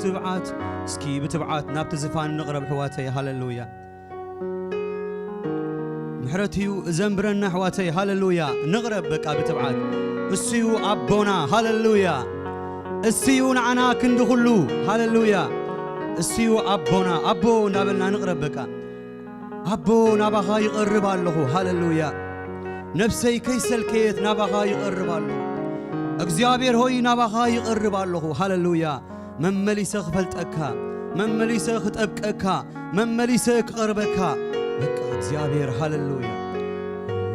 ብትብዓት፣ እስኪ ብትብዓት ናብቲ ዝፋን ንቕረብ ኣሕዋተይ። ሃለሉያ። ምሕረት እዩ እዘንብረና ኣሕዋተይ። ሃለሉያ። ንቕረብ በቃ ብትብዓት። እሱ እዩ ኣቦና። ሃለሉያ። እሱ እዩ ንዓና ክንዲ ኩሉ። ሃለሉያ። እሱ እዩ ኣቦና። ኣቦ እንዳበልና ንቕረብ በቃ። ኣቦ ናባኻ ይቐርብ ኣለኹ። ሃለሉያ። ነፍሰይ ከይሰልከየት ናባኻ ይቐርብ ኣለኹ። እግዚኣብሔር ሆይ ናባኻ ይቐርብ ኣለኹ። ሃለሉያ። መመሊሰ ክፈልጠካ፣ መመሊሰ ክጠብቀካ፣ መመሊሰ ክቐርበካ። በቃ እግዚኣብሔር። ሃለሉያ።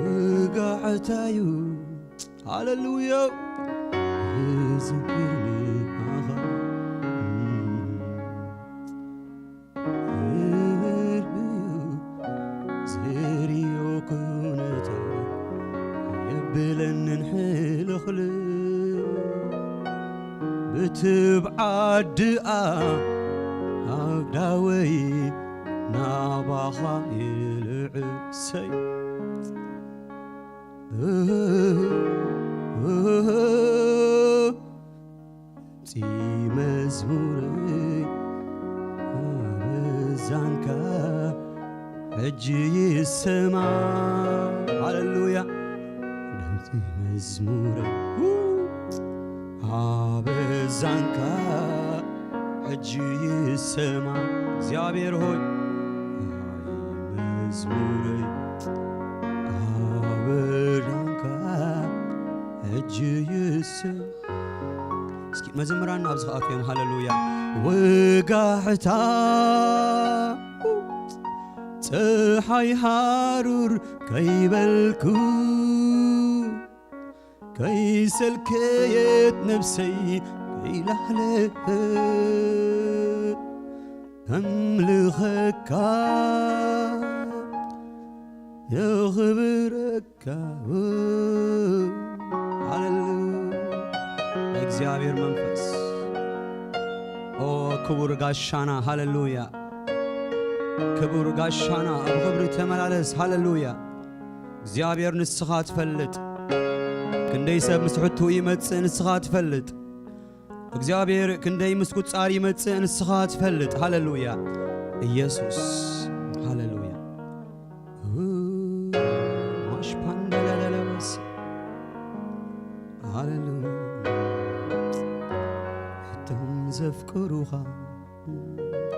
ውጋዕታዩ። ሃለሉያ። ዝክር ንዓኻ። ዝርዮ ኩነታ የብለንን ሕልኽልኽ። ብትብዓት ድኣ ኣግዳወይ ናባኻ ይልዕሰይ። ጺ መዝሙረይ ኣበዛንካ ሕጂ ይሰማ። ሃለሉያ። ድምጺ መዝሙረይ ኣበዛንካ ሕጂ ይሰማ። እግዚኣብሔር ሆይ፣ ኣይ መዝሙረይ ኣበዛንካ ሕጂ ይሰማ። እስኪ መዘምራን ኣብዚ ክኣትዮም። ሃለሉያ። ወጋሕታ ጸሓይ ሃሩር ከይበልኩ፣ ከይሰልከየት ነፍሰይ ከይላህለኸት ከምልኸካ የኽብረካ። ሃለሉያ። እግዚኣብሔር መንፈስ፣ ኦ ክቡር ጋሻና፣ ሃለሉያ። ክቡር ጋሻና፣ ኣብ ክብሪ ተመላለስ። ሃለሉያ። እግዚኣብሔር ንስኻ ትፈልጥ። ክንደይ ሰብ ምስ ሕቱ ይመጽእ ንስኻ ትፈልጥ። እግዚኣብሔር ክንደይ ምስ ቁጻር ይመጽእ ንስኻ ትፈልጥ። ሃለሉያ። ኢየሱስ። ሃለሉያ። ማሽፓንዳላላላስ። ሃለሉያ። እቶም ዘፍቅሩኻ።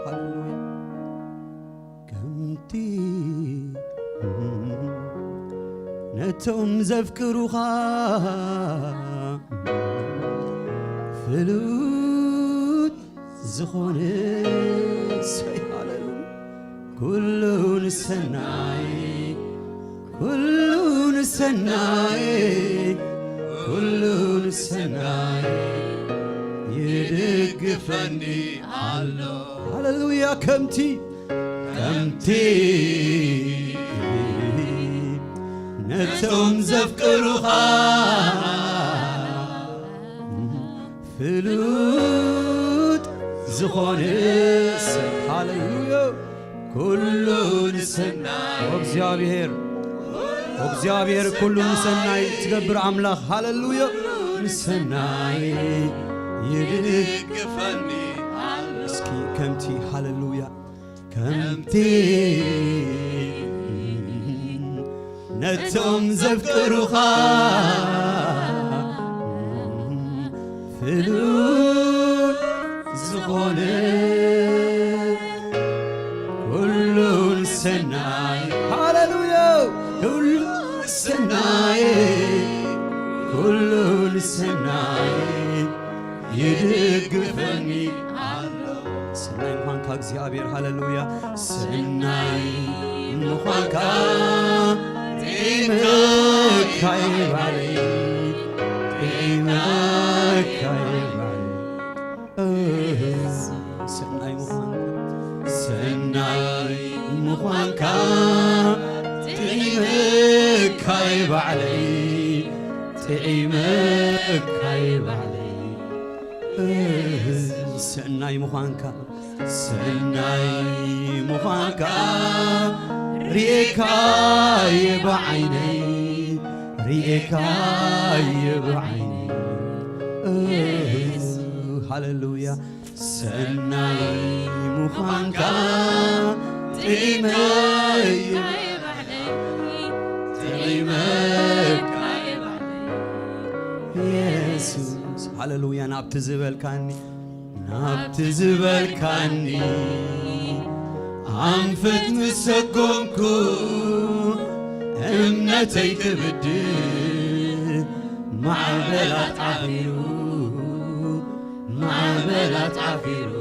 ሃለሉያ። ከምቲ ነቶም ዘፍቅሩኻ ፍሉጥ ዝኾነ ሰይ። ሃለሉያ። ኩሉ ንሰናይ፣ ኩሉ ንሰናይ፣ ኩሉ ንሰናይ ይድግፈኒ ኣሎ። ሃለሉያ። ከምቲ፣ ከምቲ ነቶም ዘፍቅሩኻ ፍሉጥ ዝኾነ ሰብ። ሃለሉያ። ኩሉ ንሰናይ። ኦ እግዚኣብሔር፣ ኦ እግዚኣብሔር፣ ኩሉ ንሰናይ ትገብር ኣምላኽ። ሃለሉያ። ንሰናይ ይድግፈኒ ኣሎ። እስኪ ከምቲ፣ ሃለሉያ፣ ከምቲ ነቶም ዘፍቅሩኻ ፍሉይ ዝኾነ ኩሉ ንሰናይ። ሃሌሉያ። ኩሉ ንሰናይ፣ ኩሉ ንሰናይ ይድግፈኒ ኣሎ። ሰናይ ምዃንካ እግዚኣብሔር፣ ሃሌሉያ። ሰናይ ምዃንካ ጥዒመካ ይባለይ፣ ጥዒመካ ይባለይ። ሰናይ ምዃንካ፣ ሰናይ ምዃንካ ጥዒመካ ይባዕለይ፣ ጥዒመካ ይባዕለይ። ሰናይ ምዃንካ፣ ሰናይ ምዃንካ ርኤካየ ብዓይነይ፣ ርኤካየ ብዓይነይ። ሃሌሉያ። ሰናይ ምዃንካ ጥዒመዮ፣ ጥዒመካ የሱስ። ሃሌሉያ። ናብቲ ዝበልካኒ፣ ናብቲ ዝበልካኒ ኣንፈት ምስ ሰጎምኩ፣ እምነተይ ክብድህ ማዕበላት ዓኺሩ፣ ማዕበላት ዓኺሩ።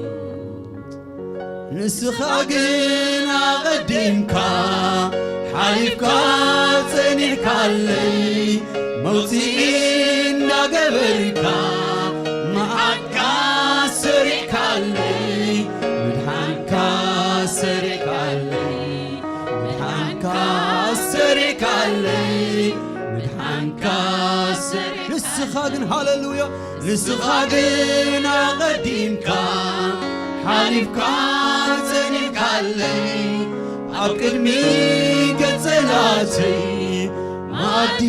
ንስኻ ግን ኣቐዲምካ ሓሊፍካ ጸኒሕካለይ፣ መውጽኢ እንዳገበርካ መዓድካ ሰሪዕካለይ፣ ምድሓንካ ሰሪዕካለይ፣ ምድሓንካ ሰሪዕካለይ፣ ምድሓንካ ሰሪዕ-፣ ንስኻ ግን፣ ሃሌሉያ፣ ንስኻ ግን ኣቐዲምካ ሓሊፍካ ጸኒሕካለይ፣ ኣብ ቅድሚ ገጸላተይ መኣዲ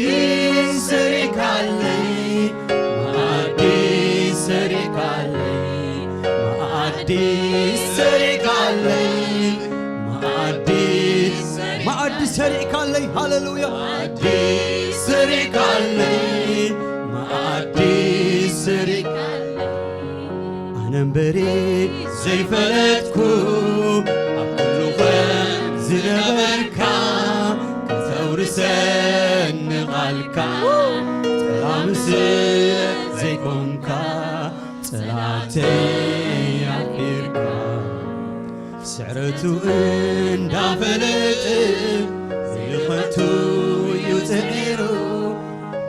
ሰሪዕካለይ፣ መኣዲ ሰሪዕካለይ፣ መኣዲ ሰሪዕካለይ፣ መኣዲ መኣዲ ሰሪዕካለይ። ሃሌሉያ። መኣዲ ሰሪዕካለይ፣ መኣዲ ሰሪዕካለይ። ኣነ እምበሪ ዘይፈለጥኩ፣ ኣብ ኩሉ ከም ዝነበርካ፣ ከተውርሰኒ ቃልካ፣ ጠላሚ ስለ ዘይኮንካ፣ ጸላእተይ ኣፍቂርካ። ስዕረቱ እንዳፈለጠ፣ ዝልኸቱ እዩ ጽዒሩ፣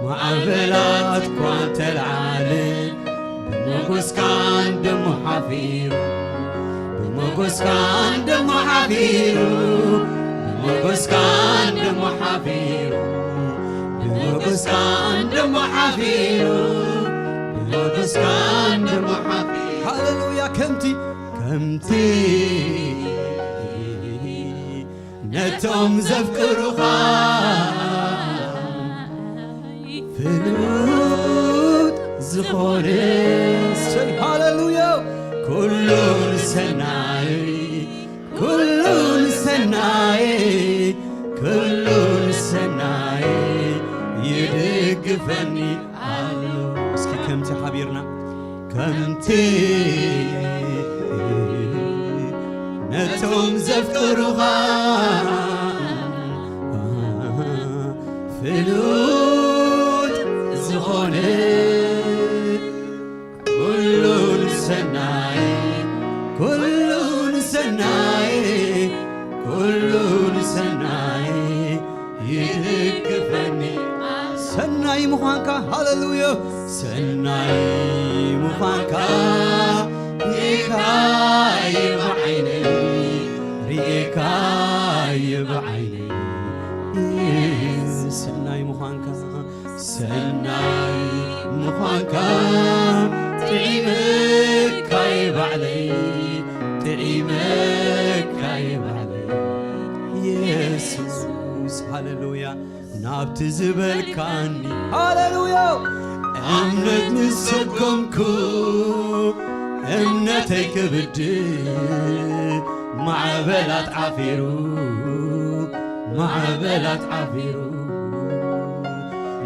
ማዕበላት እኳ ተልዓለ፣ ብሞገስካ እንደሞ ሓፊሩ፣ ብሞገስካ እንደሞ ሓፊሩ፣ ብሞገስካ እንደሞ ሓፊሩ፣ ብሞገስካ እንደሞ ሓፊሩ፣ ብሞገስካ እንደሞ ሓፊሩ። ሃሌሉያ። ከምቲ፣ ከምቲ ነቶም ዘፍቅሩኻ ፍሉጥ ዝኾነ፣ ሃሌሉያ፣ ኩሉ ንሰናይ፣ ኩሉ ንሰናይ፣ ኩሉ ንሰናይ ይድግፈኒ ኣሎ። እስኪ ከምቲ ሓቢርና፣ ከምቲ ነቶም ዘፍቅሩኻ ፍሉጥ ዝኾነ፣ ኩሉ ንሰናይ፣ ኩሉ ንሰናይ፣ ኩሉ ንሰናይ ይድግፈኒ። ሰናይ ምዃንካ፣ ሃሌሉያ፣ ሰናይ ምዃንካ ሪኤካየ ብዓይነይ፣ ሪኤካየ ብዓይነይ። ሰናይ ምዃንካ፣ ሰናይ ምዃንካ ጥዒመካየ ባዕለይ፣ ጥዒመካየ ባዕለይ። የሱስ፣ ሃሌሉያ። ናብቲ ዝበልካኒ፣ ሃሌሉያ፣ እምነት ምስ ሰጎምኩ፣ እምነተይ ክብድህ ማዕበላት ዓፊሩ፣ ማዕበላት ዓፊሩ።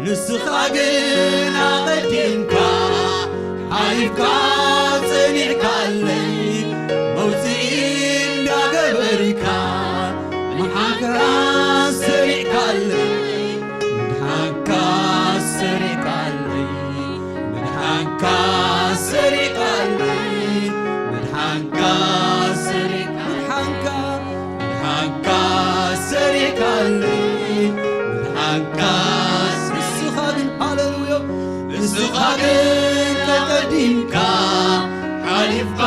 ንስኻ ግን ኣቐዲምካ ሓሊፍካ ጸኒሕካለይ፣ መውጽኢ እንዳገበርካ ምሓንካ ሰሪዕካለይ፣ ምድሓንካ ሰሪዕካለይ፣ ምድሓንካ ሰሪዕካለይ፣ ምድሓንካ ሰሪዕ-፣ ምድሓንካ፣ ምድሓንካ ሰሪዕካለይ፣ ምድሓንካ ንስኻ ግን፣ ሃሌሉያ፣ ንስኻ ግን ኣቐዲምካ ሓሊፍካ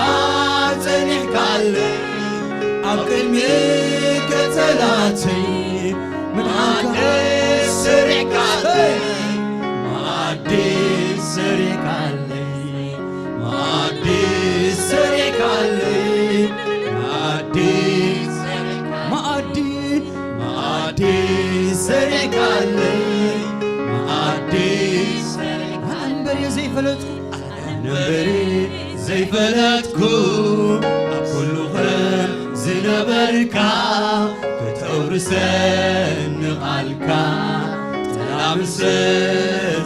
ጸኒሕካለይ፣ ኣብ ቅድሚ ቀጸላተይ ምድሓንካ ሰሪዕካለይ፣ መኣዲ ሰሪዕካለይ፣ መኣዲ ሰሪዕካለይ፣ መኣዲ፣ መኣዲ፣ መኣዲ ሰሪዕካለይ፣ መኣዲ ሰሪዕካለይ። ኣነ እምበሪ ዘይፈለጥኩ፣ ኣነ እምበሪ ኣይፈለጥኩ ኣብ ኩሉ ከም ዝነበርካ፣ ከተውርሰኒ ቃልካ፣ ጠላም ስለ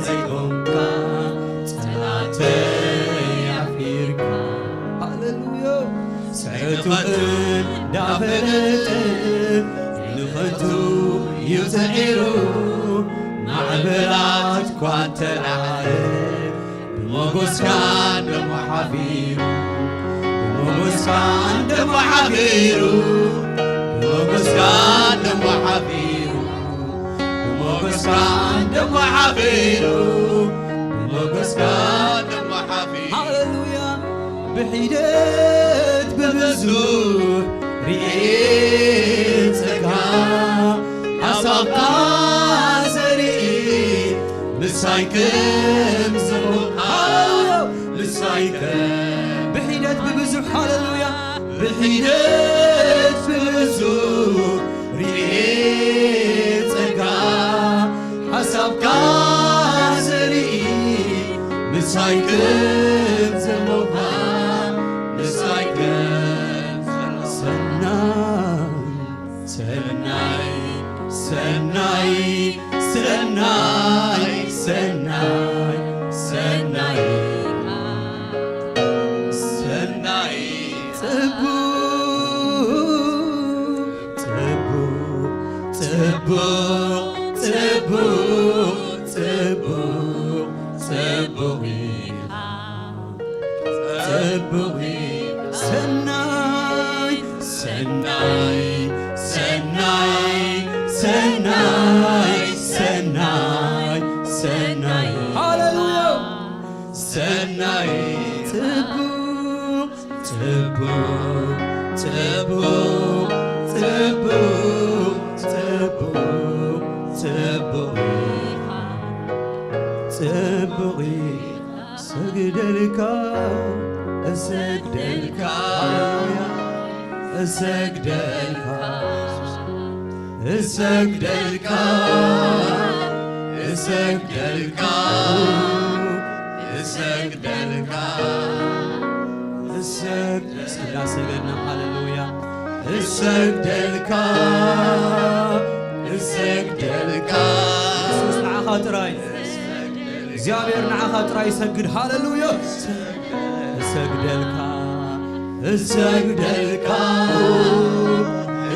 ዘይቆምካ፣ ጸላተይ ኣፍቂርካ። ሃሌሉያ። ጸጥቕን እንዳፈለጠ ንኸንቱ እዩ ተዒሩ፣ ማዕበላት እኳ እንተለዓለ፣ ብሞገስካ ደሞ ሓፊሩ፣ ብሞገስካ ደሞ ሓፊሩ፣ ብሞገስካ ደሞ ሓፊሩ፣ ብሞገስካ ደሞ ሓፊሩ፣ ብሞገስካ ደሞ ሓፊሩ። ሃሌሉያ። ብሒደት ብብዙሕ ርኤ ጸጋ፣ ሓሳብካ ዘርኢ ምሳይ ከም ዝኾንካ፣ ምሳይ ከም ብሒደት ብብዙሕ፣ ሃሌሉያ፣ ብሒደት ብብዙሕ ርኤ ጸጋ፣ ሓሳብካ ዘርኢ ምሳይ ከም ዘለኻ፣ ምሳይ ከም ዘለኻ። ሰናይ፣ ሰናይ፣ ሰናይ፣ ሰናይ፣ ሰናይ፣ ሰናይ፣ ሰናይ፣ ጽቡቕ፣ ጽቡቕ፣ ጽቡቕ፣ ጽቡቕ፣ ጽቡቕ፣ ጽቡቕ ኢኻ። ጽቡቕ ኢኻ። ሰናይ፣ ሰናይ፣ ሰናይ፣ ሰናይ፣ ሰናይ፣ ሰናይ። ሃሌሉያ። ሰናይ። ጽቡቕ፣ ጽቡቕ፣ ጽቡቕ፣ ጽቡቕ፣ ጽቡቕ፣ ጽቡቕ ኢኻ። ጽቡቕ ኢኻ። እሰግደልካ፣ እሰግደልካ፣ እሰግደልካ፣ እሰግደልካ፣ እሰግደልካ፣ እሰግደልካ፣ እሰግድ-፣ እንዳሰገድና፣ ሃሌሉያ። እሰግደልካ፣ እሰግደልካ። የሱስ ንዓኻ ጥራይ። እግዚኣብሔር ንዓኻ ጥራይ ይሰግድ። ሃሌሉያ። እሰግደልካ፣ እሰግደልካ፣ እሰግደልካ፣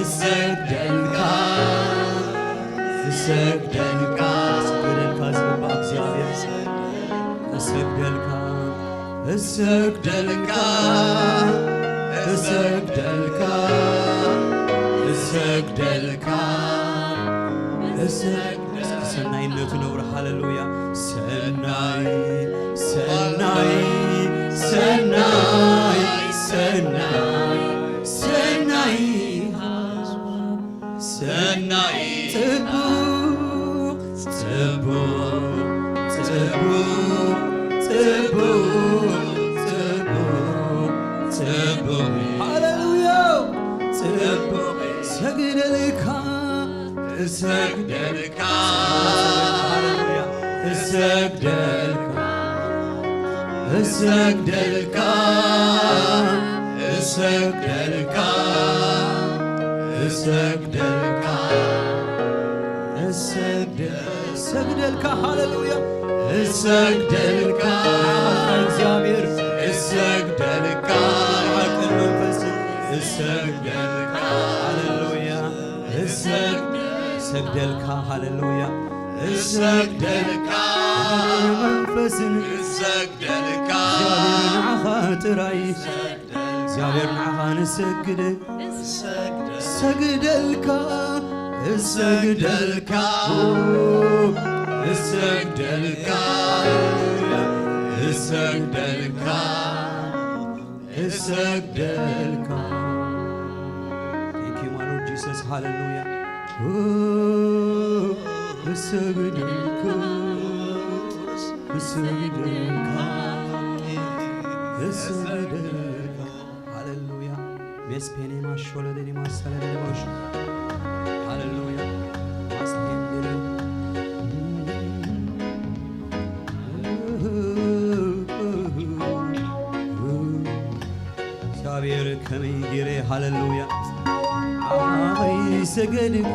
እሰግደልካ። እሰግደልካ ዝግባእ እግዚኣብሔር። እሰግደልካ፣ እሰግደልካ፣ እሰግደልካ፣ እሰግደልካ፣ እሰግደ-፣ ሰናይነቱ ነውሪ። ሃሌሉያ። ሰናይ፣ ሰናይ፣ ሰናይ፣ ሰናይ፣ ሰናይ፣ ሰናይ። ጽቡቕ፣ ጽቡቕ፣ ጽቡቕ፣ ጽቡቕ፣ ጽቡቕ፣ ጽቡቕ። ሃሌሉያ። ጽቡቕ። ሰግደልካ፣ እሰግደልካ። ሃሌሉያ። እሰግደልካ፣ እሰግደልካ፣ እሰግደልካ፣ እሰግደልካ፣ እሰግደ-፣ እሰግደልካ። ሃሌሉያ። እሰግደልካ። ንዓኻ ጥራይ እግዚኣብሔር። እሰግደልካ። ብሓቅን መንፈስን። እሰግደልካ። ሃሌሉያ። እሰግ-፣ እሰግደልካ። ሃሌሉያ። እሰግደልካ። መንፈስን። እሰግደልካ። እግዚኣብሔር ንዓኻ ጥራይ። እግዚኣብሔር ንዓኻ ንሰግድ። እሰግደልካ፣ እሰግደልካ፣ እሰግደልካ፣ እሰግደልካ፣ እሰግደልካ። Thank you, my Lord Jesus. ሃሌሉያ። እሰግደልካ፣ እሰግደልካ፣ እሰግደልካ። ሃሌሉያ። ሜስፔኔማ ሾለደኔማ ሰለደኔማሽ። ሃሌሉያ። ማስቴንዴሎ። ሃሌሉያ። ዓማኸይ ሰገድኩ፣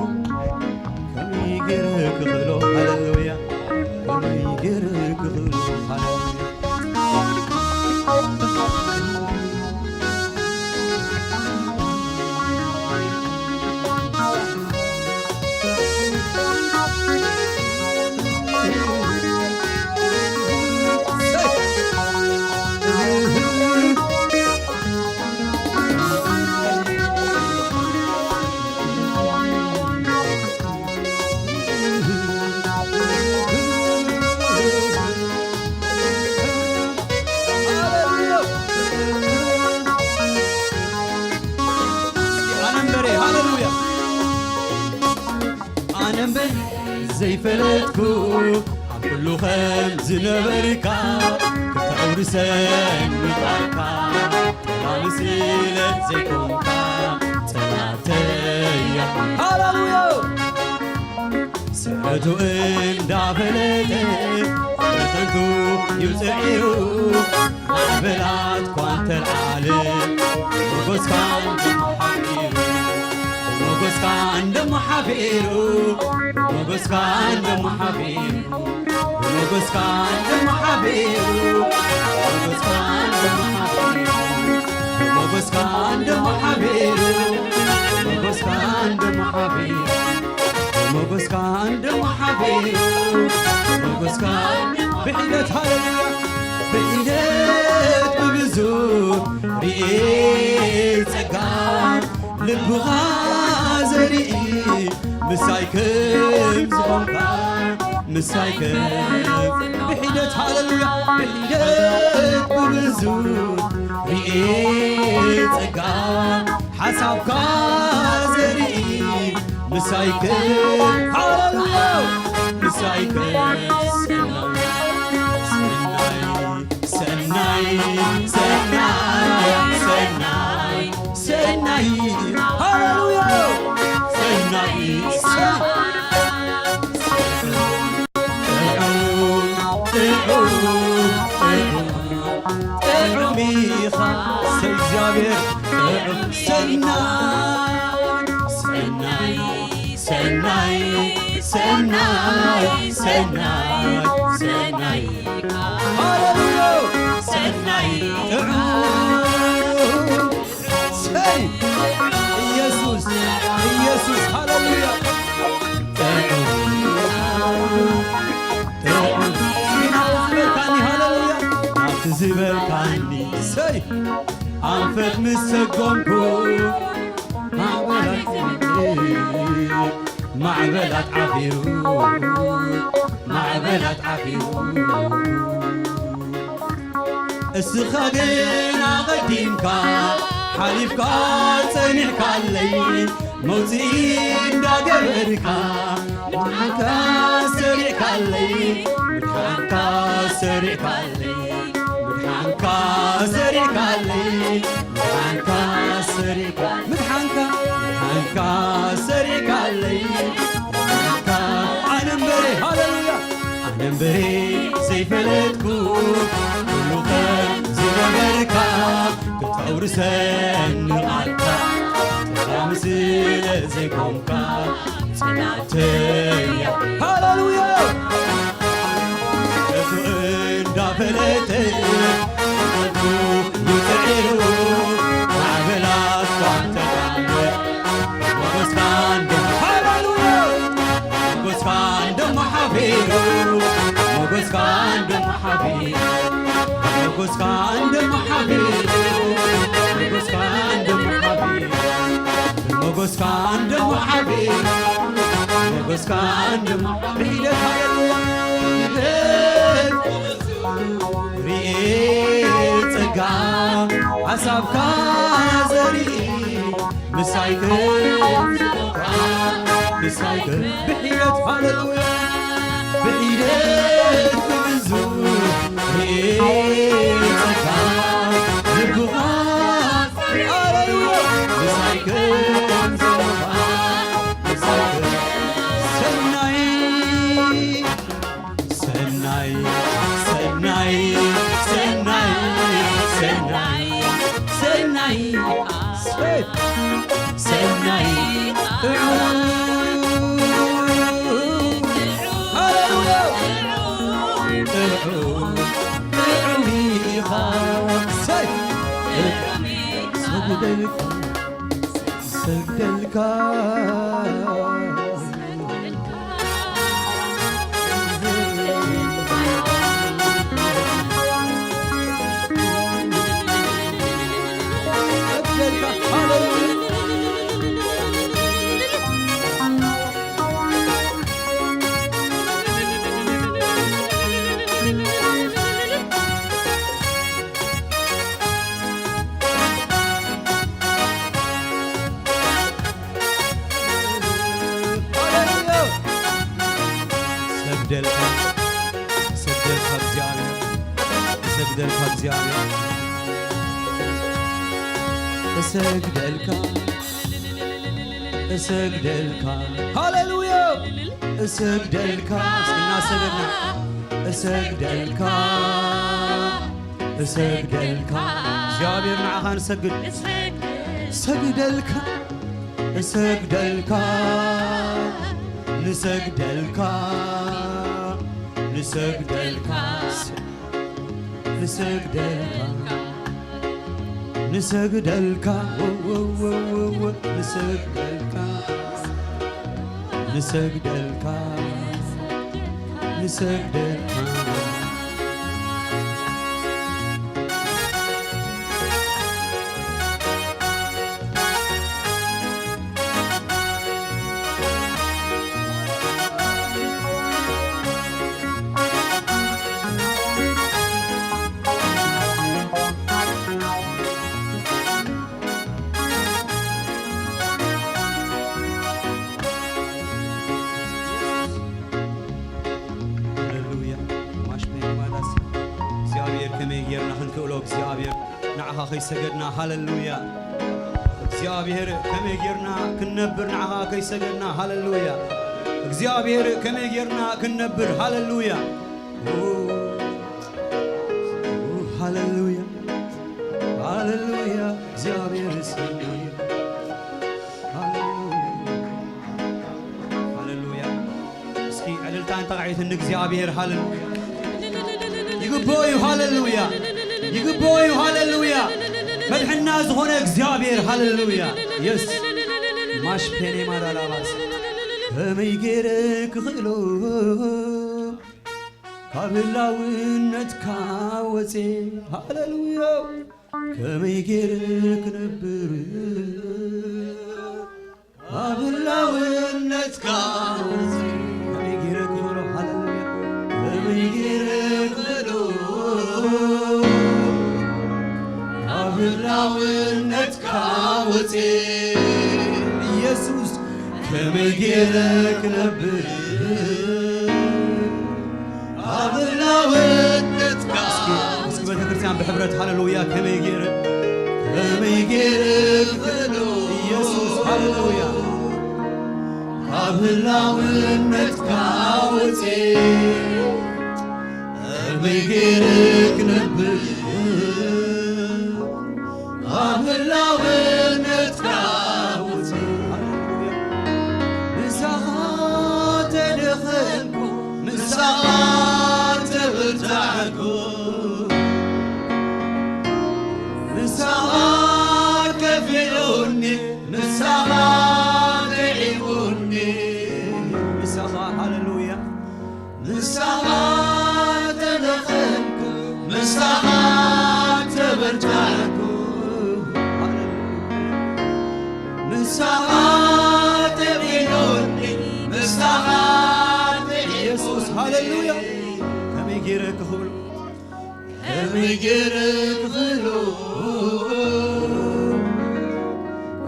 ከመይ ገይረ ክኽእሎ? ሃሌሉያ። ከመይ ገይረ ክኽእሎ? ሃሌሉያ። ኣነ እምበሬ፣ ሃሌሉያ። ኣነ እምበር ዘይፈለጥኩ ኣብ ኩሉ ከም ዝነበርካ ክተውርሰኒ ቃልካ ጠላሚ ስለ ዘይኮንካ ጸላእተያ። ሃሌሉያ። ስሕቱ እንዳፈለጠ ንኸንቱ እዩ ጽዒሩ፣ ማዕበላት እኳ እንተልዓለ፣ ሞገስካ እንደሞ ሓፊሩ፣ ሞገስካ እንደሞ ሓፊሩ፣ ሞገስካ እንደሞ ሓፊሩ፣ ሞገስካ እንደሞ ሓፊሩ፣ ሞገስካ እንደሞ ሓፊሩ፣ ሞገስካ እንደሞ ሓፊሩ፣ ሞገስካ እንደሞ ሓፊሩ። ሞገስካ እንደሞ ሓፊሩ፣ ሞገስካ ብሒደት፣ ሃሌሉያ፣ ብሒደት ብብዙ ርኤ ጸጋ ልብኻ ዘርኢ ምሳይ ከም ዝኾንካ፣ ምሳይ ከም ብሒደት፣ ሃሌሉያ፣ ብሒደት ብብዙ ርኤ ጸጋ ሓሳብካ ዘርኢ ምሳይ ከም፣ ሃሌሉያ፣ ምሳይ ከም ሰናይ፣ ሰናይ፣ ሰናይ፣ ሰናይ፣ ሰናይ፣ ሰናይ፣ ሃሌሉያ፣ ሰናይ፣ ሰናይ። ጥዑም፣ ጥዑም፣ ጥዑም፣ ጥዑም ኢኻ፣ ሰይ እግዚኣብሔር፣ ጥዑም፣ ሰናይ፣ ሰናይ፣ ሰናይ፣ ሰናይ፣ ሰናይ፣ ሰናይ፣ ሃሌሉያ፣ ሰናይ፣ ጥዑም፣ ሰይ፣ ኢየሱስ፣ ኢየሱስ፣ ሃሌሉያ። ጥዑም፣ ጥዑም፣ እስኪ ናብቲ ዝበልካኒ፣ ሃሌሉያ። ናብቲ ዝበልካኒ፣ ሰይ፣ ኣንፈት ምስ ሰጎምኩ፣ ማዕበላት፣ ማዕበላት ዓፊሩ፣ ማዕበላት ዓፊሩ። እስኻ ግን ኣቐዲምካ ሓሊፍካ ጸኒሕካለይ፣ መውጽኢ እንዳገበርካ ምድሓንካ ሰሪዕካለይ፣ ምድሓንካ ሰሪዕካለይ፣ ምድሓንካ ሰሪዕካለይ፣ ምድሓንካ ሰሪዕካ፣ ምድሓንካ፣ ምድሓንካ ሰሪዕካለይ፣ ምድሓንካ ኣነ እምበሬ፣ ሃሌሉያ። ኣነ እምበሬ ዘይፈለጥኩ ኩሉ ከም ዝነበርካ ክተውርሰኒ ቃልካ ጠላሚ ስለ ዘይኮንካ ጸላእተያ። ሃሌሉያ። እሱ እንዳፈለጠ እሱ ይጽዒሩ ማዕበላት ኳንተታለ ሞገስካ እንደ፣ ሃሌሉያ። ሞገስካ እንደሞ ሓፊሩ፣ ሞገስካ እንደሞ ሓፊሩ፣ ሞገስካ እንደሞ ሓፊሩ፣ ሞገስካ እንደሞ ሓፊሩ፣ ሞገስካ እንደሞ ሓፊሩ፣ ሞገስካ እንደሞ ብሒደት ሃሌሉያ። ርኤ ጸጋ ሓሳብካ ዘርኢ ምሳይ ክብካ፣ ምሳይ ክብ-፣ ብሒደት ሃሌሉያ፣ ብሒደት ብብዙ ጸጋ ልብኻ ሃሌሉያ፣ ምሳይ ክብካ፣ ምሳይ ክብ-፣ ሰናይ፣ ሰናይ፣ ሰናይ፣ ሰናይ፣ ሰናይ፣ ሰናይ፣ ሰናይ። ጥዑም ኢኻ። ሰይ! ሰግደልካ፣ ሰግደልካ። ሰግደልካ፣ ሰግደልካ እግዚኣብሔር፣ ሰግደልካ እግዚኣብሔር። እሰግደልካ፣ እሰግደልካ፣ ሃሌሉያ፣ እሰግደልካ። እስኪ እናሰገድና፣ እሰግደልካ፣ እሰግደልካ። እግዚኣብሔር ንዓኻ ንሰግድ። ሰግደልካ፣ እሰግደልካ፣ ንሰግደልካ፣ ንሰግደልካ፣ ንሰግደልካ፣ ንሰግደልካ፣ ወ፣ ወ፣ ንሰግደልካ፣ ንሰግደልካ፣ ንሰግደልካ። ሃሌሉያ። ማሽ ፔን ማላስ። እግዚኣብሔር ከመይ ጌርና ክንክእሎ እግዚኣብሔር ንዓኻ ከይሰገድና፣ ሃሌሉያ። እግዚኣብሔር ከመይ ጌርና ክንነብር ንዓኻ ከይሰገድና፣ ሃሌሉያ። እግዚኣብሔር ከመይ ጌርና ክንነብር፣ ሃሌሉያ። ኦ፣ ኦ፣ ሃሌሉያ፣ ሃሌሉያ። እግዚኣብሔር ይስገድ። ሃሌሉያ፣ ሃሌሉያ። እስኪ ዕልልታን ተቓዒትን ንእግዚኣብሔር። ሃሌሉያ። ይግብኦ እዩ። ሃሌሉያ። ይግብኦ እዩ። ሃሌሉያ። መድሕና ዝኾነ እግዚኣብሔር። ሃሌሉያ። የስ። ማሽ ፔኔ ማዳላባስ። ከመይ ገይረ ክኽእሎ ካብ ህላውነትካ ወጼ። ሃሌሉያ። ከመይ ገይረ ክነብር ኣብ ህላውነትካ? ከመይ ገይረ ክኽእሎ? ሃሌሉያ። ከመይ ገይረ ክኽእሎ? ኣብ ህላውነትካ ወጼ። ኢየሱስ፣ ከመይ ገይረ ክነብር ኣብ ህላውነትካ? እስኪ፣ እስኪ ቤተክርስትያን ብሕብረት ሃሌሉያ። ከመይ ገይረ፣ ከመይ ገይረ ክኽእሎ? ኢየሱስ፣ ሃሌሉያ። ካብ ህላውነትካ ወጼ፣ ከመይ ገይረ ክነብር ኣብ ህላውነትካ ውጽእ። ምሳኻ ተደኸምኩ፣ ምሳኻ ተበርታዕኩ፣ ምሳኻ ከፊኡኒ፣ ምሳኻ ጥዒሙኒ። ምሳኻ፣ ሃሌሉያ። ምሳኻ ተደኸምኩ፣ ምሳኻ ተበርታዕኩ፣ ምሳኻ ጥዒሙኒ፣ ምሳኻ ጥዒሙኒ። ኢየሱስ፣ ሃሌሉያ። ከመይ ገይረ ክኽእሎ? ከመይ ገይረ ክኽእሎ?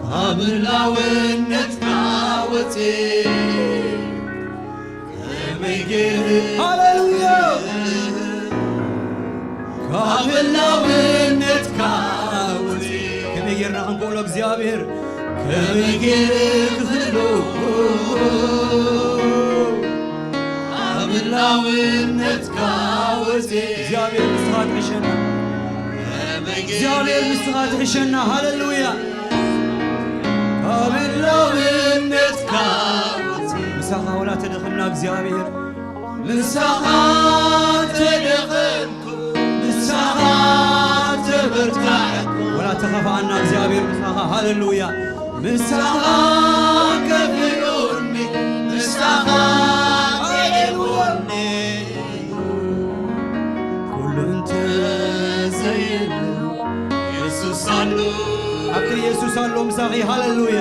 ካብ ህላውነትካ ወጼ ከመይ ገይረ ሃሌሉያ። ካብ ህላውነትካ ውጺ ከመይ ጌርና ክንክእሎ እግዚኣብሔር? ከመይ ገይረ ክኽእሎ? ካብ ህላውነትካ ውጺ እግዚኣብሔር ንስኻ ትሕሸና። ከመይ ገይረ እግዚኣብሔር ንስኻ ትሕሸና። ሃሌሉያ። ካብ ህላውነትካ ውጺ ምሳኻ ወላ ተደኸምና እግዚኣብሔር ምሳኻ ተደ ከፋኣና እግዚኣብሔር ምሳኻ። ሃሌሉያ። ምሳኻ ከፊኡኒ፣ ምሳኻ ሃሌሉያ። ጥዒሙኒ፣ ኩሉ እንተዘየሉ የሱስ ኣሎ። ኣብቲ የሱስ ኣሎ ምሳኺ። ሃሌሉያ።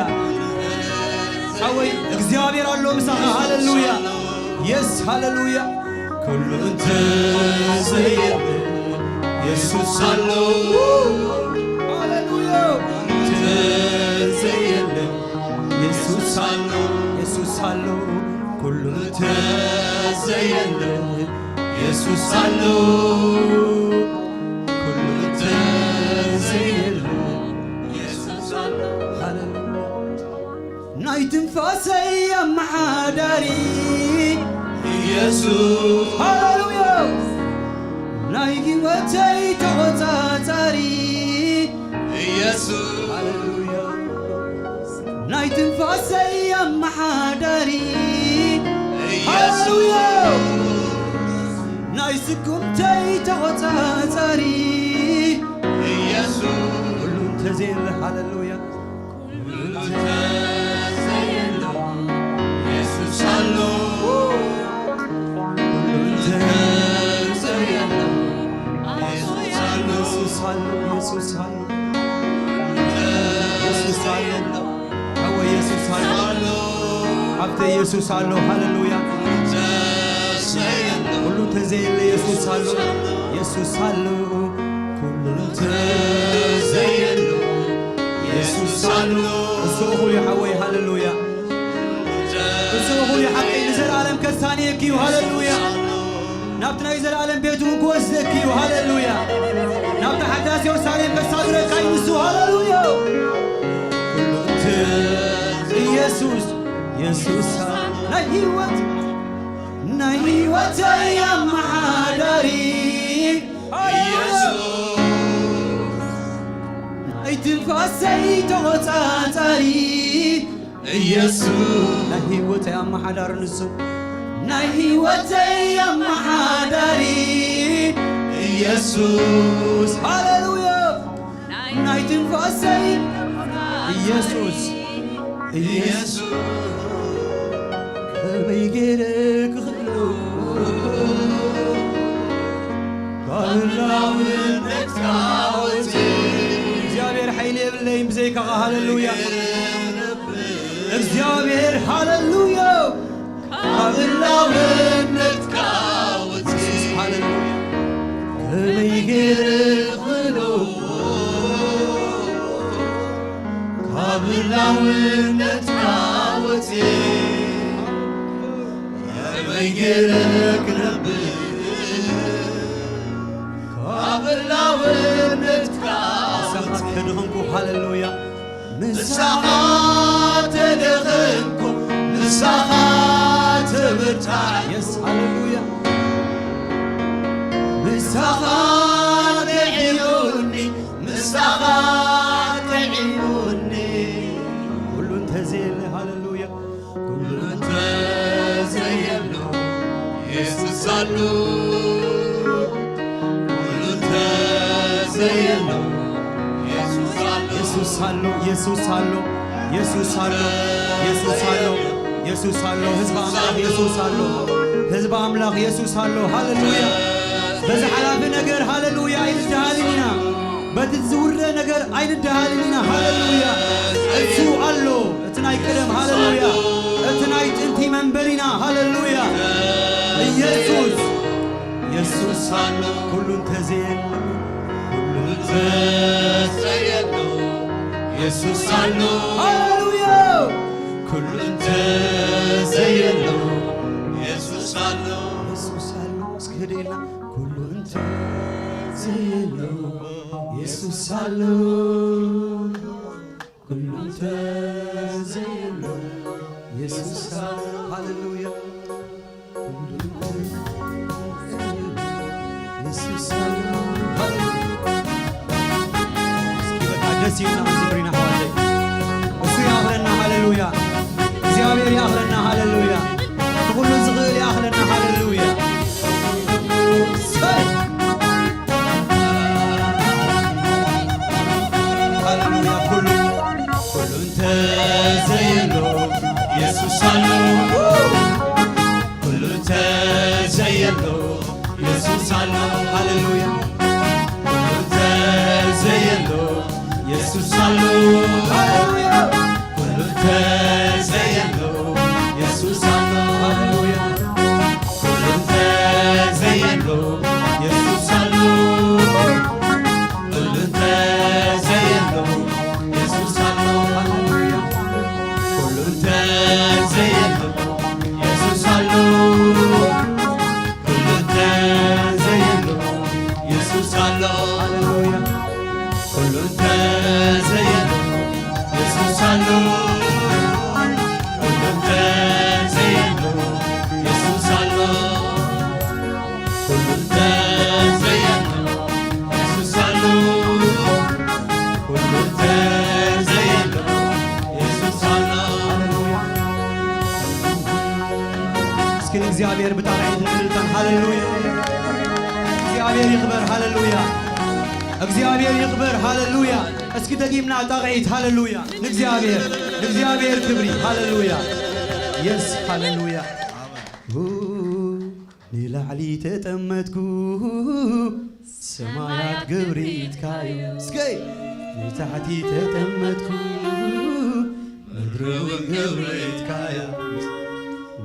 ሓወይ እግዚኣብሔር ኣሎ ምሳኻ። ሃሌሉያ። የስ ሃሌሉያ። ኩሉ እንተዘየለ የሱስ ኣሎ። ሃሌሉያ። እንተዘየለ የሱስ ኣሎ። የሱስ ኣሎ። ኩሉ እንተዘየለ የሱስ ኣሎ። ኩሉ እንተዘየለ የሱስ ኣሎ። ሃሌሉያ። ናይ ትንፋሰይ ኣመሓዳሪ ኢየሱስ። ሃሌሉያ። ናይ ህይወተይ ተቖጻጻሪ ኢየሱስ። ሃሌሉያ። ናይ ትንፋሰይ ኣመሓዳሪ ኢየሱስ። ሃሌሉያ። ናይ ስጉምተይ ተቖጻጻሪ ኢየሱስ። ኩሉ እንተዘየለ። ሃሌሉያ። ኩሉ እንተዘየሎ የሱስ ኣሎ። ኩሉ እንተዘየሎ የሱስ ኣሎ። የሱስ ኣሎ። የሱስ ኣሎ። የሱስ ኣሎ። ኣወ የሱስ ኣሎ። ኣብተ የሱስ ኣሎ። ሃሌሉያ። ኩሉ እንተዘየለ የሱስ ኣሎ። የሱስ ኣሎ። ኩሉ እንተዘየሎ የሱስ ኣሎ። እሱ እኹል እዩ ሓወይ። ሃሌሉያ። እሱ እኹል እዩ ሓቀይ። ንዘለኣለም ከሳንየኪ እዩ። ሃሌሉያ። ናብቲ ናይ ዘለኣለም ቤቱ እውን ክወስደኪ እዩ። ሃሌሉያ። ናብቲ ሓዳስ የሩሳሌም ከሳግረካ እዩ ንሱ። ሃሌሉያ። ኩሉ እንተ ኢየሱስ፣ ኢየሱስ ናይ ህይወት፣ ናይ ህይወተይ ኣመሓዳሪ ኢየሱስ፣ ናይ ትንፋሰይ ተቖጻጻሪ ኢየሱስ፣ ናይ ህይወተይ ኣመሓዳሪ ንሱ፣ ናይ ህይወተይ ኣመሓዳሪ ኢየሱስ። ሃሌሉያ። ናይ ትንፋሰይ ኢየሱስ፣ ኢየሱስ። ከመይ ገይረ ክኽእሎ ካብ ህላውነትካ ወፂ እግዚኣብሔር ሓይሊ የብለይን ብዘይካኻ። ሃሌሉያ። እግዚኣብሔር ሃሌሉያ። ካብ ህላውነትካ ወፂ ሃሌሉያ። ከመይ ገይረ ክኽእሎ ካብ ህላውነትካ ወፂ ከመይ ገይረ ክነብር ካብ ህላውነትካ ወፂ ከድኸንኩ። ሃሌሉያ። ምሳኻ ተደኸምኩ፣ ምሳኻ ተበርታዕኩ። የስ፣ ሃሌሉያ። ምሳኻ ጥዒሙኒ፣ ምሳኻ ጥዒሙኒ። ኩሉ እንተዘየለ፣ ሃሌሉያ። ኩሉ እንተዘየሎ የሱስ ኣሎ። ኩሉ እንተዘየሎ የሱስ ኣሎ። የሱስ ኣሎ፣ የሱስ ኣሎ፣ የሱስ ኣሎ፣ የሱስ ኣሎ፣ የሱስ ኣሎ። ህዝቢ ኣምላኽ የሱስ ኣሎ። ህዝቢ ኣምላኽ የሱስ ኣሎ። ሃሌሉያ። በዚ ሓላፊ ነገር ሃሌሉያ ኣይንደሃልን ኢና። በቲ ዝውረ ነገር ኣይንደሃልን ኢና። ሃሌሉያ። እሱ ኣሎ። እቲ ናይ ቀደም፣ ሃሌሉያ። እቲ ናይ ጥንቲ መንበሪና፣ ሃሌሉያ። ኢየሱስ፣ የሱስ ኣሎ። ኩሉ እንተዘየሎ፣ ኩሉ እንተዘየሎ፣ የሱስ ኣሎ። ሃሌሉያ። ኩሉ እንተዘየሎ፣ የሱስ ኣሎ። የሱስ ኣሎ። እስኪ ህድእና። ኩሉ እንተዘየሎ፣ የሱስ ኣሎ። ኩሉ እንተዘየሎ፣ የሱስ ኣሎ። ሃሌሉያ። ኩሉ እንተዘየሎ፣ የሱስ ኣሎ። ሃሌሉያ። እስኪ በቃ ደስ ይልና፣ ዝምሪና ኣሕዋተይ። እሱ ይኣኽለና። ሃሌሉያ። እግዚኣብሔር ይኣኽለና። ሃሌሉያ። ኩሉ ዝኽእል ይኣኽለና። ሃሌሉያ። ሰይ! የሎ ኢየሱስ ኣሎ። ሃሌሉያ። ኩሉ እንተ ዘየሎ ኢየሱስ ኣሎ። ሃሌሉያ። ኩሉ እንተ ዘየሎ ኢየሱስ ኣሎ። ሃሌሉያ። ኩሉ እንተ ዘየሎ ኢየሱስ ኣሎ። ኩሉ እንተ ዘየሎ ኢየሱስ ኣሎ። ሃሌሉያ። ኩሉ እንተ ዘየሎ ኢየሱስ ኣሎ። ኩሉ እንተ ዘየሎ ኢየሱስ ኣሎ። ሃሌሉያ። ኩሉ እንተ ዘየሎ ኢየሱስ ኣሎ። ኩሉ እንተ ዘየሎ ኢየሱስ ኣሎ። ኩሉ እንተ ዘየሎ ኢየሱስ ኣሎ። ኩሉ እንተ ዘየሎ ኢየሱስ ኣሎ። እስኪ ንእግዚኣብሔር ብጣቕዒት ንዕልልታን ሃሌሉያ። እግዚኣብሔር ይኽበር ሃሌሉያ። እግዚኣብሔር ይኽበር ሃሌሉያ። እስኪ ደጊምና ጣቕዒት ሃሌሉያ። ንእግዚኣብሔር፣ ንእግዚኣብሔር ክብሪ ሃሌሉያ። የስ ሃሌሉያ። ንላዕሊ ተጠመትኩ ሰማያት ግብሪትካዩ። እስከ ንታሕቲ ተጠመትኩ ምድሪ እውን ግብሪትካዩ።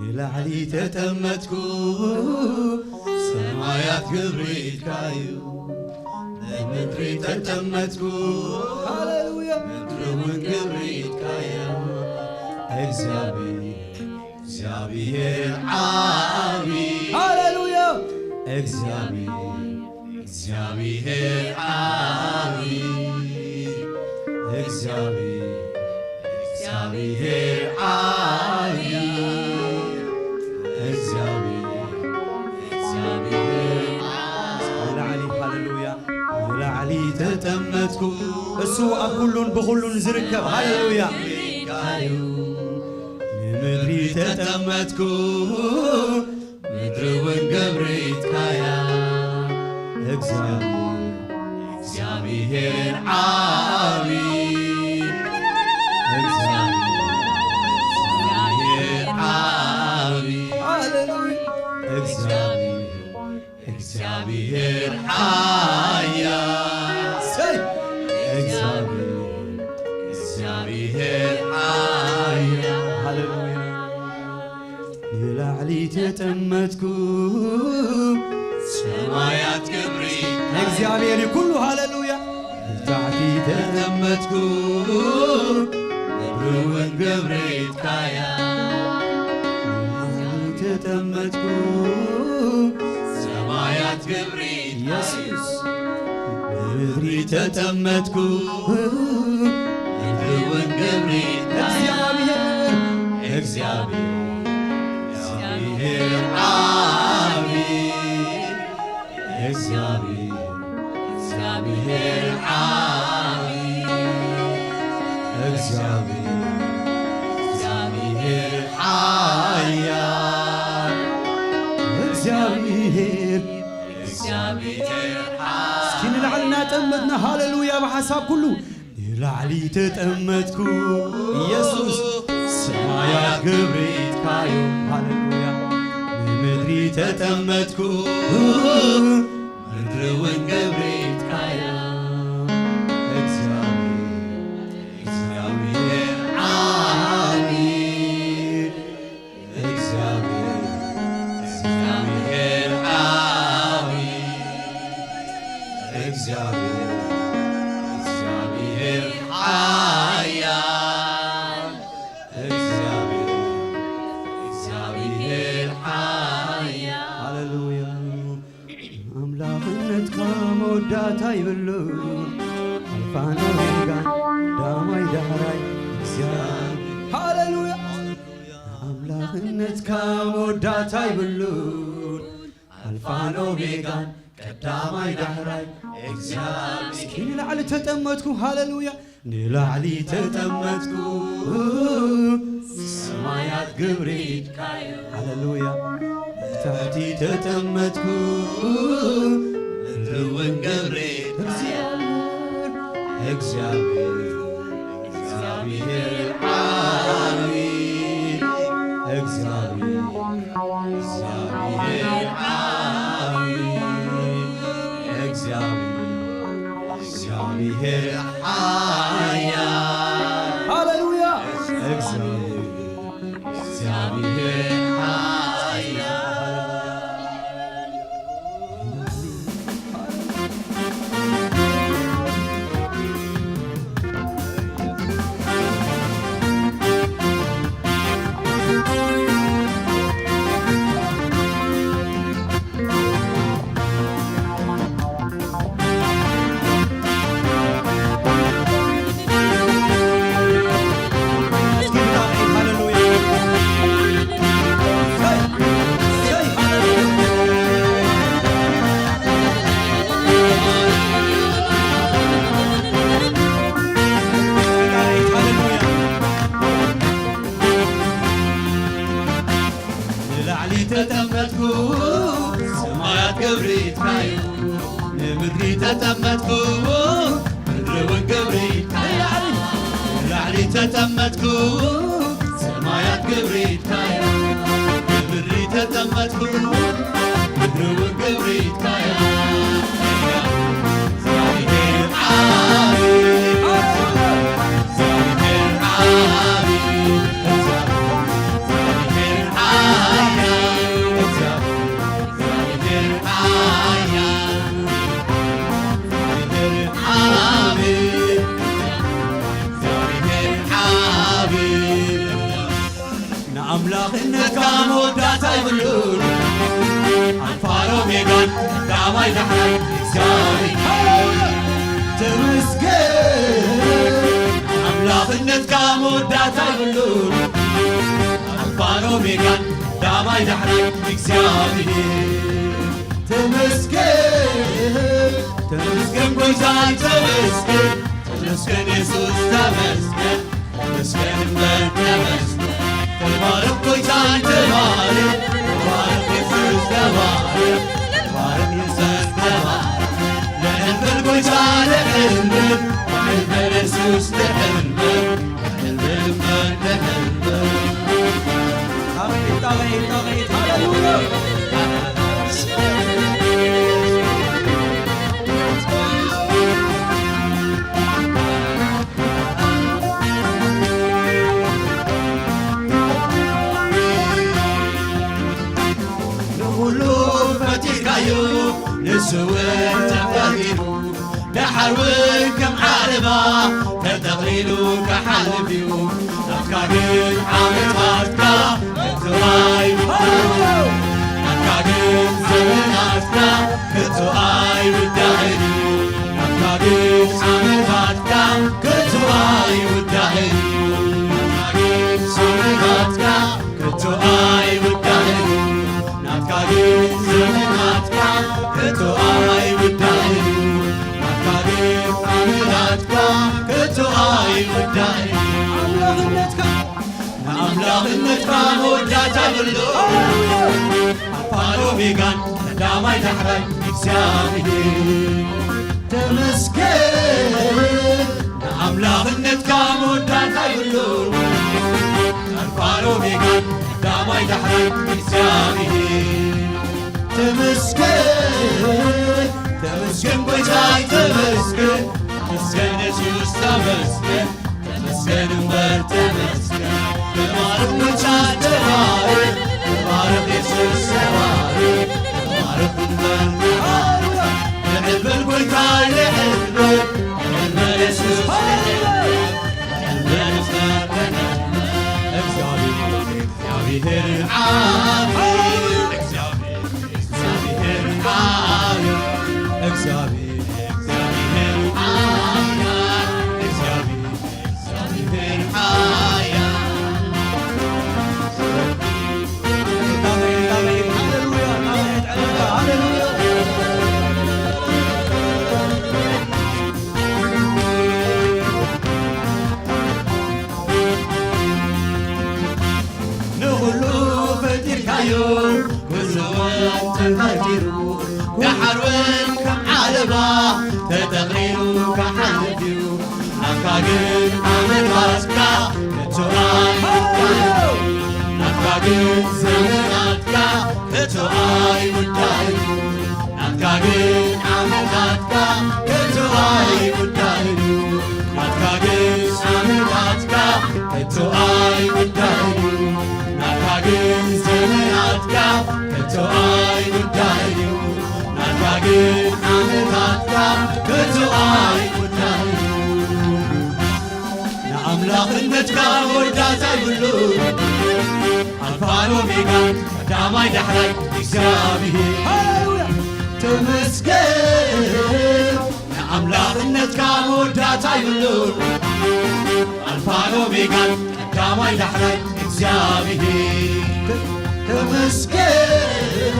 ንላዕሊ ተጠመትኩ ሰማያት ግብሪትካዩ። ንምድሪ ተጠመትኩ ሃሌሉያ ምድሪ እውን ግብሪትካዩ። እግዚኣብሔር እግዚኣብሔር ዓቢ። ሃሌሉያ። እግዚኣብሔር፣ እግዚኣብሔር ዓቢ። እግዚኣብሔር፣ እግዚኣብሔር ዓቢ። እግዚኣብሔር፣ እግዚኣብሔር ዓቢ። ንላዕሊ፣ ሃሌሉያ። ንላዕሊ ተጠመትኩ። እሱ ኣብ ኩሉን ብኹሉን ዝርከብ። ሃሌሉያ። ንምድሪ ተጠመትኩ፣ ምድሪ እውን ግብሪትካያ። እግዚኣብሔር፣ እግዚኣብሔር ዓቢ። እግዚኣብሔር፣ እግዚኣብሔር ዓቢ። ሃሌሉያ። እግዚኣብሔር፣ እግዚኣብሔር ሓያል። ሰይ! እግዚኣብሔር፣ እግዚኣብሔር ሓያል። ሃሌሉያ። ንላዕሊ ተጠመትኩ፣ ሰማያት ክብሪ። እግዚኣብሔር እዩ ኩሉ። ሃሌሉያ። ንታሕቲ ተጠመትኩ፣ ምድሪ እውን ግብሪትካያ። ንላዕሊ ተጠመትኩ፣ ሰማያት ክብሪ ኢየሱስ። ምድሪ ተጠመትኩ፣ ምድሪ እውን ግብሪ። እግዚኣብሔር፣ እግዚኣብሔር፣ እግዚኣብሔር ዓቢ። እግዚኣብሔር፣ እግዚኣብሔር ዓቢ። እግዚኣብሔር፣ እግዚኣብሔር ሓያል። እግዚኣብሔር፣ እግዚኣብሔር ሓያል። እስኪ ንላዕሊ እናጠመትና ሃሌሉያ ብሓሳብ ኩሉ። ንላዕሊ ተጠመትኩ ኢየሱስ፣ ሰማያት ግብሪትካዩ። ሃሌሉያ። ንምድሪ ተጠመትኩ፣ ምድሪ እውን ግብሪትካያ። እግዚኣብሔር፣ እግዚኣብሔር ዓቢ። እግዚኣብሔር፣ እግዚኣብሔር ዓቢ። እግዚኣብሔር፣ እግዚኣብሔር ሓያል። እግዚኣብሔር፣ እግዚኣብሔር ሓያል። ሃሌሉያ። ኣምላኽነትካ መወዳእታ ይብሉ። ኣልፋን ኦሜጋን ዳማይ ዳሕራይ እግዚኣብሔር። ሃሌሉያ። ኣምላኽነትካ መወዳእታ ይብሉ። ኣልፋን ኦሜጋን ቀዳማይ ዳሕራይ እግዚኣብሔር። እስኪ ንላዕሊ ተጠመትኩ። ሃሌሉያ። ንላዕሊ ተጠመትኩ፣ ሰማያት ግብሪ ኢድካዩ። ሃሌሉያ። ንታሕቲ ተጠመትኩ፣ ምድሪ እውን ግብሪ። እግዚኣብሔር፣ እግዚኣብሔር፣ እግዚኣብሔር ዓቢ። እግዚኣብሔር፣ እግዚኣብሔር ክብሪትካዩ። ንምድሪ ተጠመትኩ፣ ምድሪ እውን ክብሪትካዩ። ላዕሊ ተጠመትኩ፣ ሰማያት ክብሪትካዩ። ንምድሪ ተጠመትኩ፣ ምድሪ እውን ክብሪትካዩ። እግዚኣብሔር ዓቢ፣ እግዚኣብሔር ዓቢ፣ እግዚኣብሔር ሓያል፣ እግዚኣብሔር ሓያል፣ እግዚኣብሔር ዓቢ፣ እግዚኣብሔር ዓቢ። ንኣምላኽነትካ መወዳእታ የብሉን። ኣልፋን ኦሜጋን ቀዳማይ ዳሕራይ እግዚኣብሔር ተመስገን። ንኣምላኽነትካ መወዳእታ የብሉን። ኣልፋን ኦሜጋን ቀዳማይ ዳሕራይ እግዚኣብሔር ተመስገን። ተመስገን ጎይታይ ተመስገን። ተመስገን የሱስ ተመስገን። ተመስገን እምበር ተመስገን። ተባረኽ ጎይታይ ተባረኽ። ተባረኽ የሱስ ተባረኽ። ተባረኽ የሱስ ተባረኽ። ልዕል በል ጎይታ ልዕል በል። ልዕል በል የሱስ ልዕል በል። ልዕል በል እምበር ልዕል በል። ጣቕዒት፣ ጣቕዒት፣ ጣቕዒት። ሃሌሉያ። ንኹሉ ፈጢርካዮ፣ ንሱ እውን ተፈጢሩ፣ ደሓር እውን ከም ዓለባ ተጠቕሊሉ ክሓልፍ እዩ። ናትካ ግን ዓመታትካ ከቶ ኣይውዳእን፣ ናትካ ግን ዘመናትካ ከቶ ኣይውዳእን እዩ። ናትካ ግን ዓመታትካ ከቶ ኣይውዳእን እዩ። ናትካ ግን ዘመናትካ ከቶ ኣይውዳእን እዩ። ናትካ ግን ዘመናትካ ከቶ ኣይውዳእን እዩ። ናትካ ግን ዓመታትካ ከቶ ኣይውዳእን እዩ። ኣምላኽነትካ ንኣምላኽነትካ መወዳእታ የብሉን። ኣልፋን ኦሜጋን ቀዳማይ ዳሕራይ እግዚኣብሔር ተመስገን። ንኣምላኽነትካ መወዳእታ የብሉን። ኣልፋን ኦሜጋን ቀዳማይ ዳሕራይ እግዚኣብሔር ተመስገን። ተመስገን ጎይታይ ተመስገን። ተመስገን የሱስ ተመስገን። ተመስገን እምበር ተመስገን። ተባረኽ ጎይታ ተባረኽ። ተባረኽ የሱስ ተባረኽ። ተባረኽ እምበር ተባረኽ። ልዕል በል ጎይታ ልዕል በል። ልዕል በል የሱስ ልዕል በል። ልዕል በል እምበር ተመስገን። እግዚኣብሔር፣ እግዚኣብሔር ዓቢ፣ እግዚኣብሔር፣ እግዚኣብሔር ዓቢ፣ እግዚኣብሔር፣ እግዚኣብሔር ዓቢ፣ እግዚኣብሔር፣ እግዚኣብሔር ዓቢ። ሃሌሉያ፣ ሃሌሉያ። ንኹሉ ፈጢርካዮ፣ ኩሉ እውን ተፈጢሩ፣ ደሓር እውን ከም ዓለባ ተጠቕሊሉ ክሓልፍ እዩ። ናትካ ግን ዓመታትካ ከቶ ኣይውዳእን፣ ናትካ ግን ዘመናትካ ከቶ ኣይውዳእን፣ ናትካ ግን ዓመታትካ ከቶ ኣይውዳእን፣ ናትካ ግን ዓመታትካ ከቶ ኣይውዳእን፣ ናትካ ግን ዘመናትካ ከቶ ኣይውዳእን፣ ናትካ ግን ዓመታትካ ከቶ ኣይውዳእን። ንኣምላኽነትካ መወዳእታ የብሉን። ኣልፋን ኦሜጋን ቀዳማይ ዳሕራይ እግዚኣብሔር። ሃሌሉያ። ተመስገን። ንኣምላኽነትካ መወዳእታ የብሉን። ኣልፋን ኦሜጋን ቀዳማይ ዳሕራይ እግዚኣብሔር። ተመስገን።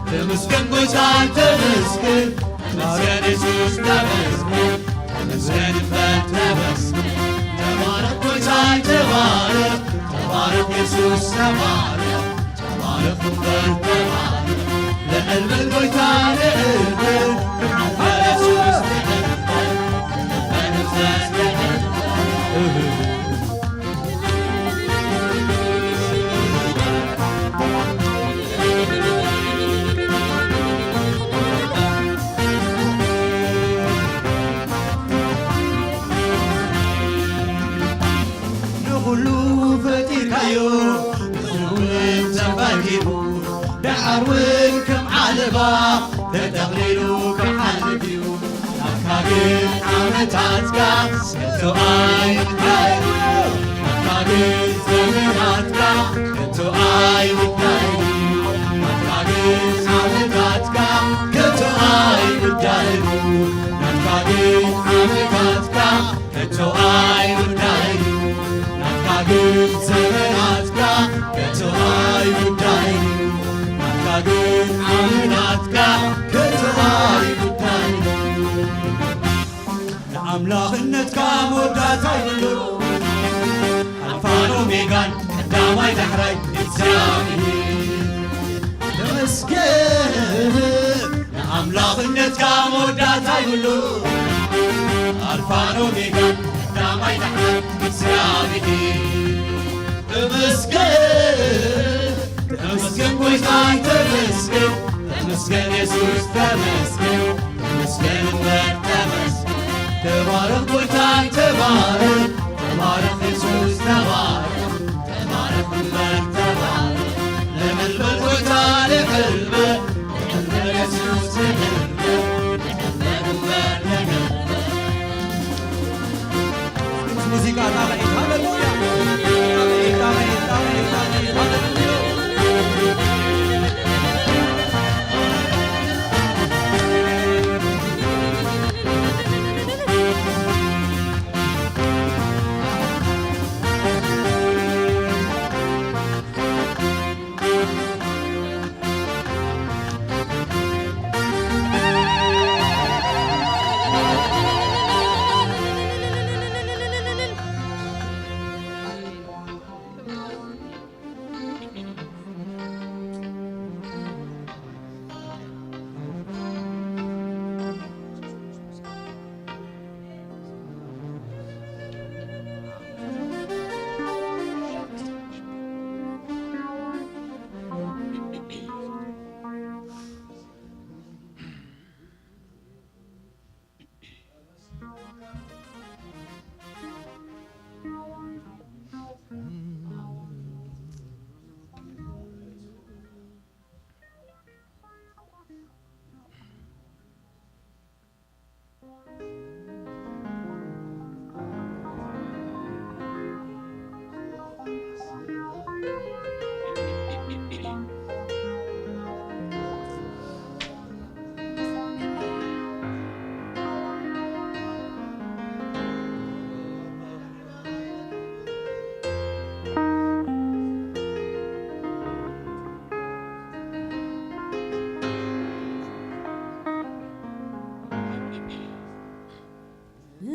ተመስገን ጎይታ ተመስገን። ተመስገን የሱስ ተመስገን። ተመስገን እምበር ተመስገን። ተባረኽ ጎይታ ተባረኽ። ተባረኽ የሱስ ተባረኽ። ተባረኽ እምበር ተባረኽ። ልዕል በል ጎይታ ልባ ተጠቕሊሉ ክሓልፍ እዩ። ናትካ ግን ዓመታትካ ከቶ ኣይውዳእን እዩ። ናትካ ግን ዘመናትካ ከቶ ኣይውዳእን እዩ። ናትካ ግን ዓመታትካ ከቶ ኣይውዳእን እዩ። ናትካ ግን ዓመታትካ ከቶ ኣይውዳእን እዩ። ናትካ ግን ዘመናትካ ከቶ ኣይውዳእን እዩ። ናትካ ግን ዓመታትካ ከቶ ኣይውዳእን እዩ። ንኣምላኽነትካ መወዳእታ የብሉ። ኣልፋን ኦሜጋን ቀዳማይ ዳሕራይ እግዚኣብሔር። ተመስገን። ንኣምላኽነትካ መወዳእታ የብሉ። ኣልፋን ኦሜጋን ቀዳማይ ዳሕራይ እግዚኣብሔር። ተመስገን፣ ተመስገን ጎይታይ፣ ተመስገን፣ ተመስገን የሱስ፣ ተመስገን፣ ተመስገን እምበር፣ ተመስገን። ተባረኽ ጎይታይ፣ ተባረኽ፣ ተባረኽ የሱስ፣ ተባረኽ፣ ተባረኽ እምበር፣ ተባረኽ። ልዕል በል ጎይታ፣ ልዕል በል፣ ልዕል በል የሱስ፣ ልዕል በል፣ ልዕል በል እምበር፣ ልዕል በል። ሙዚቃ ጣቕዒት፣ ሃሌሉያ። ጣቕዒት፣ ጣቕዒት፣ ጣቕዒት፣ ጣቕዒት፣ ሃሌሉያ።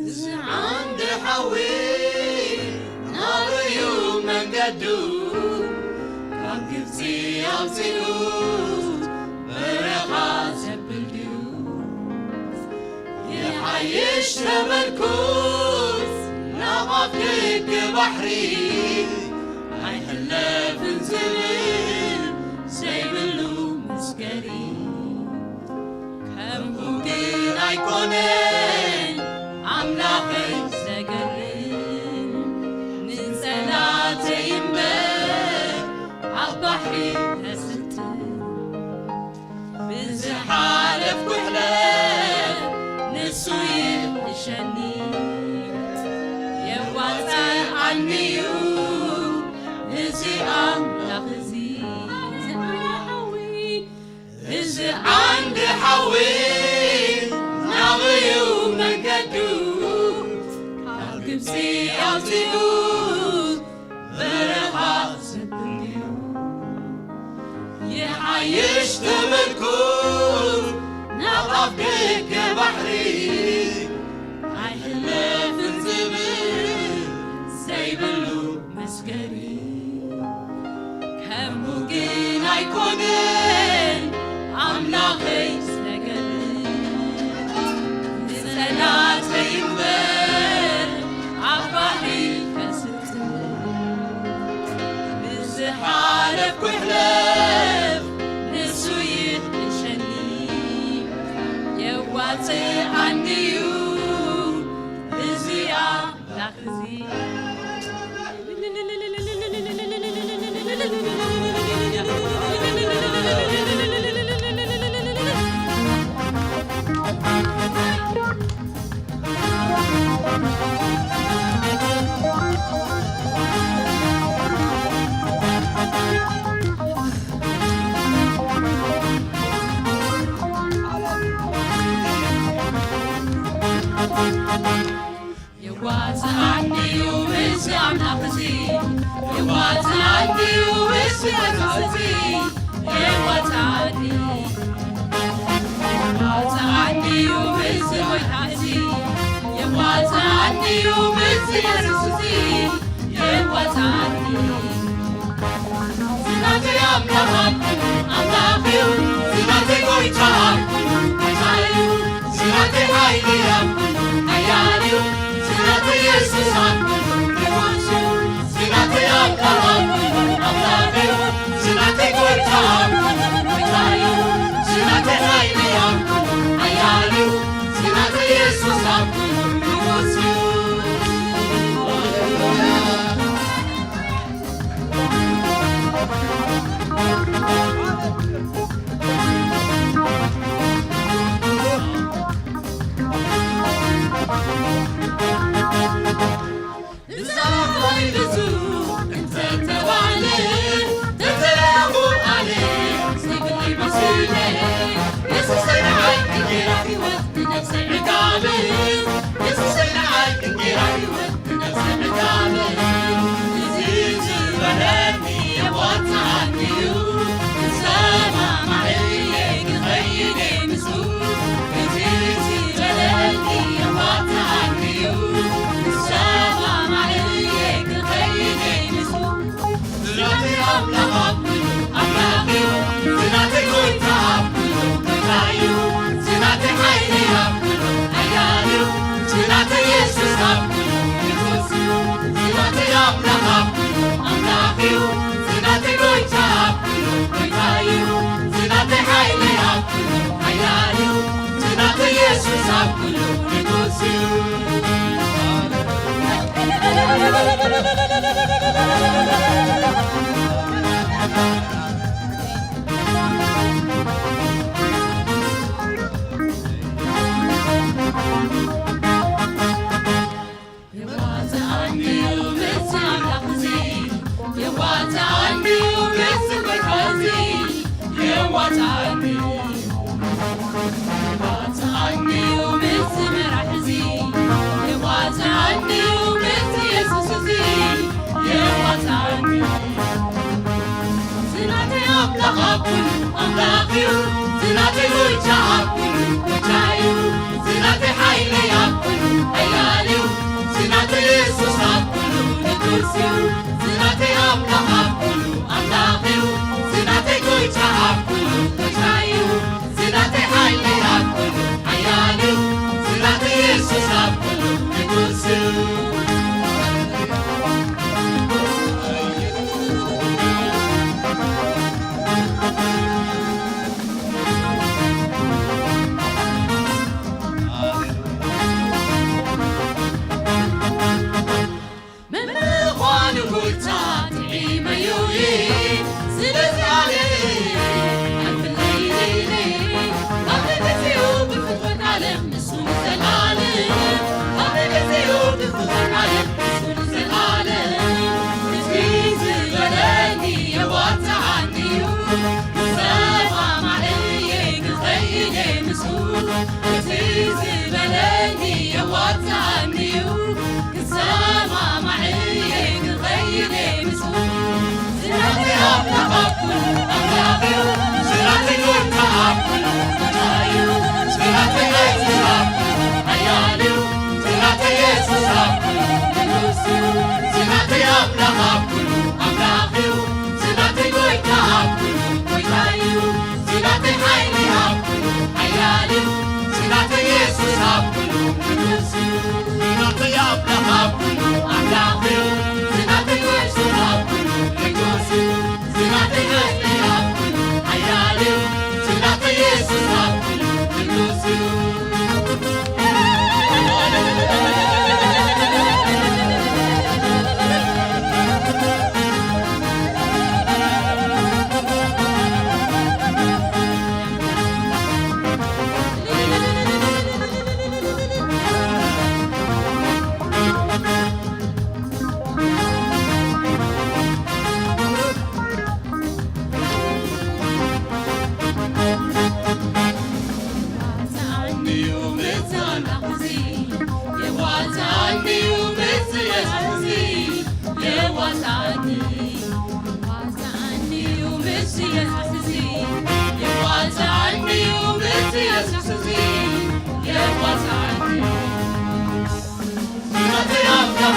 እዚ ዓንዲ ሓዊ ናበዩ መንገዱ ካብ ግብፂ ኣውፂኡ በረኻ ዘብል ድዩ? ይሓይሽ ተመርኩስ ናብ ኣፍ ደገ ባሕሪ ኣይሕለፍን ዝብል ዘይብሉ መስገሪ። ከምኡ ግን ኣይኮነን ኣምላኸይ ዘገርም፣ ንጸላተይ እምበር ኣብ ባሕሪ ተስጥም። ብዝሓለፍኩ ሕለፍ ንሱ ይሕሸኒ፣ የዋጽኣኒ እዩ እዚ ኣምላኽ እዚ። እዚ ዓንዲ ሓዊ ናበዩ መንገዱ ካብ ግብፂ ኣውፂኡ በረኻ ዘብል ድዩ? ይሓይሽ ተመርኩስ ናብ ኣፍ ደገ ባሕሪ ኣይሕለፍን ዝብል ዘይብሉ መስገሪ። ከምኡ ግን ኣይኮነን ኣምላኸይ ዘገርም፣ ንጸላተይ እምበር ኣብ ባሕሪ ከስጥም። ብዝሓለፍኩ ይሕለፍ ንሱ ይሕሸኒ፣ የዋጽኣኒ እዩ እዚ ኣምላኽ እዚ።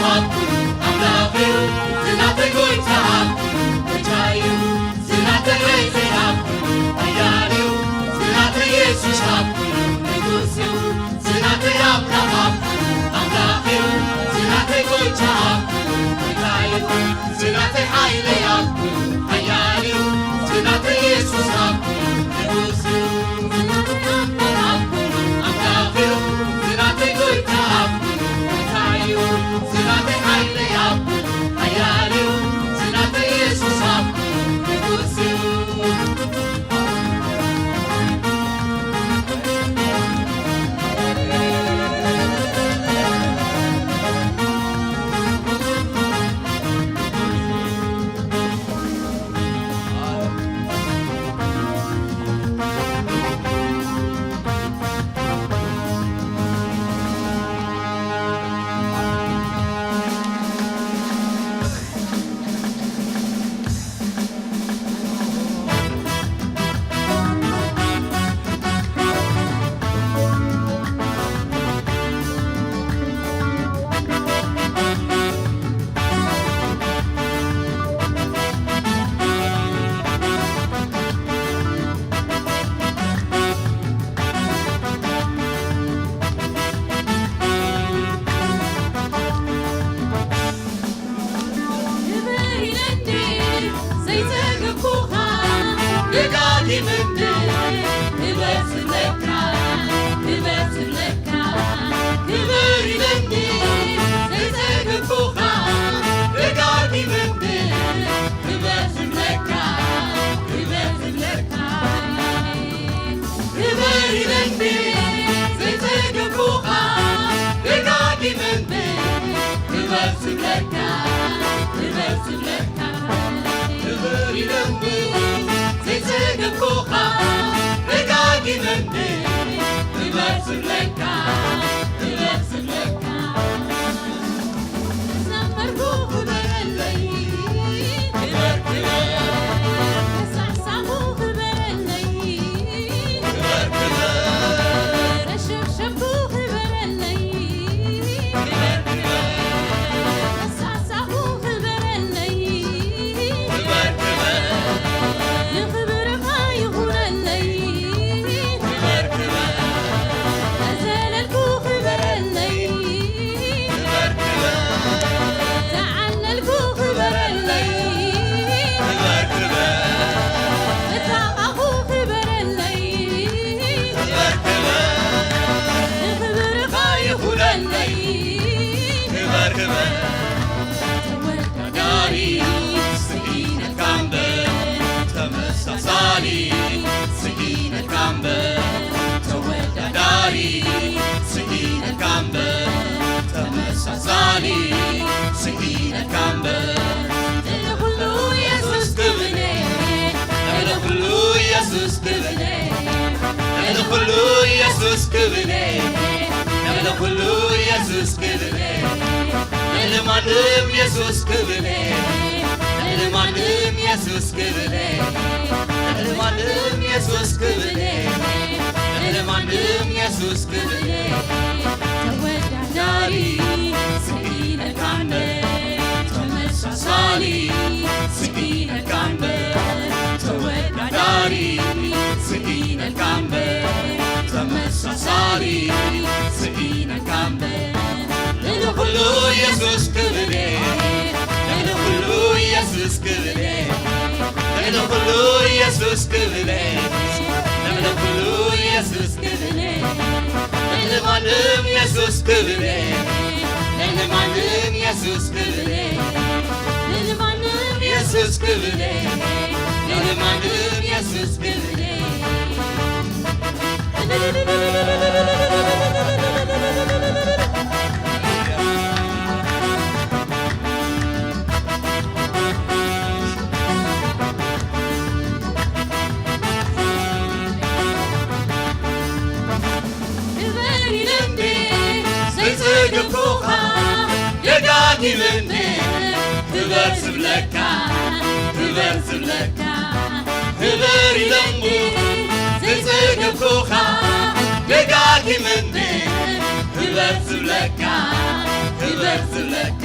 ኣምላኽ እዩ ዝናተይ ጎይታ፣ ጎይታ እዩ ዝናተይ ሓይሊ፣ ሓያል እዩ ዝናተይ የሱስ፣ ንጉስ እዩ ዝናተይ ኣምላኽ፣ ኣምላኽ እዩ ዝናተይ ጎይታ፣ ጎይታ እዩ ዝናተይ ሓይሊ፣ ሓያል እዩ ዝናተይ የሱስ፣ ንጉስ እዩ ዝናተይ ኣምላኽ፣ ኣምላኽ እዩ ዝናተይ ጎይታ፣ ጎይታ እዩ ዝናተይ ሓይሊ፣ ሓያል እዩ ዝናተይ የሱስ፣ ንጉስ እዩ። ክበር ኢለኒ ዘይጸገብኩኻ፣ ደጋጊመ ክበር ዝብለካ፣ ክበር ዝብለካ። ክበር ኢለኒ ዘይጸገብኩኻ፣ ደጋጊመ ክበር ዝብለካ፣ ክበር ዝብለካ። ክበር ኢለኒ ዘይጸገብኩኻ፣ ደጋጊመ ክበር ዝብለካ፣ ክበር ዝብለካ። ክበር ኢለኒ ዘይጸገብኩኻ፣ ደጋጊመ ክበር ዝብለካ፣ ክበር ዝብለካ። ተወዳዳሪ ስኢነካ እምበር ተመሳሳሊ፣ ስኢነካ እምበር ተወዳዳሪ፣ ስኢነካ እምበር ተመሳሳሊ፣ ስኢነካ እምበር። ልዕሊ ኩሉ የሱስ ክብለ፣ ልዕሊ ኩሉ የሱስ ክብለ፣ ልዕሊ ኩሉ የሱስ ክብለ፣ ልዕሊ ኩሉ የሱስ ክብለ፣ ልዕሊ ማንም የሱስ ክብለ፣ ልዕሊ ማንም የሱስ ክብለ፣ ልዕሊ ማንም የሱስ ክብለ፣ ልዕሊ ማንም የሱስ ክብለ። ተወዳዳሪ ስኢነካ እምበር ተመሳሳሊ፣ ስኢነካ እምበር ተወዳዳሪ፣ ስኢነካ እምበር ተመሳሳሊ፣ ስኢነካ እምበር። ልዕሊ ኩሉ የሱስ ክብለ፣ ልዕሊ ኩሉ የሱስ ክብለ፣ ልዕሊ ኩሉ የሱስ ክብለ፣ ልዕሊ ኩሉ የሱስ ክብለ፣ ልዕሊ ማንም የሱስ ክብለ፣ ልዕሊ ማንም የሱስ ክብለ፣ ልዕሊ ማንም የሱስ ክብለ፣ ልዕሊ ማንም የሱስ ክብለ። ክበር ኢለኒ ዘይጸገብኩኻ፣ ደጋጊመ ክበር ዝብለካ፣ ክበር ዝብለካ። ክበር ኢለኒ ዘይጸገብኩኻ፣ ደጋጊመ ክበር ዝብለካ፣ ክበር ዝብለካ።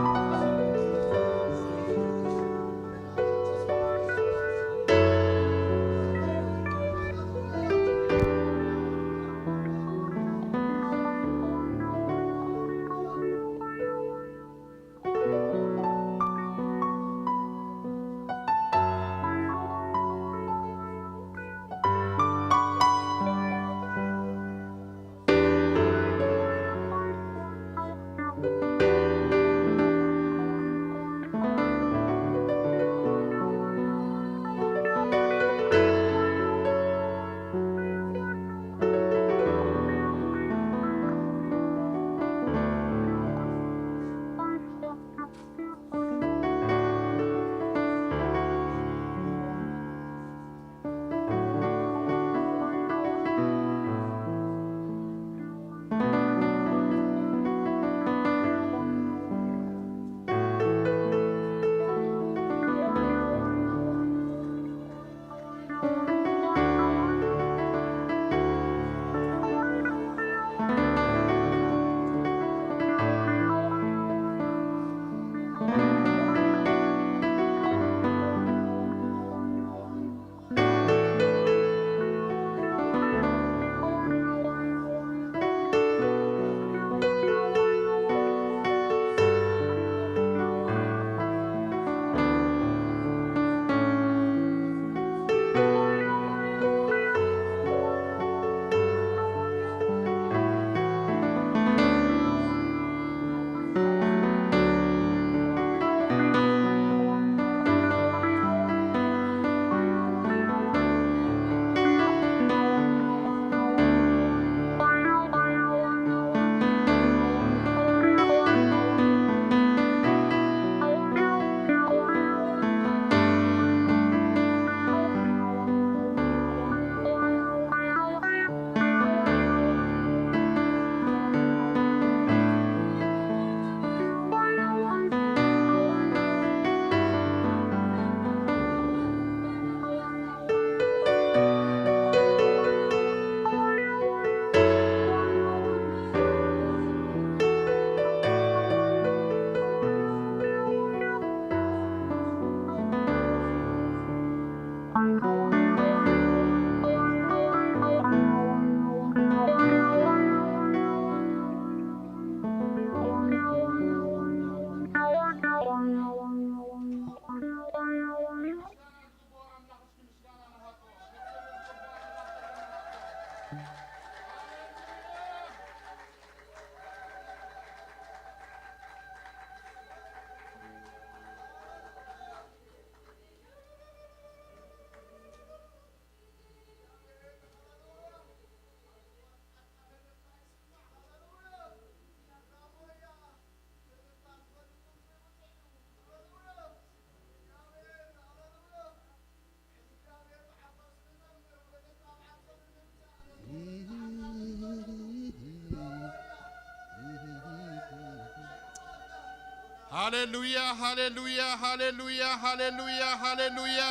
ሃሌሉያ፣ ሃሌሉያ፣ ሃሌሉያ፣ ሃሌሉያ፣ ሃሌሉያ።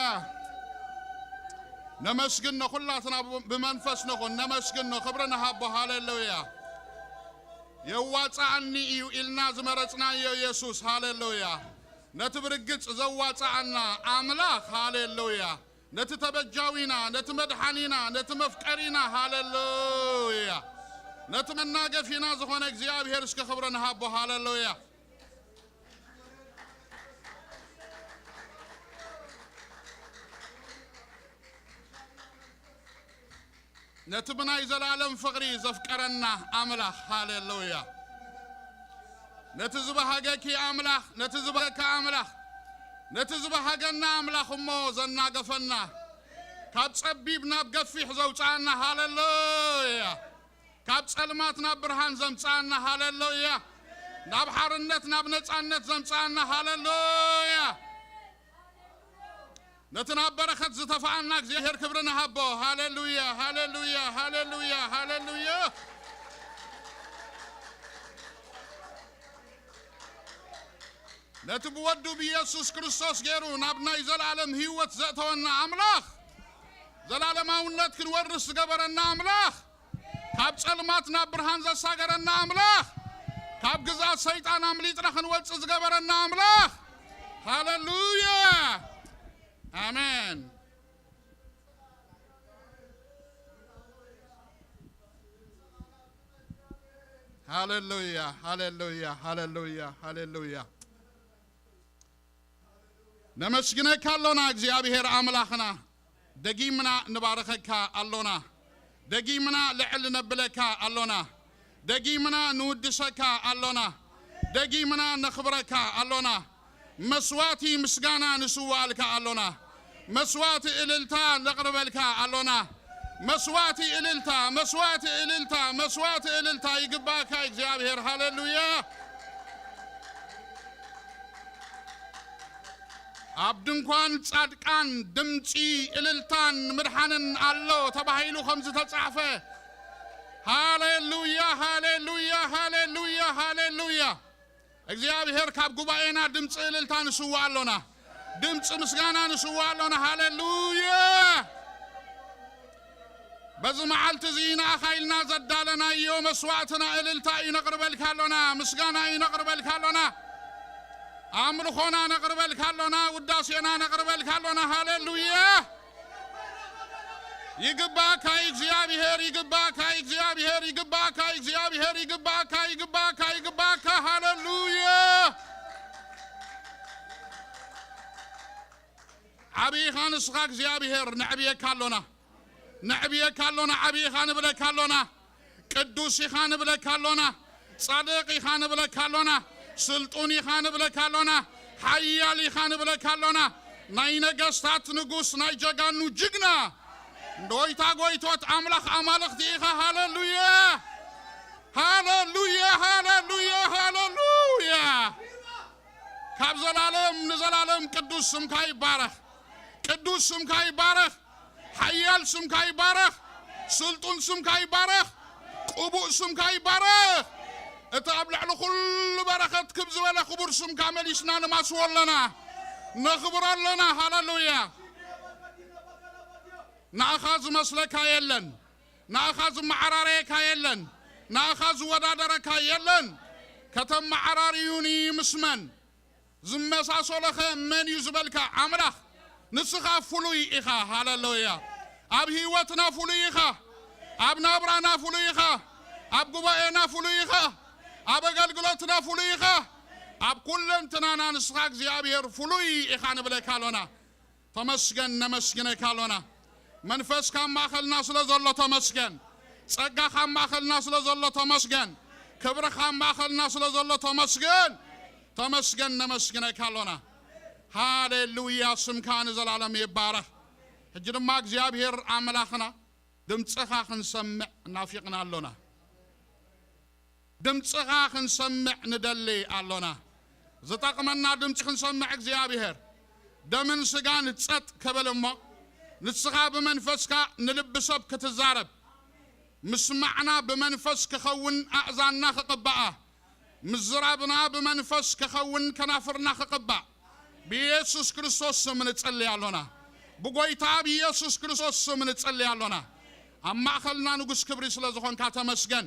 ነመስግኖ፣ ኩላትና ብ-፣ ብመንፈስ ንኹን፣ ነመስግኖ፣ ክብሪ ንሃቦ። ሃሌሉያ። የዋጽኣኒ እዩ ኢልና ዝመረጽናዮ የሱስ፣ ሃሌሉያ። ነቲ ብርግጽ ዘዋጽኣና ኣምላኽ፣ ሃሌሉያ። ነቲ ተበጃዊና፣ ነቲ መድሓኒና፣ ነቲ መፍቀሪና፣ ሃሌሉያ። ነቲ መናገፊና ዝኾነ እግዚኣብሔር እስከ ክብሪ ንሃቦ፣ ሃሌሉያ። ነቲ ብናይ ዘላለም ፍቕሪ ዘፍቀረና ኣምላኽ፣ ሃሌሉያ። ነቲ ዝበሃገኪ ኣምላኽ፣ ነቲ ዝበሃገካ ኣምላኽ፣ ነቲ ዝበሃገና ኣምላኽ እሞ ዘናገፈና፣ ካብ ጸቢብ ናብ ገፊሕ ዘውጽኣና፣ ሃሌሉያ። ካብ ጸልማት ናብ ብርሃን ዘምጽኣና፣ ሃሌሉያ። ናብ ሓርነት፣ ናብ ነጻነት ዘምጽኣና፣ ሃሌሉያ። ነቲ ናብ በረኸት ዝተፋኣና እግዚኣብሔር ክብሪ ንሃቦ። ሃሌሉያ፣ ሃሌሉያ፣ ሃሌሉያ፣ ሃሌሉያ። ነቲ ብወዱ ብኢየሱስ ክርስቶስ ገይሩ ናብ ናይ ዘላለም ህይወት ዘእተወና ኣምላኽ፣ ዘላለማውነት ክንወርስ ዝገበረና ኣምላኽ፣ ካብ ጸልማት ናብ ብርሃን ዘሳገረና ኣምላኽ፣ ካብ ግዝኣት ሰይጣን ኣምሊጥና ክንወጽእ ዝገበረና ኣምላኽ። ሃሌሉያ። ኣሜን። ሃሌሉያ፣ ሃሌሉያ፣ ሃሌሉያ፣ ሃሌሉያ። ነመስግነካ ኣሎና እግዚኣብሔር ኣምላኽና፣ ደጊምና ንባርኸካ ኣሎና፣ ደጊምና ልዕል ነብለካ ኣሎና፣ ደጊምና ንውድሰካ ኣሎና፣ ደጊምና ነኽብረካ ኣሎና። መስዋእቲ ምስጋና ንስዋኣልካ ኣሎና። መስዋእቲ እልልታ ነቕርበልካ ኣሎና። መስዋእቲ እልልታ፣ መስዋእቲ እልልታ፣ መስዋእቲ እልልታ ይግባእካ እግዚኣብሔር። ሃሌሉያ። ኣብ ድንኳን ጻድቃን ድምጺ እልልታን ምድሓንን ኣሎ ተባሂሉ ከም ዝተጻሕፈ፣ ሃሌሉያ፣ ሃሌሉያ፣ ሃሌሉያ፣ ሃሌሉያ። እግዚኣብሔር ካብ ጉባኤና ድምፂ እልልታ ንስዋእ ኣሎና፣ ድምፂ ምስጋና ንስዋእ ኣሎና። ሃሌሉያ። በዚ መዓልቲ እዚ ንኣኻ ኢልና ዘዳለናዮ መስዋእትና እልልታ እዩ ነቕርበልካ ኣሎና፣ ምስጋና እዩ ነቕርበልካ ኣሎና፣ ኣምልኾና ነቕርበልካ ኣሎና፣ ውዳሴና ነቕርበልካ ኣሎና። ሃሌሉያ። ይግባእካ እግዚኣብሔር፣ ይግባእካ እግዚኣብሔር፣ ይግባእካ እግዚኣብሔር፣ ይግባእካ፣ ይግባእካ፣ ይግባእካ። ሃሌሉያ። ዓብይኻ ንስኻ እግዚኣብሔር፣ ነዕብየካ ኣሎና፣ ነዕብየካ ኣሎና፣ ዓብይኻ ንብለካ ኣሎና። ቅዱስ ኢኻ ንብለካ ኣሎና፣ ጻድቕ ኢኻ ንብለካ ኣሎና፣ ስልጡን ኢኻ ንብለካ ኣሎና፣ ሓያል ኢኻ ንብለካ ኣሎና። ናይ ነገስታት ንጉስ፣ ናይ ጀጋኑ ጅግና፣ ጎይታ ጎይቶት፣ ኣምላኽ ኣማልኽቲ ኢኻ። ሃሌሉያ፣ ሃሌሉያ፣ ሃሌሉያ፣ ሃሌሉያ። ካብ ዘላለም ንዘላለም ቅዱስ ስምካ ይባረኽ፣ ቅዱስ ስምካ ይባረኽ። ሓያል ስምካ ይባረኽ፣ ስልጡን ስምካ ይባረኽ፣ ቅቡእ ስምካ ይባረኽ። እቲ ኣብ ልዕሊ ኩሉ በረኸት ክብ ዝበለ ክቡር ስምካ መሊስና ንማስዎ ኣለና፣ ነኽብሮ ኣለና። ሃሌሉያ። ንኣኻ ዝመስለካ የለን፣ ንኣኻ ዝመዓራረየካ የለን፣ ንኣኻ ዝወዳደረካ የለን። ከተመዓራርዩኒ ምስ መን? ዝመሳሰሎኸ መን እዩ ዝበልካ ኣምላኽ፣ ንስኻ ፍሉይ ኢኻ። ሃሌሉያ። ኣብ ህይወትና ፍሉይ ኢኻ፣ ኣብ ናብራና ፍሉይ ኢኻ፣ ኣብ ጉባኤና ፍሉይ ኢኻ፣ ኣብ ኣገልግሎትና ፍሉይ ኢኻ፣ ኣብ ኩለንትናና ንስኻ እግዚኣብሔር ፍሉይ ኢኻ ንብለካ ኣሎና። ተመስገን፣ ነመስግነካ ኣሎና። መንፈስካ ኣብ ማእኸልና ስለ ዘሎ ተመስገን። ጸጋኻ ኣብ ማእኸልና ስለ ዘሎ ተመስገን። ክብርኻ ኣብ ማእኸልና ስለ ዘሎ ተመስገን። ተመስገን፣ ነመስግነካ ኣሎና። ሃሌሉያ፣ ስምካ ንዘላለም ይባረኽ። ሕጂ ድማ እግዚኣብሔር ኣምላኽና፣ ድምፅኻ ክንሰምዕ ናፊቕና ኣሎና። ድምፅኻ ክንሰምዕ ንደሊ ኣሎና። ዝጠቕመና ድምፂ ክንሰምዕ እግዚኣብሔር። ደምን ስጋን ጸጥ ክብል እሞ፣ ንስኻ ብመንፈስካ ንልቢ ሰብ ክትዛረብ፣ ምስማዕና ብመንፈስ ክኸውን፣ ኣእዛንና ክቕባኣ፣ ምዝራብና ብመንፈስ ክኸውን፣ ከናፍርና ክቕባእ ብኢየሱስ ክርስቶስ ስም ንጸሊ ኣሎና። ብጎይታ ብኢየሱስ ክርስቶስ ስም ንጸሊ ኣሎና። ኣብ ማእኸልና ንጉስ ክብሪ ስለ ዝኾንካ ተመስገን።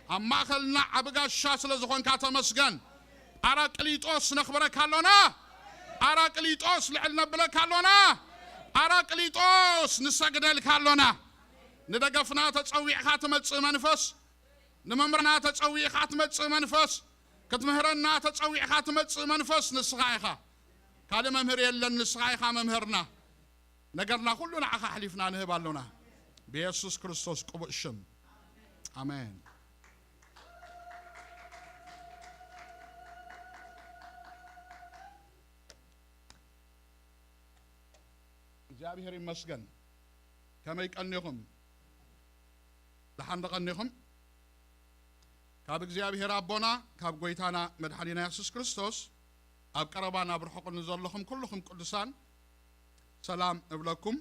ኣብ ማእኸልና ዓቢ ጋሻ ስለ ዝኾንካ ተመስገን። ጳራቅሊጦስ ነኽብረካ ኣሎና። ጳራቅሊጦስ ልዕል ነብለካ ኣሎና። ጳራቅሊጦስ ንሰግደልካ ኣሎና። ንደገፍና ተጸዊዕካ ትመጽእ መንፈስ፣ ንመምርና ተጸዊዕካ ትመጽእ መንፈስ፣ ክትምህረና ተጸዊዕካ ትመጽእ መንፈስ ንስኻ ኢኻ። ካልእ መምህር የለን፣ ንስኻ ኢኻ መምህርና። ነገርና ኩሉ ንዓኻ ኣሕሊፍና ንህብ ኣሎና። ብየሱስ ክርስቶስ ቅቡእ ሽም። ኣሜን። እግዚኣብሔር ይመስገን። ከመይ ቀኒኹም? ደሓን ዶ ቀኒኹም? ካብ እግዚኣብሔር ኣቦና፣ ካብ ጎይታና መድሓኒና የሱስ ክርስቶስ፣ ኣብ ቀረባን ኣብ ርሑቕን ዘለኹም ኩልኹም ቅዱሳን፣ ሰላም እብለኩም።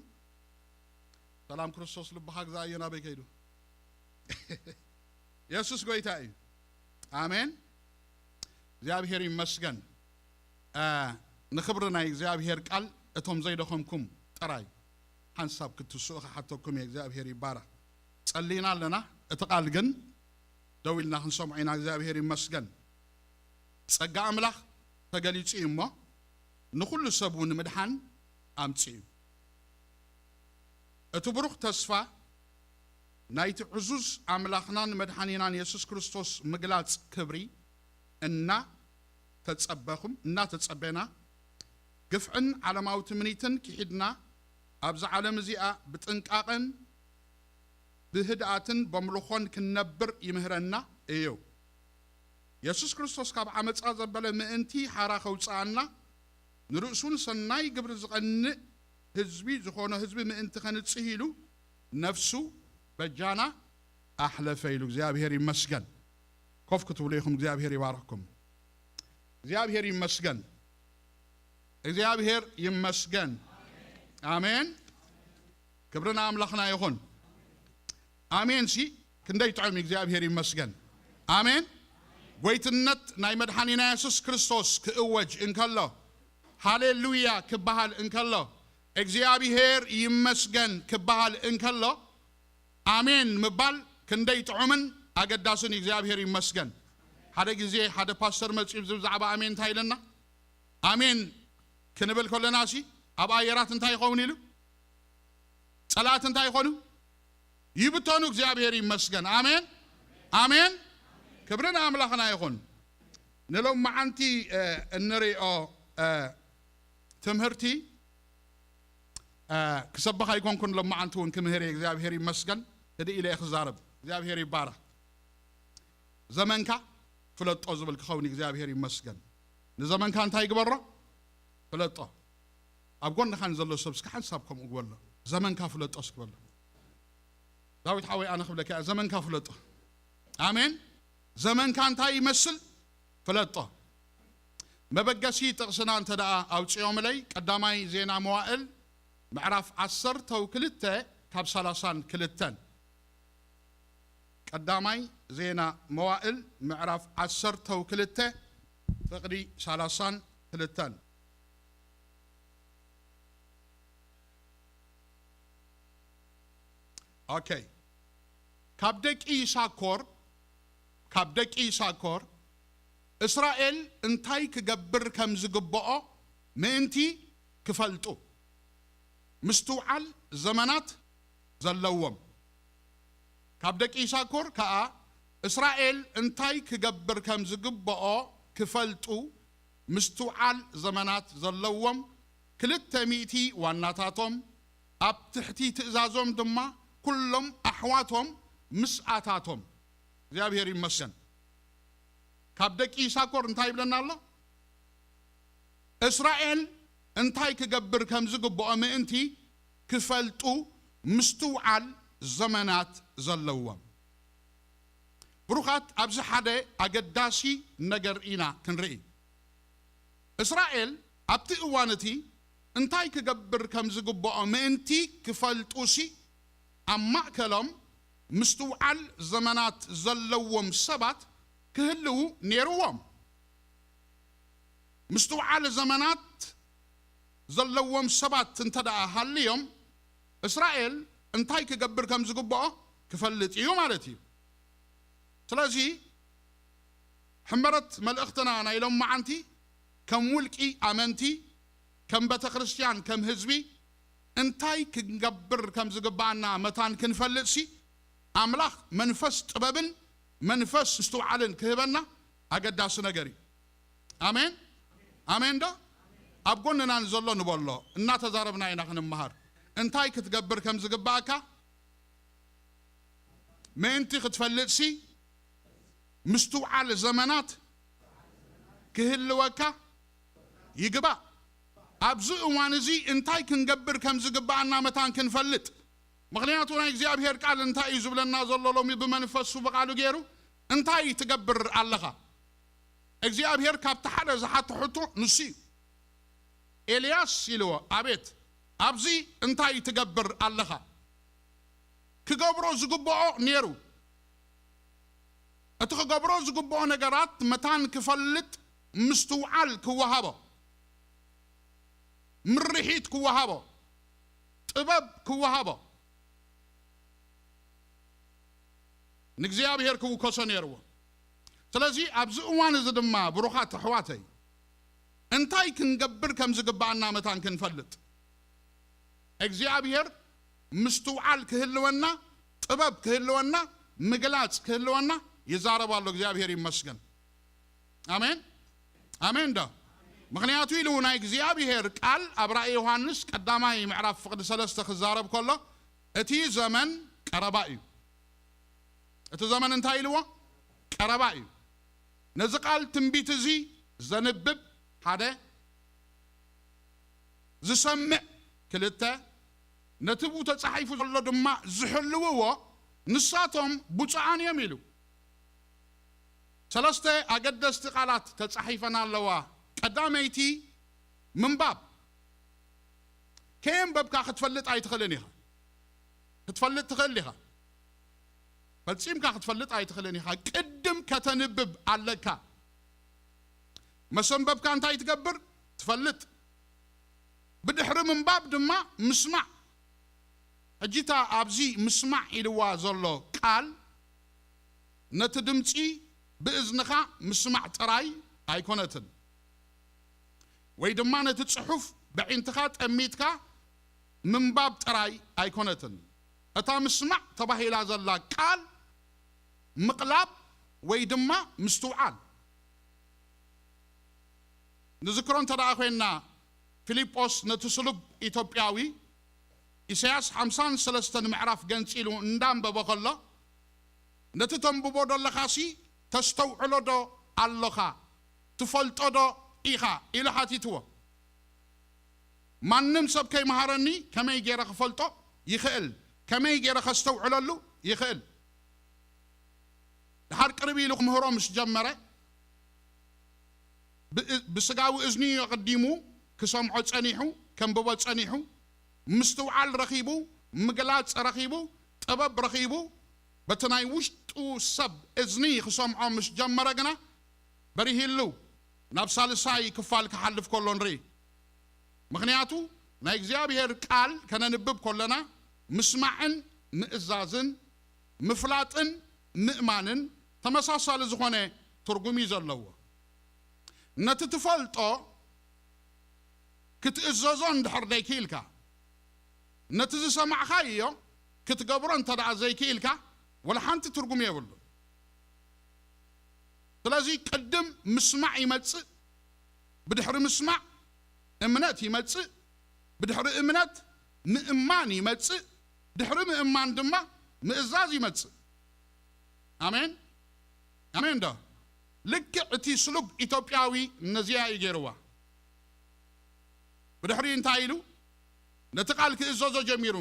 ሰላም ክርስቶስ ልብኻ ግዛእዮ ናበይ ከይዱ? የሱስ ጎይታ እዩ። ኣሜን። እግዚኣብሔር ይመስገን። እ፣ ንኽብሪ ናይ እግዚኣብሔር ቃል እቶም ዘይደኸምኩም ጥራይ ሓንሳብ ክትስኡ ክሓተኩም እየ። እግዚኣብሔር ይባረኽ። ጸሊና ኣለና። እቲ ቃል ግን ደው ኢልና ክንሰምዖ ኢና። እግዚኣብሔር ይመስገን። ጸጋ ኣምላኽ ተገሊጹ እዩ እሞ፣ ንኹሉ ሰብ እውን ምድሓን ኣምጺኡ እዩ። እቲ ብሩኽ ተስፋ ናይቲ ዕዙዝ ኣምላኽናን መድሓኒናን የሱስ ክርስቶስ ምግላጽ ክብሪ እናተጸበኹም፣ እናተጸበና፣ ግፍዕን ዓለማዊ ትምኒትን ክሒድና፣ ኣብዛ ዓለም እዚኣ ብጥንቃቐን ብህድኣትን በምልኾን ክንነብር ይምህረና እዩ። የሱስ ክርስቶስ ካብ ዓመጻ ዘበለ ምእንቲ ሓራ ከውጽኣና፣ ንርእሱን ሰናይ ግብሪ ዝቐንእ ህዝቢ ዝኾኖ ህዝቢ ምእንቲ ከንጽህ ኢሉ ነፍሱ በጃና ኣሕለፈ ኢሉ። እግዚኣብሔር ይመስገን። ኮፍ ክትብሉ ኢኹም። እግዚኣብሔር ይባርኽኩም። እግዚኣብሔር ይመስገን። እግዚኣብሔር ይመስገን። ኣሜን። ክብሪ ንኣምላኽና ይኹን። ኣሜን ሲ ክንደይ ጥዑም እዩ። እግዚኣብሔር ይመስገን። ኣሜን። ጎይትነት ናይ መድሓኒና የሱስ ክርስቶስ ክእወጅ እንከሎ፣ ሃሌሉያ ክበሃል እንከሎ፣ እግዚኣብሔር ይመስገን ክበሃል እንከሎ፣ ኣሜን ምባል ክንደይ ጥዑምን ኣገዳስን እዩ። እግዚኣብሔር ይመስገን። ሓደ ግዜ ሓደ ፓስተር መጺኡ ብዚ ብዛዕባ ኣሜን እንታይ ኢለና? ኣሜን ክንብል ከለና ሲ ኣብ ኣየራት እንታይ ይኸውን ኢሉ? ጸላእቲ እንታይ ይኾኑ? ይብተኑ። እግዚኣብሔር ይመስገን። ኣሜን፣ ኣሜን። ክብሪ ንኣምላኽና ይኹን። ንሎማዓንቲ፣ እ፣ እንሪኦ፣ እ፣ ትምህርቲ፣ እ፣ ክሰብኽ ኣይኮንኩን፣ ሎማዓንቲ እውን ክምህር እየ። እግዚኣብሔር ይመስገን። ህድእ ኢለ እየ ክዛረብ። እግዚኣብሔር ይባረኽ። ዘመንካ ፍለጦ ዝብል ክኸውን እዩ። እግዚኣብሔር ይመስገን። ንዘመንካ እንታይ ግበሮ? ፍለጦ። ኣብ ጎንኻ ንዘሎ ሰብ እስከ ሓንሳብ ከምኡ ግበሎ። ዘመንካ ፍለጦ እስኪ በሎ። ዳዊት ሓወይ፣ ኣነ ክብለካ እየ፣ ዘመንካ ፍለጦ። ኣሜን። ዘመንካ እንታይ ይመስል? ፍለጦ። መበገሲ ጥቕስና እንተ ደኣ ኣውጽኦምለይ፣ ቀዳማይ ዜና መዋእል ምዕራፍ ዓሰርተው ክልተ ካብ ሰላሳን ክልተን። ቀዳማይ ዜና መዋእል ምዕራፍ ዓሰርተው ክልተ ፍቕዲ ሰላሳን ክልተን። ኦኬ። ካብ ደቂ ይሳኮር፣ ካብ ደቂ ይሳኮር እስራኤል እንታይ ክገብር ከም ዝግብኦ ምእንቲ ክፈልጡ ምስትውዓል ዘመናት ዘለዎም። ካብ ደቂ ይሳኮር ከኣ እስራኤል እንታይ ክገብር ከም ዝግብኦ ክፈልጡ ምስትውዓል ዘመናት ዘለዎም ክልተ ሚእቲ ዋናታቶም፣ ኣብ ትሕቲ ትእዛዞም ድማ ኩሎም ኣሕዋቶም ምስኣታቶም። እግዚኣብሔር ይመስገን። ካብ ደቂ ይሳኮር እንታይ ይብለና ኣሎ? እስራኤል እንታይ ክገብር ከም ዝግብኦ ምእንቲ ክፈልጡ ምስትውዓል ዘመናት ዘለዎም። ብሩኻት፣ ኣብዚ ሓደ ኣገዳሲ ነገር ኢና ክንርኢ። እስራኤል ኣብቲ እዋን እቲ እንታይ ክገብር ከም ዝግብኦ ምእንቲ ክፈልጡሲ፣ ኣብ ማእከሎም ምስትውዓል ዘመናት ዘለዎም ሰባት ክህልዉ ነይርዎም። ምስትውዓል ዘመናት ዘለዎም ሰባት እንተ ደኣ ሃልዮም፣ እስራኤል እንታይ ክገብር ከም ዝግብኦ ክፈልጥ እዩ ማለት እዩ። ስለዚ ሕመረት መልእኽትና ናይ ሎመዓንቲ ከም ውልቂ ኣመንቲ፣ ከም ቤተ ክርስቲያን፣ ከም ህዝቢ እንታይ ክንገብር ከም ዝግብኣና መታን ክንፈልጥሲ፣ ኣምላኽ መንፈስ ጥበብን መንፈስ ምስትውዓልን ክህበና ኣገዳሲ ነገር እዩ። ኣሜን፣ ኣሜን ዶ? ኣብ ጎንና ንዘሎ ንበሎ፣ እናተዛረብና ኢና ክንመሃር። እንታይ ክትገብር ከም ዝግብኣካ ምእንቲ ክትፈልጥሲ፣ ምስትውዓል ዘመናት ክህልወካ ይግባእ። ኣብዚ እዋን እዚ እንታይ ክንገብር ከም ዝግብኣና መታን ክንፈልጥ። ምኽንያቱ ናይ እግዚኣብሔር ቃል እንታይ እዩ ዝብለና ዘሎ ሎሚ ብመንፈሱ ብቓሉ ገይሩ እንታይ ትገብር ኣለኻ? እግዚኣብሔር ካብቲ ሓደ ዝሓቶ ሕቶ ንሱ እዩ። ኤልያስ ኢልዎ፣ ኣቤት፣ ኣብዚ እንታይ ትገብር ኣለኻ? ክገብሮ ዝግብኦ ነይሩ። እቲ ክገብሮ ዝግብኦ ነገራት መታን ክፈልጥ ምስትውዓል ክወሃቦ፣ ምርሒት ክወሃቦ፣ ጥበብ ክወሃቦ፣ ንእግዚኣብሔር ክውከሶ ነይርዎ። ስለዚ ኣብዚ እዋን እዚ ድማ ብሩኻት ኣሕዋተይ እንታይ ክንገብር ከም ዝግብኣና መታን ክንፈልጥ እግዚኣብሔር ምስትውዓል ክህልወና፣ ጥበብ ክህልወና፣ ምግላጽ ክህልወና ይዛረብ ኣሎ። እግዚኣብሔር ይመስገን። ኣሜን፣ ኣሜን ዶ? ምኽንያቱ ኢሉ ናይ እግዚኣብሔር ቃል ኣብ ራእይ ዮሃንስ ቀዳማይ ምዕራፍ ፍቕዲ ሰለስተ ክዛረብ ከሎ እቲ ዘመን ቀረባ እዩ። እቲ ዘመን እንታይ ኢልዎ? ቀረባ እዩ። ነዚ ቃል ትንቢት እዚ ዘንብብ ሓደ፣ ዝሰምዕ ክልተ፣ ነቲ ብኡ ተጻሒፉ ዘሎ ድማ ዝሕልውዎ ንሳቶም ብፁዓን እዮም ኢሉ። ሰለስተ ኣገደስቲ ቃላት ተጻሒፈን ኣለዋ። ቀዳመይቲ ምንባብ። ከየንበብካ ክትፈልጥ ኣይትኽእልን ኢኻ። ክትፈልጥ ትኽእል ኢኻ። ፈጺምካ ክትፈልጥ ኣይትኽእልን ኢኻ። ቅድም ከተንብብ ኣለካ። መሰንበብካ እንታይ ትገብር? ትፈልጥ። ብድሕሪ ምንባብ ድማ ምስማዕ። ሕጂታ ኣብዚ ምስማዕ ኢልዋ ዘሎ ቃል ነቲ ድምጺ ብእዝንኻ ምስማዕ ጥራይ ኣይኮነትን። ወይ ድማ ነቲ ጽሑፍ በዒንትኻ ጠሚትካ ምንባብ ጥራይ ኣይኮነትን። እታ ምስማዕ ተባሂላ ዘላ ቃል ምቕላብ ወይ ድማ ምስትውዓል። ንዝክሮ እንተ ደኣ ኮይንና፣ ፊልጶስ ነቲ ስሉብ ኢትዮጵያዊ ኢሳያስ ሓምሳን ሰለስተን ምዕራፍ ገንጺሉ እንዳንበቦ ከሎ፣ ነቲ ተንብቦ ዘለኻሲ ተስተውዕሎ ዶ ኣሎኻ? ትፈልጦ ዶ ኢኻ? ኢሉ ሓቲትዎ። ማንም ሰብ ከይመሃረኒ ከመይ ገይረ ክፈልጦ ይኽእል? ከመይ ገይረ ከስተውዕለሉ ይኽእል? ደሓር ቅርብ ኢሉ ክምህሮ ምስ ጀመረ፣ ብ-፣ ብስጋዊ እዝኒ ኣቐዲሙ ክሰምዖ ጸኒሑ፣ ከንብቦ ጸኒሑ፣ ምስትውዓል ረኺቡ፣ ምግላጽ ረኺቡ፣ ጥበብ ረኺቡ፣ በቲ ናይ ውሽጡ ሰብ እዝኒ ክሰምዖ ምስ ጀመረ ግና፣ በሪሂሉ ናብ ሳልሳይ ክፋል ክሓልፍ ከሎ ንርኢ። ምኽንያቱ ናይ እግዚኣብሔር ቃል ከነንብብ ከለና ምስማዕን ምእዛዝን፣ ምፍላጥን ምእማንን ተመሳሳሊ ዝኾነ ትርጉም እዩ ዘለዎ። ነቲ ትፈልጦ ክትእዘዞ እንድሕር ደይክኢልካ፣ ነቲ ዝሰማዕኻዮ ክትገብሮ እንተ ደኣ ዘይክኢልካ፣ ወላ ሓንቲ ትርጉም የብሉን። ስለዚ ቅድም ምስማዕ ይመጽእ፣ ብድሕሪ ምስማዕ እምነት ይመጽእ፣ ብድሕሪ እምነት ምእማን ይመጽእ፣ ድሕሪ ምእማን ድማ ምእዛዝ ይመጽእ። ኣሜን፣ ኣሜን ዶ? ልክዕ እቲ ስሉብ ኢትዮጵያዊ ነዚኣ እዩ ገይርዋ። ብድሕሪ እንታይ ኢሉ? ነቲ ቃል ክእዘዞ ጀሚሩ።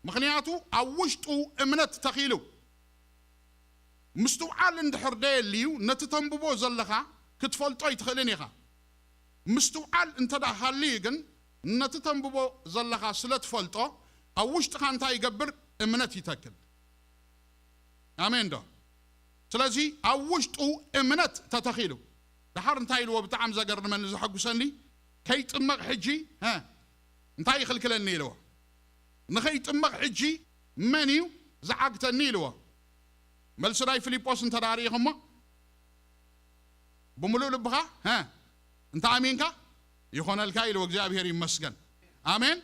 ምኽንያቱ ኣብ ውሽጡ እምነት ተኺሉ። ምስትውዓል እንድሕር ደየልዩ፣ ነቲ ተንብቦ ዘለኻ ክትፈልጦ ኣይትኽእልን ኢኻ። ምስትውዓል እንተ ደኣ ሃልዩ ግን፣ ነቲ ተንብቦ ዘለኻ ስለ ትፈልጦ፣ ኣብ ውሽጥኻ እንታይ ይገብር? እምነት ይተክል። ኣሜን ዶ? ስለዚ ኣብ ውሽጡ እምነት ተተኺሉ። ደሓር እንታይ ኢልዎ? ብጣዕሚ ዘገርመኒ ዘሐጉሰኒ፣ ከይጥመቕ ሕጂ፣ ሀ፣ እንታይ ይኽልክለኒ ኢልዎ። ንኸይጥመቕ ሕጂ መን እዩ ዝዓግተኒ ኢልዎ። መልሲ ናይ ፊልጶስ እንተ ደኣ ርኢኹሞ፣ ብምሉእ ልብኻ፣ ሀ፣ እንተ ኣሚንካ ይኾነልካ ኢልዎ። እግዚኣብሔር ይመስገን። ኣሜን።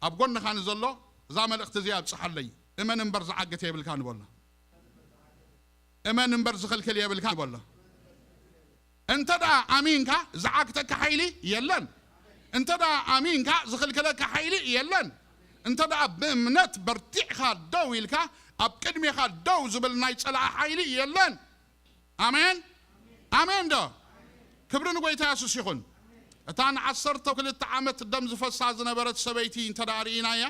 ኣብ ጎንኻ ንዘሎ እዛ መልእኽቲ እዚኣ ኣብጽሓለይ። እመን እምበር ዝዓግት የብልካን በሎ። እመን እምበር ዝኽልክል የብልካን በሎ። እንተ ደኣ ኣሚንካ ዝዓግተካ ሓይሊ የለን። እንተ ደኣ ኣሚንካ ዝኽልክለካ ሓይሊ የለን። እንተ ደኣ ብእምነት በርቲዕካ ደው ኢልካ፣ ኣብ ቅድሜኻ ደው ዝብል ናይ ጸላኢ ሓይሊ የለን። ኣሜን። ኣሜን ዶ? ክብሪ ንጎይታ የሱስ ይኹን። እታ ንዓሰርተ ክልተ ዓመት ደም ዝፈሳ ዝነበረት ሰበይቲ እንተ ደኣ ርኢናያ፣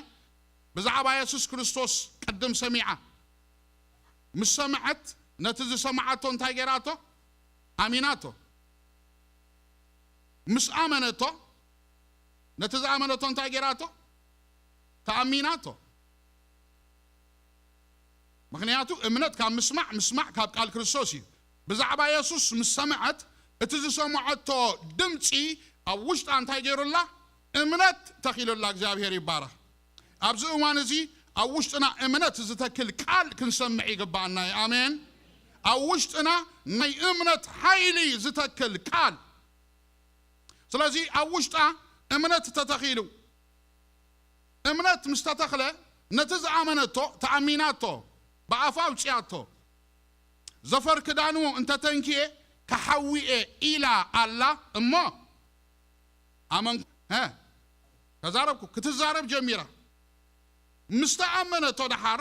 ብዛዕባ የሱስ ክርስቶስ ቅድም ሰሚዓ። ምስ ሰምዐት፣ ነቲ ዝሰምዓቶ እንታይ ገይራቶ? ኣሚናቶ። ምስ ኣመነቶ፣ ነቲ ዝኣመነቶ እንታይ ገይራቶ? ተኣሚናቶ። ምኽንያቱ እምነት ካብ ምስማዕ፣ ምስማዕ ካብ ቃል ክርስቶስ እዩ። ብዛዕባ የሱስ ምስ ሰምዐት፣ እቲ ዝሰምዐቶ ድምፂ ኣብ ውሽጣ እንታይ ገይሩላ? እምነት ተኺሉላ። እግዚኣብሔር ይባረኽ። ኣብዚ እዋን እዚ ኣብ ውሽጥና እምነት ዝተክል ቃል ክንሰምዕ ይግባኣና እዩ። ኣሜን። ኣብ ውሽጥና ናይ እምነት ሓይሊ ዝተክል ቃል። ስለዚ ኣብ ውሽጣ እምነት ተተኺሉ፣ እምነት ምስ ተተኽለ፣ ነቲ ዝኣመነቶ ተኣሚናቶ፣ ብኣፋ ኣውፅያቶ። ዘፈር ክዳኑ እንተተንክየ ክሓዊ እየ ኢላ ኣላ እሞ፣ ኣመንኩ። ሀ፣ ተዛረብኩ። ክትዛረብ ጀሚራ። ምስ ተኣመነቶ ደሓር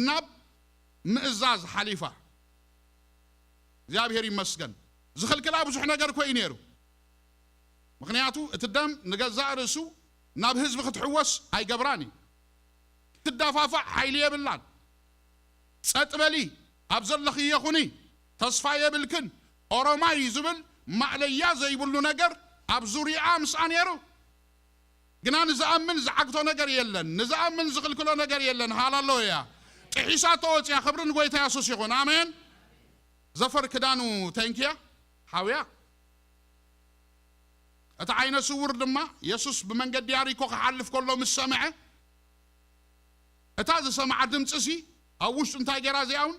ናብ ምእዛዝ ሓሊፋ። እግዚኣብሔር ይመስገን። ዝኽልክላ ብዙሕ ነገር እኮ እዩ ነይሩ። ምኽንያቱ እቲ ደም ንገዛእ ርእሱ ናብ ህዝቢ ክትሕወስ ኣይገብራን እዩ። ክትዳፋፋዕ ሓይሊ የብላን። ጸጥ በሊ፣ ኣብ ዘለኽዮ ኩኒ፣ ተስፋ የብልክን፣ ኦሮማይ ዝብል ማእለያ ዘይብሉ ነገር ኣብ ዙርያኣ ምስኣ ነይሩ። ግና ንዝኣምን ዝዓግቶ ነገር የለን፣ ንዝኣምን ዝኽልክሎ ነገር የለን። ሃሌሉያ። ጥሒሳቶ ወፅያ። ክብሪ ንጎይታ የሱስ ይኹን። ኣሜን። ዘፈር ክዳኑ ተንክያ ሓውያ። እቲ ዓይነ ስውር ድማ የሱስ ብመንገዲ ያሪኮ ክሓልፍ ከሎ ምስ ሰምዐ፣ እታ ዝሰምዓ ድምፂ ሲ ኣብ ውሽጡ እንታይ ገይራ? እዚኣ እውን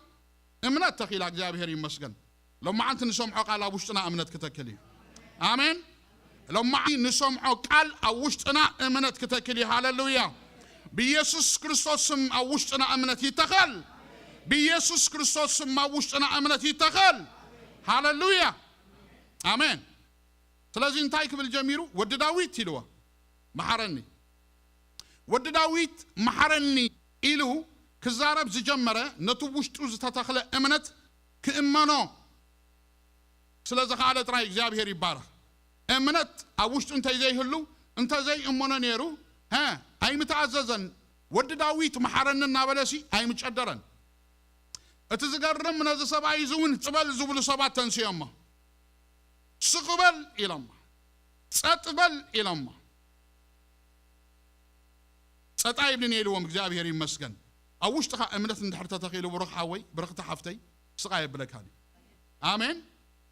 እምነት ተኺላ። እግዚኣብሔር ይመስገን። ሎማዓንቲ ንሰምዖ ቃል ኣብ ውሽጥና እምነት ክተክል እዩ። ኣሜን። ሎማዓንቲ ንሰምዖ ቃል ኣብ ውሽጥና እምነት ክተክል እዩ። ሃሌሉያ። ብኢየሱስ ክርስቶስ ስም ኣብ ውሽጥና እምነት ይተኸል። ብኢየሱስ ክርስቶስ ስም ኣብ ውሽጥና እምነት ይተኸል። ሃሌሉያ። ኣሜን። ስለዚ እንታይ ክብል ጀሚሩ? ወዲ ዳዊት ኢልዎ፣ መሓረኒ። ወዲ ዳዊት መሓረኒ ኢሉ ክዛረብ ዝጀመረ፣ ነቲ ውሽጡ ዝተተኽለ እምነት ክእመኖ ስለ ዝኸኣለ ጥራይ እግዚኣብሔር ይባረኽ። እምነት ኣብ ውሽጡ እንተዘይህሉ፣ እንተዘይእመኖ ነይሩ፣ ሀ፣ ኣይምተኣዘዘን። ወዲ ዳዊት መሓረኒ እናበለሲ ኣይምጨደረን። እቲ ዝገርም፣ ነዚ ሰብኣይ እዚ እውን ስቕ በል ዝብሉ ሰባት ተንስዮሞ። ስቕ በል ኢሎሞ። ጸጥ በል ኢሎሞ። ጸጥ ኣይብልን እየ ኢልዎም። እግዚኣብሔር ይመስገን። ኣብ ውሽጥኻ እምነት እንድሕር ተተኺሉ፣ ብሩኽ ሓወይ፣ ብርኽቲ ሓፍተይ፣ ስቕ ኣየብለካን እዩ። ኣሜን።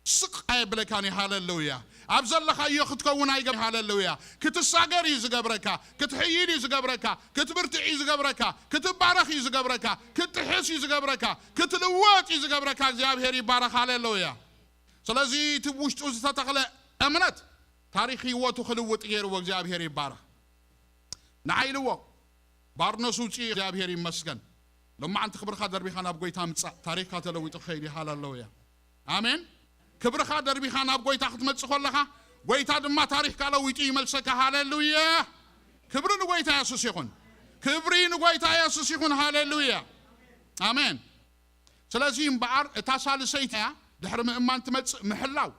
ስቕ ኣየብለካን እዩ። ሃሌሉያ። ኣብ ዘለኻዮ ክትከውን ኣይገብ-፣ ሃሌሉያ። ክትሳገር እዩ ዝገብረካ፣ ክትሕይል እዩ ዝገብረካ፣ ክትብርትዕ እዩ ዝገብረካ፣ ክትባረኽ እዩ ዝገብረካ፣ ክትጥሕስ እዩ ዝገብረካ፣ ክትልወጥ እዩ ዝገብረካ። እግዚኣብሔር ይባረኽ። ሃሌሉያ። ስለዚ እቲ ውሽጡ ዝተተኽለ እምነት ታሪኽ ህይወቱ ክልውጥ ገይርዎ። እግዚኣብሔር ይባረኽ። ንዓይ ኢልዎ፣ ባርነቱ ውፅኢ። እግዚኣብሔር ይመስገን። ሎማዓንቲ ክብርኻ ደርቢኻ ናብ ጎይታ ምጻእ፣ ታሪኽካ ተለዊጡ ክኸይድ እዩ። ሃሌሉያ። ኣሜን። ክብርኻ ደርቢኻ ናብ ጎይታ ክትመጽእ ከለኻ፣ ጎይታ ድማ ታሪኽካ ለዊጡ ይመልሰካ። ሃሌሉያ። ክብሪ ንጎይታ የሱስ ይኹን። ክብሪ ንጎይታ የሱስ ይኹን። ሃሌሉያ። ኣሜን። ስለዚ እምበኣር እታ ሳልሰይቲ እያ ድሕሪ ምእማን ትመጽእ፣ ምሕላው።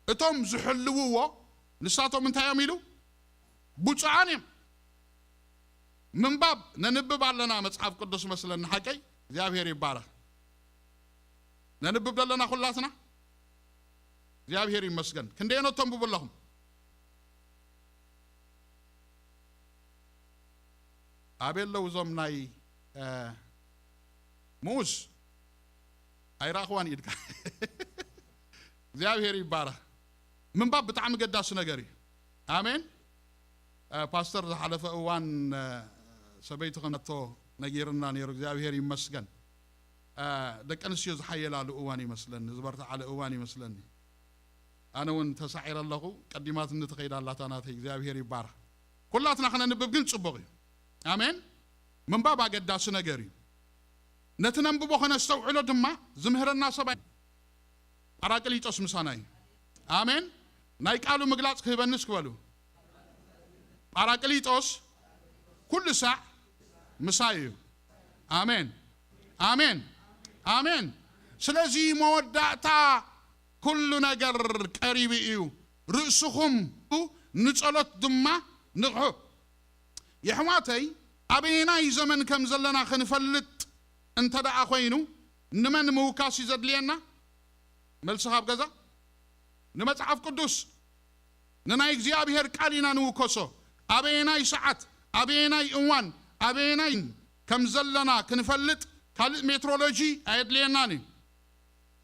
እቶም ዝሕልውዎ ንሳቶም እንታይ እዮም ኢሉ? ብፁዓን እዮም። ምንባብ ነንብብ ኣለና መጽሓፍ ቅዱስ መስለኒ፣ ሓቀይ? እግዚኣብሔር ይባረኽ። ነንብብ ዘለና ኩላትና? እግዚኣብሔር ይመስገን። ክንደየኖ ተንብቡ ኣለኹም? ኣበይ ኣለዉ እዞም ናይ፣ እ፣ ሙዝ? ኣይረኣኽዋን ኢድካ እግዚኣብሔር ይባረኽ። ምንባብ ብጣዕሚ ገዳሲ ነገር እዩ። ኣሜን። እ፣ ፓስተር ዝሓለፈ እዋን፣ እ፣ ሰበይቲ ከምቶ ነጊርና ነይሩ። እግዚኣብሔር ይመስገን። እ፣ ደቂ ኣንስትዮ ዝሓየላሉ እዋን ይመስለኒ፣ ዝበርትዓሉ እዋን ይመስለኒ። ኣነ እውን ተሳዒረ ኣለኹ። ቀዲማትኒ ትኸይድ ኣላታ ናተይ። እግዚኣብሔር ይባረኽ። ኩላትና ክነንብብ ግን ጽቡቕ እዩ። ኣሜን። ምንባብ ኣገዳሲ ነገር እዩ። ነቲ ነንብቦ ከነስተውዕሎ ድማ ዝምህረና ሰብ ኣይ-፣ ጳራቅሊጦስ ምሳና እዩ። ኣሜን። ናይ ቃሉ ምግላጽ ክህበንስ ክበሉ። ጳራቅሊጦስ ኩሉ ሳዕ ምሳይ እዩ። ኣሜን፣ ኣሜን፣ ኣሜን። ስለዚ መወዳእታ ኩሉ ነገር ቀሪቡ እዩ። ርእስኹም ንጸሎት ድማ ንቕሑ። የሕዋተይ፣ ኣበየናይ ዘመን ከም ዘለና ክንፈልጥ እንተ ደኣ ኾይኑ፣ ንመን ምውካስ እዩ ዘድልየና? መልሲ ካብ ገዛ፣ ንመጽሓፍ ቅዱስ፣ ንናይ እግዚኣብሔር ቃል ኢና ንውከሶ። ኣበየናይ ሰዓት፣ ኣበየናይ እዋን፣ ኣበየናይ ከም ዘለና ክንፈልጥ ካልእ ሜትሮሎጂ ኣየድልየናን እዩ።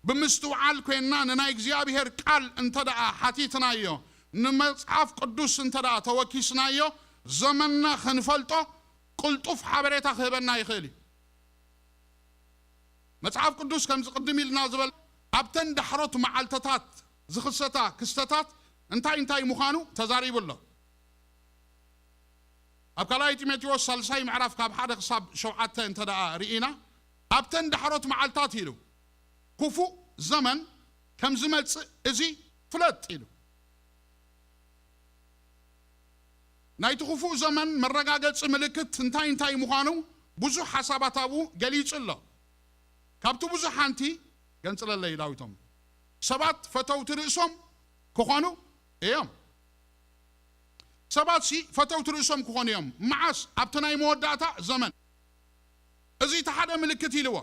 ብምስትውዓል ኮይንና ንናይ እግዚኣብሔር ቃል እንተ ደኣ ሓቲትናዮ፣ ንመጽሓፍ ቅዱስ እንተ ደኣ ተወኪስናዮ፣ ዘመንና ክንፈልጦ ቅልጡፍ ሓበሬታ ክህበና ይኽእል እዩ። መጽሓፍ ቅዱስ ከምዚ ቅድም ኢልና ዝበል፣ ኣብተን ዳሕሮት መዓልትታት ዝኽሰታ ክስተታት እንታይ እንታይ ምዃኑ ተዛሪቡ ኣሎ። ኣብ ካልኣይ ጢሞቴዎስ ሳልሳይ ምዕራፍ ካብ ሓደ ክሳብ ሸውዓተ እንተ ደኣ ርኢና፣ ኣብተን ዳሕሮት መዓልታት ኢሉ፣ ክፉእ ዘመን ከም ዝመጽእ እዚ ፍለጥ ኢሉ። ናይቲ ክፉእ ዘመን መረጋገጺ ምልክት እንታይ እንታይ ምዃኑ ብዙሕ ሓሳባት ኣብኡ ገሊጹ ኣሎ። ካብቲ ብዙሕ ሓንቲ ገንጽለለይ ዳዊቶም። ሰባት ፈተውቲ ርእሶም ክኾኑ እዮም። ሰባት ሲ ፈተውቲ ርእሶም ክኾኑ እዮም። መዓስ? ኣብቲ ናይ መወዳእታ ዘመን። እዚ እቲ ሓደ ምልክት ኢልዎ።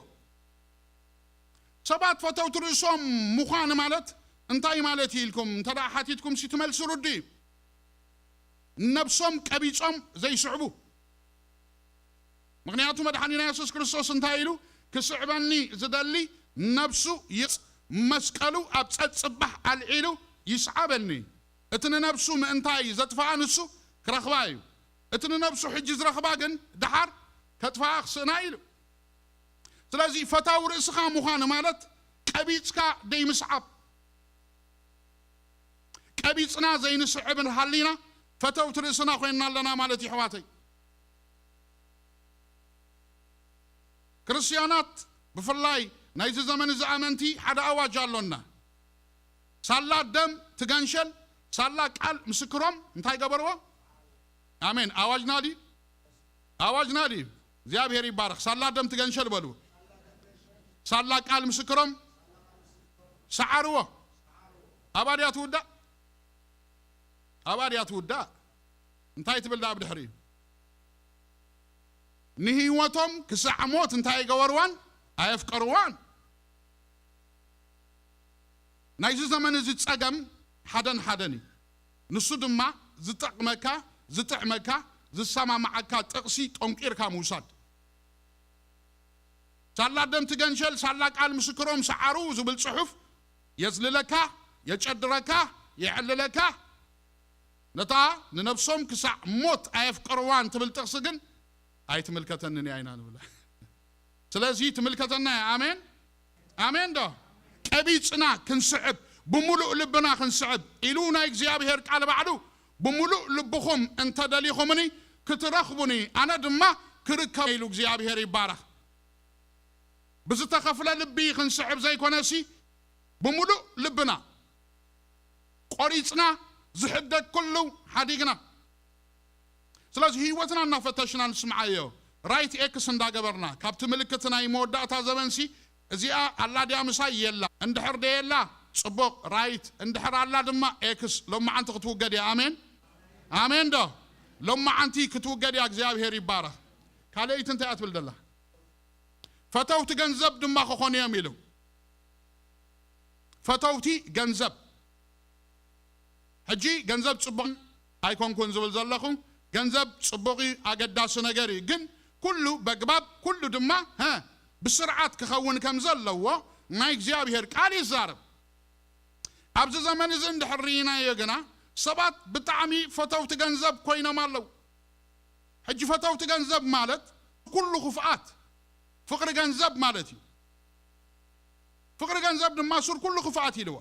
ሰባት ፈተውቲ ርእሶም ምዃን ማለት እንታይ ማለት እዩ ኢልኩም እንተ ደኣ ሓቲትኩም ሲ ትመልሲ ርዱ እዩ። ነብሶም ቀቢጾም ዘይስዕቡ። ምኽንያቱ መድሓኒና የሱስ ክርስቶስ እንታይ ኢሉ? ክስዕበኒ ዝደሊ ነብሱ ይጽ-፣ መስቀሉ ኣብ ጸጽባሕ ኣልዒሉ ይስዓበኒ። እቲ ንነብሱ ምእንታይ ዘጥፍኣ ንሱ ክረኽባ እዩ። እቲ ንነብሱ ሕጂ ዝረኽባ ግን ደሓር ከጥፍኣ ክስእና ኢሉ። ስለዚ ፈታዊ ርእስኻ ምዃን ማለት ቀቢጽካ ደይምስዓብ። ቀቢጽና ዘይንስዕብ እንድሃሊና ፈተውቲ ርእስና ኮይንና ኣለና ማለት እዩ፣ ኣሕዋተይ። ክርስትያናት፣ ብፍላይ ናይዚ ዘመን እዚ ኣመንቲ፣ ሓደ ኣዋጅ ኣሎና። ሳላ ደም ትገንሸል፣ ሳላ ቃል ምስክሮም እንታይ ገበርዎ? ኣሜን። ኣዋጅና ድዩ? ኣዋጅና ድዩ? እግዚኣብሔር ይባረኽ። ሳላ ደም ትገንሸል በሉ። ሳላ ቃል ምስክሮም ሰዓርዎ። ኣባድያ ትውዳእ። ኣባድያ ትውዳእ። እንታይ ትብል ደኣ ብድሕሪኡ? ንህይወቶም ክሳዕ ሞት እንታይ ኣይገበርዋን? ኣየፍቀርዋን። ናይዚ ዘመን እዚ ጸገም ሓደን ሓደን እዩ። ንሱ ድማ ዝጠቕመካ፣ ዝጥዕመካ፣ ዝሰማማዓካ ጥቕሲ ጠንቂርካ ምውሳድ። ሳላ ደም ትገንሸል፣ ሳላ ቃል ምስክሮም ሰዓሩ ዝብል ጽሑፍ የጽልለካ፣ የጨድረካ፣ የዕልለካ። ነታ ንነብሶም ክሳዕ ሞት ኣየፍቀርዋን ትብል ጥቕሲ ግን ኣይትምልከተንን እያ ኢና ንብላ። ስለዚ ትምልከተና እያ። ኣሜን፣ ኣሜን ዶ? ቀቢጽና ክንስዕብ፣ ብምሉእ ልብና ክንስዕብ ኢሉ ናይ እግዚኣብሔር ቃል ባዕሉ፣ "ብምሉእ ልብኹም እንተ ደሊኹምኒ ክትረኽቡኒ፣ ኣነ ድማ ክርከብ" ኢሉ እግዚኣብሔር ይባረኽ። ብዝተኸፍለ ልቢ ክንስዕብ ዘይኮነሲ፣ ብምሉእ ልብና ቆሪጽና፣ ዝሕደግ ኩሉ ሓዲግና። ስለዚ ህይወትና እናፈተሽና ንስምዓዮ። ራይት ኤክስ እንዳገበርና፣ ካብቲ ምልክት ናይ መወዳእታ ዘበንሲ፣ እዚኣ ኣላ ድያ ምሳይ? የላ። እንድሕር ደየላ፣ ጽቡቕ፣ ራይት። እንድሕር ኣላ ድማ ኤክስ፣ ሎማዓንቲ ክትውገድ እያ። ኣሜን? ኣሜን ዶ? ሎማዓንቲ ክትውገድ እያ። እግዚኣብሔር ይባረኽ። ካልኣይቲ እንታይ እያ ትብል ደላ? "ፈተውቲ ገንዘብ ድማ ክኾኑ እዮም" ኢሉ። ፈተውቲ ገንዘብ። ሕጂ ገንዘብ ጽቡቕ ኣይኮንኩን ዝብል ዘለኹ፣ ገንዘብ ጽቡቕ እዩ፣ ኣገዳሲ ነገር እዩ። ግን ኩሉ በግባብ፣ ኩሉ ድማ፣ ሀ፣ ብስርዓት ክኸውን ከም ዘለዎ ናይ እግዚኣብሔር ቃል ይዛረብ። ኣብዚ ዘመን እዚ እንድሕር ርኢናዮ ግና ሰባት ብጣዕሚ ፈተውቲ ገንዘብ ኮይኖም ኣለዉ። ሕጂ ፈተውቲ ገንዘብ ማለት ኩሉ ክፍኣት ፍቕሪ ገንዘብ ማለት እዩ። ፍቕሪ ገንዘብ ድማ ሱር ኩሉ ክፍኣት ኢልዎ።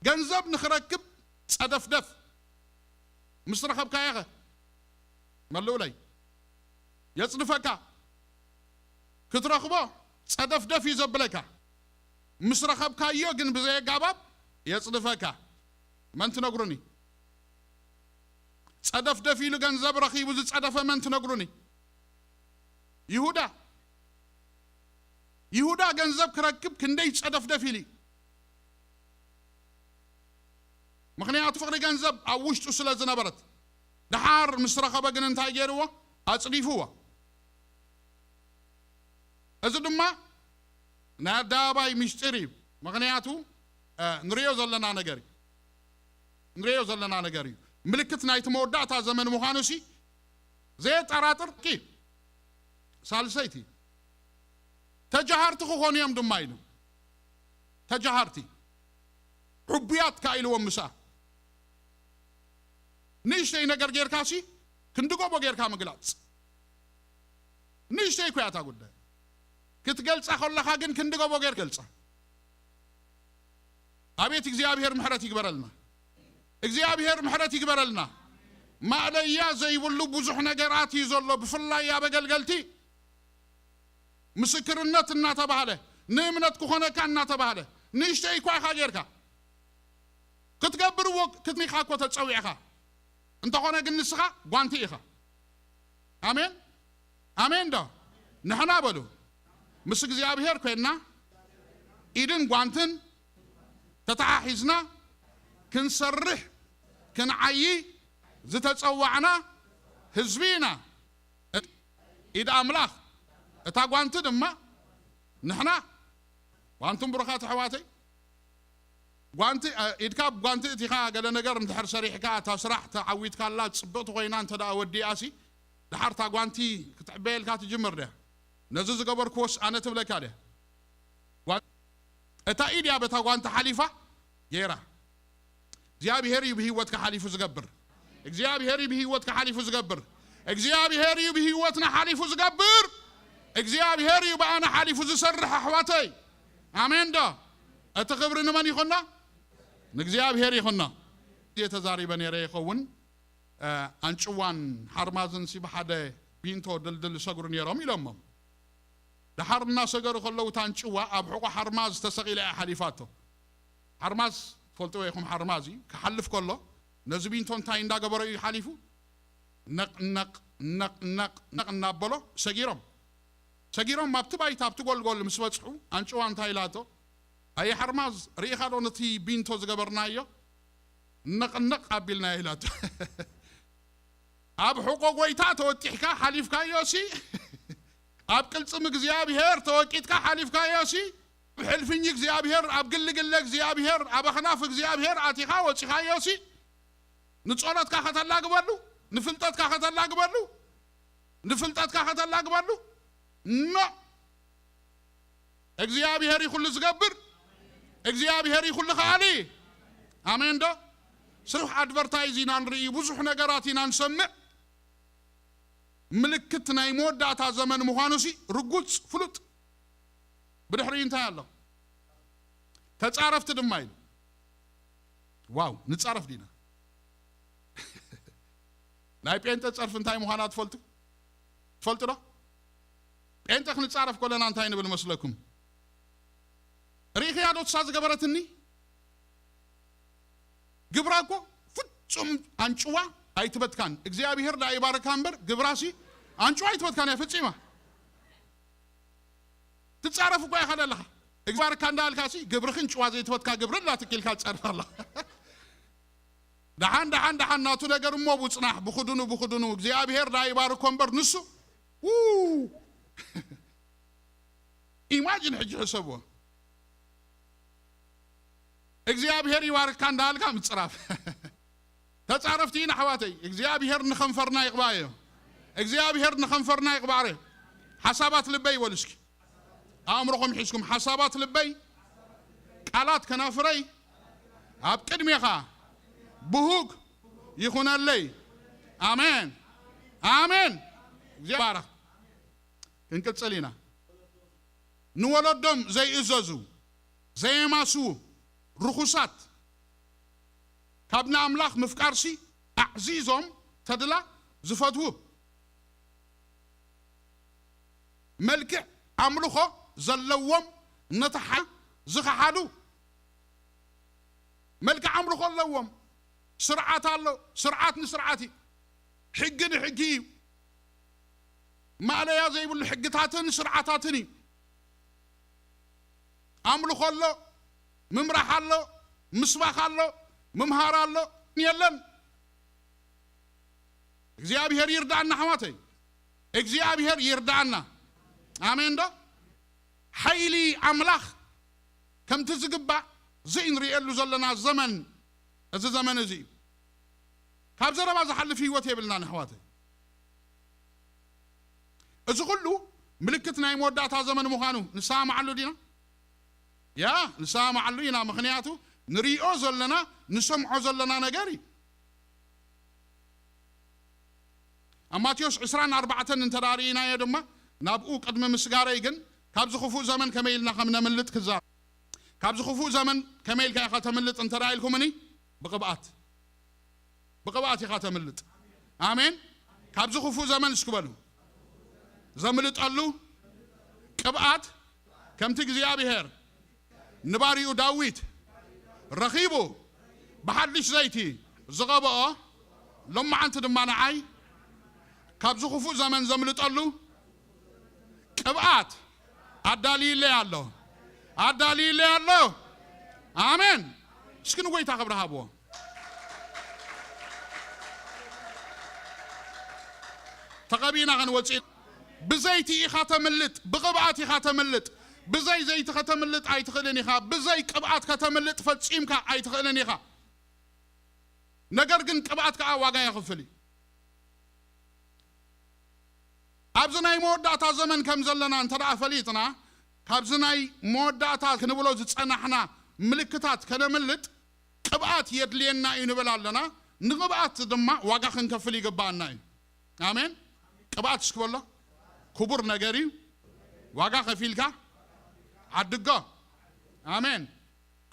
ገንዘብ ንኽረክብ ጸደፍደፍ ምስ ረኸብካዮ ኸ መልኡለይ የጽድፈካ። ክትረኽቦ ጸደፍደፍ እዩ ዘብለካ። ምስ ረኸብካዮ ግን ብዘየጋባብ የጽድፈካ። መን ትነግሩኒ? ጸደፍደፍ ኢሉ ገንዘብ ረኺቡ ዝጸደፈ መን ትነግሩኒ? ይሁዳ። ይሁዳ ገንዘብ ክረክብ ክንደይ ጸደፍደፍ ኢሉ። ምኽንያቱ ፍቕሪ ገንዘብ ኣብ ውሽጡ ስለ ዝነበረት። ደሓር ምስ ረኸበ ግን እንታይ ገይርዎ? ኣጽዲፍዎ። እዚ ድማ ናይ ኣደባባይ ምስጢር እዩ። ምኽንያቱ፣ እ፣ ንሪኦ ዘለና ነገር እዩ። ንሪኦ ዘለና ነገር እዩ። ምልክት ናይቲ መወዳእታ ዘመን ምዃኑ ሲ ዘየጠራጥር እዩ። ሳልሰይቲ፣ ተጃሃርቲ ክኾኑ እዮም ድማ ኢሉ። ተጃሃርቲ፣ ዕቡያት ከኣ ኢልዎም ምሳ። ንእሽተይ ነገር ጌርካ ሲ ክንዲ ጎቦ ጌርካ ምግላጽ። ንእሽተይ እኮ እያ እታ ጉዳይ። ክትገልጻ ከለኻ ግን ክንዲ ጎቦ ጌር ገልጻ። ኣቤት እግዚኣብሔር ምሕረት ይግበረልና። እግዚኣብሔር ምሕረት ይግበረልና። ማእለያ ዘይብሉ ብዙሕ ነገራት እዩ ዘሎ፣ ብፍላይ ኣብ ኣገልገልቲ። ምስክርነት እናተባህለ፣ ንእምነት ክኾነካ እናተባህለ፣ ንእሽተይ እኳ ኢኻ ጌርካ። ክትገብርዎ ክትኒኻ እኮ ተጸዊዕኻ። እንተኾነ ግን ንስኻ ጓንቲ ኢኻ። ኣሜን? ኣሜን ዶ? ንሕና በሉ። ምስ እግዚኣብሔር ኮይንና፣ ኢድን ጓንትን ተተሓሒዝና፣ ክንሰርሕ፣ ክንዓዪ ዝተጸዋዕና ህዝቢ ኢና። ኢድ ኣምላኽ፣ እታ ጓንቲ ድማ ንሕና። ዋንቱም ብሩኻት ኣሕዋተይ፣ ጓንቲ፣ እ፣ ኢድካ ብ ጓንቲ እቲኻ ገለ ነገር እንድሕር ሰሪሕካ፣ እታ ስራሕ ተዓዊትካላ፣ ጽብቕቲ ኮይና እንተ ደኣ ወዲኣሲ፣ ደሓር እታ ጓንቲ ክትዕበየልካ ትጅምር ድያ? ነዚ ዝገበርክዎስ ኣነ ትብለካ ድያ? ጓን-፣ እታ ኢድ እያ በታ ጓንቲ ሓሊፋ ገይራ። እግዚኣብሔር እዩ ብህይወትካ ሓሊፉ ዝገብር። እግዚኣብሔር እዩ ብህይወትካ ሓሊፉ ዝገብር። እግዚኣብሔር እዩ ብህይወትና ሓሊፉ ዝገብር። እግዚኣብሔር እዩ ብኣና ሓሊፉ ዝሰርሕ ኣሕዋተይ። ኣሜን ዶ? እቲ ክብሪ ንመን ይኹኖ? ንእግዚኣብሔር ይኹኖ። እየ ተዛሪበ ነይረ ይኸውን። እ፣ ኣንጭዋን ሓርማዝን ሲ ብሓደ ቢንቶ ድልድል ይሰግሩ ነይሮም ኢሎሞም። ደሓር እናሰገሩ ከለዉ እታ ኣንጭዋ ኣብ ሕቖ ሓርማዝ ተሰቒላ እያ ሓሊፋቶ። ሓርማዝ ትፈልጥዎ ኢኹም፣ ሓርማዝ እዩ። ክሓልፍ ከሎ ነዚ ቢንቶ እንታይ እንዳገበሮ እዩ ሓሊፉ? ነቕ፣ ነቕ፣ ነቕ፣ ነቕ፣ ነቕ እናበሎ ሰጊሮም። ሰጊሮም ኣብቲ ባይታ፣ ኣብቲ ጎልጎል ምስ በጽሑ፣ ኣንጭዋ እንታይ ኢላቶ? ኣየ ሓርማዝ፣ ርኢኻ ዶ ነቲ ቢንቶ ዝገበርናዮ? ነቕ፣ ነቕ ኣቢልናዮ ኢላቶ። ኣብ ሕቖ ጎይታ ተወጢሕካ ሓሊፍካዮሲ፣ ኣብ ቅልጽም እግዚኣብሔር ተወቂጥካ ሓሊፍካዮሲ፣ ኣብ ሕልፍኝ እግዚኣብሔር፣ ኣብ ግልግለ እግዚኣብሔር፣ ኣብ ኣኽናፍ እግዚኣብሔር ኣቲኻ ወጺኻዮሲ፣ ንጸሎትካ ከተላግበሉ፣ ንፍልጠትካ ከተላግበሉ፣ ንፍልጠትካ ከተላግበሉ፣ ኖ። እግዚኣብሔር እዩ ኩሉ ዝገብር። እግዚኣብሔር እዩ ኩሉ ከኣሊ። ኣሜን ዶ? ስሩሕ ኣድቨርታይዝ ኢና ንርኢ፣ ብዙሕ ነገራት ኢና ንሰምዕ። ምልክት ናይ መወዳእታ ዘመን ምዃኑሲ ርጉጽ፣ ፍሉጥ። ብድሕሪኡ እንታይ ኣሎ? ተጻረፍቲ ድማ ኢሉ። ዋው፣ ንጻረፍ ዲና? ናይ ጴንጠ ጸርፊ እንታይ ምዃና ትፈልጡ? ትፈልጡ ዶ? ጴንጠ ክንጻረፍ ከለና እንታይ ንብል መስለኩም? ርኢኽያ ዶ እሳ ዝገበረትኒ? ግብራ እኮ ፍጹም ኣንጭዋ ኣይትበትካን። እግዚኣብሔር ደኣ ይባርካ እምበር፣ ግብራሲ ኣንጭዋ ኣይትበትካን እያ ፈጺማ። ትጻረፍ እኮ ኢኻ ዘለኻ። እግዚኣብሔር እካ እንዳልካሲ፣ ግብርኽን ጭዋ ዘይትፈትካ ግብሪ እንዳትኪልካ ትጸርፍ ኣለኻ። ደሓን፣ ደሓን፣ ደሓን፣ ናቱ ነገር እሞ ብጽናሕ፣ ብኽድኑ፣ ብኽድኑ፣ እግዚኣብሔር ደኣ ይባርኮ እምበር ንሱ፣ ው። ኢማጂን ሕጂ ሕሰብዎ። እግዚኣብሔር ይባርካ እንዳልካ ምጽራፍ። ተጻረፍቲ ኢና ኣሕዋተይ። እግዚኣብሔር ንኸንፈርና ይቕባዮ። እግዚኣብሔር ንኸንፈርና ይቕባረ። ሓሳባት ልበይ ይበሉ እስኪ። ኣእምሮኹም ሒዝኩም፣ ሓሳባት ልበይ፣ ቃላት ከናፍረይ ኣብ ቅድሜኻ ብሁግ ይኹነለይ። ኣሜን፣ ኣሜን። እግዚኣብሔር ይባረኽ። ክንቅጽል ኢና። ንወለዶም ዘይእዘዙ፣ ዘየማስዉ፣ ርኹሳት፣ ካብ ንኣምላኽ ምፍቃርሲ ኣዕዚዞም ተድላ ዝፈትዉ፣ መልክዕ ኣምልኾ ዘለዎም፣ ነቲ ሓ-፣ ዝኸሓዱ፣ መልክዕ ኣምልኾ ኣለዎም። ስርዓት ኣሎ፣ ስርዓት ንስርዓት እዩ፣ ሕጊ ንሕጊ እዩ። ማእለያ ዘይብሉ ሕግታትን ስርዓታትን እዩ። ኣምልኾ ኣሎ፣ ምምራሕ ኣሎ፣ ምስባኽ ኣሎ፣ ምምሃር ኣሎ፣ የለን። እግዚኣብሔር ይርዳእና ኣሕዋተይ፣ እግዚኣብሔር ይርዳእና። ኣሜን ዶ? ሓይሊ ኣምላኽ ከምቲ ዝግባእ ዘይንርእየሉ ዘለና ዘመን፣ እዚ ዘመን እዚ እዩ። ካብ ዘረባ ዝሓልፍ ህይወት የብልናን ኣሕዋተይ። እዚ ኩሉ ምልክት ናይ መወዳእታ ዘመን ምዃኑ ንሰማማዓሉ ዲና? ያ፣ ንሰማማዓሉ ኢና። ምኽንያቱ ንሪኦ ዘለና፣ ንሰምዖ ዘለና ነገር እዩ። ኣብ ማቴዎስ ዕስራን ኣርባዕተን እንተ ደኣ ርኢናዮ ድማ፣ ናብኡ ቅድሚ ምስጋረይ ግን ካብዚ ክፉእ ዘመን ከመይ ኢልና ከም ነምልጥ ክዛረብ። ካብዚ ክፉእ ዘመን ከመይ ኢልካ ኢኻ ተምልጥ እንተ ደኣ ኢልኩምኒ፣ ብቕብኣት፣ ብቕብኣት ኢኻ ተምልጥ። ኣሜን። ካብዚ ክፉእ ዘመን እስኪ በሉ፣ ዘምልጠሉ ቅብኣት፣ ከምቲ እግዚኣብሔር ንባሪኡ ዳዊት ረኺቡ ብሓድሽ ዘይቲ ዝቐብኦ፣ ሎማዓንቲ ድማ ንዓይ ካብዚ ክፉእ ዘመን ዘምልጠሉ ቅብኣት ኣዳልዩለይ ኣሎ፣ ኣዳልዩለይ ኣሎ። ኣሜን። እስኪ ንጎይታ ክብሪ ሃብዎ። ተቐቢእና ክንወፅእ። ብዘይቲ ኢኻ ተምልጥ፣ ብቕብኣት ኢኻ ተምልጥ። ብዘይ ዘይቲ ከተምልጥ ኣይትኽእልን ኢኻ። ብዘይ ቅብኣት ከተምልጥ ፈጺምካ ኣይትኽእልን ኢኻ። ነገር ግን ቅብኣት ከዓ ዋጋ የኽፍል እዩ። ኣብዚ ናይ መወዳእታ ዘመን ከም ዘለና እንተ ደኣ ፈሊጥና፣ ካብዚ ናይ መወዳእታ ክንብሎ ዝጸናሕና ምልክታት ከነምልጥ ቅብኣት የድልየና እዩ ንብል ኣለና። ንቕብኣት ድማ ዋጋ ክንከፍል ይግባኣና እዩ። ኣሜን። ቅብኣት እስኪ በሎ፣ ክቡር ነገር እዩ። ዋጋ ከፊልካ ዓድጎ። ኣሜን።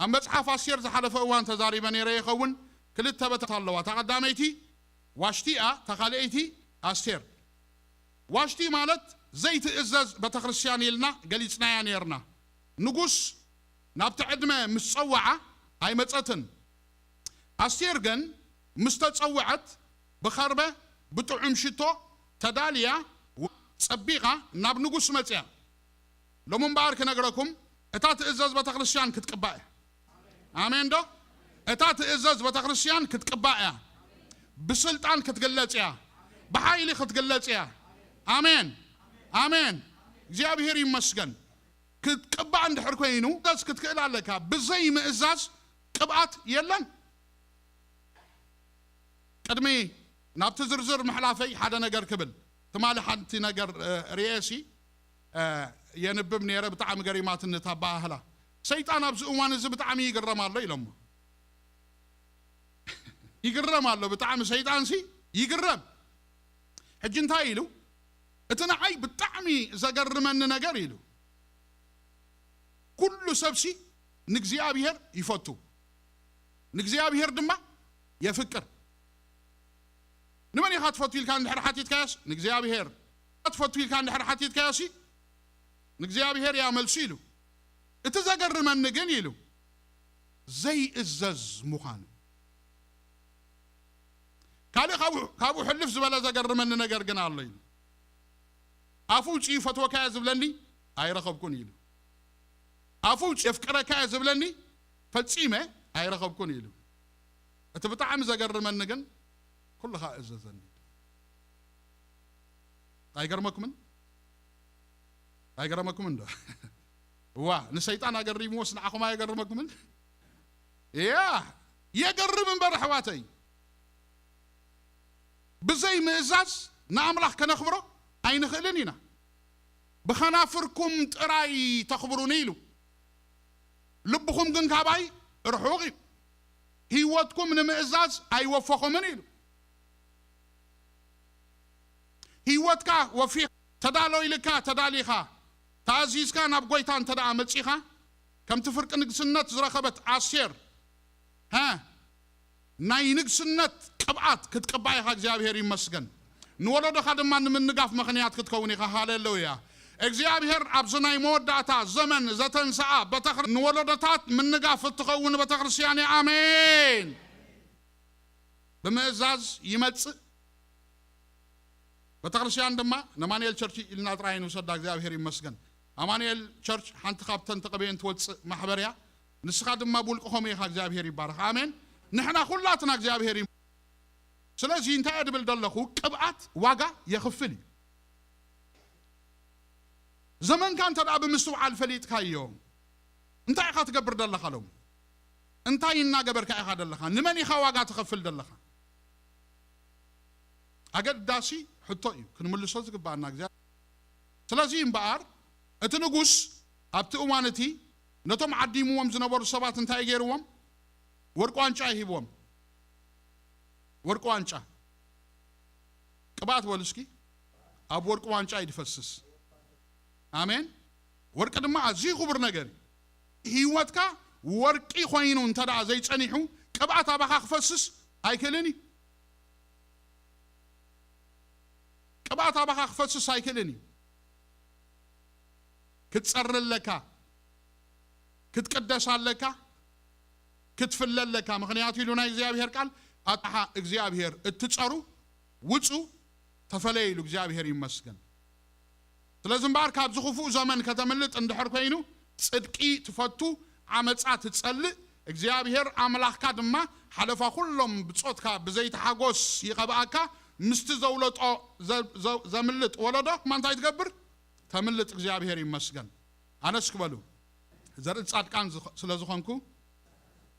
ኣብ መጽሓፍ ኣስቴር ዝሓለፈ እዋን ተዛሪበ ነይረ ይኸውን። ክልተ በታት ኣለዋ። እታ ቀዳመይቲ ዋሽቲ እያ፣ እታ ካልኣይቲ ኣስቴር። ዋሽቲ ማለት ዘይትእዘዝ ቤተክርስትያን ኢልና ገሊጽናያ ነይርና። ንጉስ ናብቲ ዕድመ ምስ ጸውዓ ኣይመጸትን። ኣስቴር ግን ምስ ተጸውዐት ብኸርበ ብጥዑም ሽቶ ተዳልያ ጸቢቓ ናብ ንጉስ መጽያ። ሎሚ እምበኣር ክነግረኩም፣ እታ ትእዘዝ ቤተክርስትያን ክትቅባእ እያ። ኣሜን ዶ? እታ ትእዘዝ ቤተክርስትያን ክትቅባእ እያ። ብስልጣን ክትግለጽ እያ። ብሓይሊ ክትግለጽ እያ። ኣሜን፣ ኣሜን። እግዚኣብሔር ይመስገን። ክትቅባእ እንድሕር ኮይኑ፣ ክትእዘዝ ክትክእል ኣለካ። ብዘይ ምእዛዝ ቅብኣት የለን። ቅድሚ ናብቲ ዝርዝር ምሕላፈይ ሓደ ነገር ክብል፣ ትማሊ ሓንቲ ነገር፣ እ፣ ርእየሲ፣ እ፣ የንብብ ነይረ፣ ብጣዕሚ ገሪማትኒ እታ ኣበሃህላ። ሰይጣን ኣብዚ እዋን እዚ ብጣዕሚ ይግረም ኣሎ ኢሎሞ። ይግረም ኣሎ ብጣዕሚ፣ ሰይጣንሲ ይግረም። ሕጂ እንታይ ኢሉ? እቲ ንዓይ ብጣዕሚ ዘገርመኒ ነገር ኢሉ፣ ኩሉ ሰብሲ ንእግዚኣብሔር ይፈቱ፣ ንእግዚኣብሔር ድማ የፍቅር። ንመን ኢኻ ትፈቱ ኢልካ እንድሕር ሓቲትካዮስ፣ ንእግዚኣብሔር። ትፈቱ ኢልካ እንድሕር ሓቲትካዮሲ፣ ንእግዚኣብሔር እያ መልሱ ኢሉ። እቲ ዘገርመኒ ግን ኢሉ፣ ዘይእዘዝ ምዃኑ። ካልእ ካብኡ፣ ካብኡ ሕልፍ ዝበለ ዘገርመኒ ነገር ግን ኣሎ ኢሉ። ኣፉ ውፅኡ ፈትወካዮ ዝብለኒ ኣይረኸብኩን ኢሉ። ኣፉ ውፅኡ የፍቅረካዮ ዝብለኒ ፈጺመ ኣይረኸብኩን ኢሉ። እቲ ብጣዕሚ ዘገርመኒ ግን ኩልኻ እዘዘኒ ኢሉ። ኣይገርመኩምን? ኣይገረመኩምን ዶ? እዋ፣ ንሰይጣን ኣገሪምዎስ ንዓኹም ኣየገርመኩምን? እያ፣ የገርም እምበር ኣሕዋተይ። ብዘይ ምእዛዝ ንኣምላኽ ከነኽብሮ ኣይንኽእልን ኢና። ብኸናፍርኩም ጥራይ ተኽብሩኒ ኢሉ፣ ልብኹም ግን ካባይ ርሑቕ እዩ። ህይወትኩም ንምእዛዝ ኣይወፈኹምን ኢሉ። ህይወትካ ወፊኻ፣ ተዳሎ ኢልካ ተዳሊኻ፣ ተኣዚዝካ ናብ ጎይታ እንተ ደኣ መጺኻ፣ ከምቲ ፍርቂ ንግስነት ዝረኸበት ኣስቴር፣ ሃ፣ ናይ ንግስነት ቅብኣት ክትቅባእ ኢኻ። እግዚኣብሔር ይመስገን። ንወለዶኻ ድማ ንምንጋፍ ምኽንያት ክትከውን ኢኻ። ሃሌሉያ። እግዚኣብሔር ኣብዚ ናይ መወዳእታ ዘመን ዘተንስኣ ቤተክር-፣ ንወለዶታት ምንጋፍ እትኸውን ቤተክርስትያን እያ። ኣሜን። ብምእዛዝ ይመጽእ። ቤተክርስትያን ድማ ንኣማኑኤል ቸርች ኢልና ጥራይ ንውሰዳ። እግዚኣብሔር ይመስገን። ኣማኑኤል ቸርች ሓንቲ ካብተን ተቐቢኤን ትወጽእ ማሕበር እያ። ንስኻ ድማ ብውልቅኹም ኢኻ። እግዚኣብሔር ይባረኽ። ኣሜን። ንሕና ኩላትና እግዚኣብሔር ይም-፣ ስለዚ እንታይ እየ ድብል ዘለኹ? ቅብኣት ዋጋ የኽፍል እዩ። ዘመንካ እንተ ደኣ ብምስትውዓል ፈሊጥካዮ፣ እንታይ ኢኻ ትገብር ዘለኻ ሎም? እንታይ እናገበርካ ኢኻ ዘለኻ? ንመን ኢኻ ዋጋ ትኸፍል ዘለኻ? ኣገዳሲ ሕቶ እዩ ክንምልሶ ዝግባኣና እግዚኣብሔር። ስለዚ እምበኣር እቲ ንጉስ ኣብቲ እዋን እቲ ነቶም ዓዲምዎም ዝነበሩ ሰባት እንታይ ገይርዎም? ወርቂ ዋንጫ ይሂብዎም። ወርቂ ዋንጫ። ቅብኣት በሉ እስኪ። ኣብ ወርቂ ዋንጫ እዩ ዝፈስስ። ኣሜን። ወርቂ ድማ ኣዝዩ ክቡር ነገር እዩ። ህይወትካ ወርቂ ኮይኑ እንተ ደኣ ዘይጸኒሑ፣ ቅብኣት ኣባኻ ክፈስስ ኣይክእልን እዩ። ቅብኣት ኣባኻ ክፈስስ ኣይክእልን እዩ። ክትጸሪ ኣለካ፣ ክትቅደስ ኣለካ፣ ክትፍለ ኣለካ። ምኽንያቱ ኢሉ ናይ እግዚኣብሔር ቃል፣ ኣጥሓ እግዚኣብሔር እትጸሩ ውጹ ተፈለየ ኢሉ። እግዚኣብሔር ይመስገን። ስለዚ እምበኣር ካብዚ ክፉእ ዘመን ከተምልጥ እንድሕር ኮይኑ፣ ጽድቂ ትፈቱ፣ ዓመጻ ትጸልእ፣ እግዚኣብሔር ኣምላኽካ ድማ ሓለፋ ኩሎም ብጾትካ ብዘይቲ ሓጎስ ይቐብኣካ። ምስቲ ዘውለጦ ዘ-፣ ዘ-፣ ዘምልጥ ወለዶ እማ እንታይ ትገብር? ተምልጥ። እግዚኣብሔር ይመስገን። ኣነስ ክበሉ ዘርኢ ጻድቃን ዝኸ-፣ ስለ ዝኾንኩ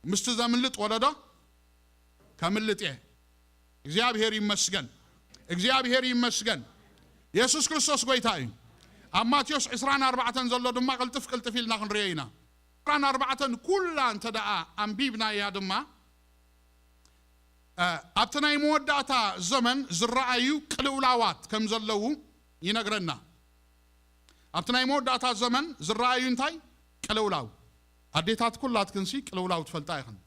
ምስቲ ዘምልጥ ወለዶ ከምልጥ እየ። እግዚኣብሔር ይመስገን። እግዚኣብሔር ይመስገን። የሱስ ክርስቶስ ጎይታ እዩ። ኣብ ማቴዎስ ዕስራን ኣርባዕተን ዘሎ ድማ ቅልጥፍ ቅልጥፍ ኢልና ክንርእዮ ኢና። ዕስራን ኣርባዕተን ኩላ እንተ ደኣ ኣንቢብናያ ድማ፣ እ፣ ኣብቲ ናይ መወዳእታ ዘመን ዝረኣዩ ቅልውላዋት ከም ዘለዉ ይነግረና። ኣብቲ ናይ መወዳእታ ዘመን ዝረኣዩ እንታይ? ቅልውላው። ኣዴታት ኩላትክንሲ ቅልውላው ትፈልጣ ኢኽን።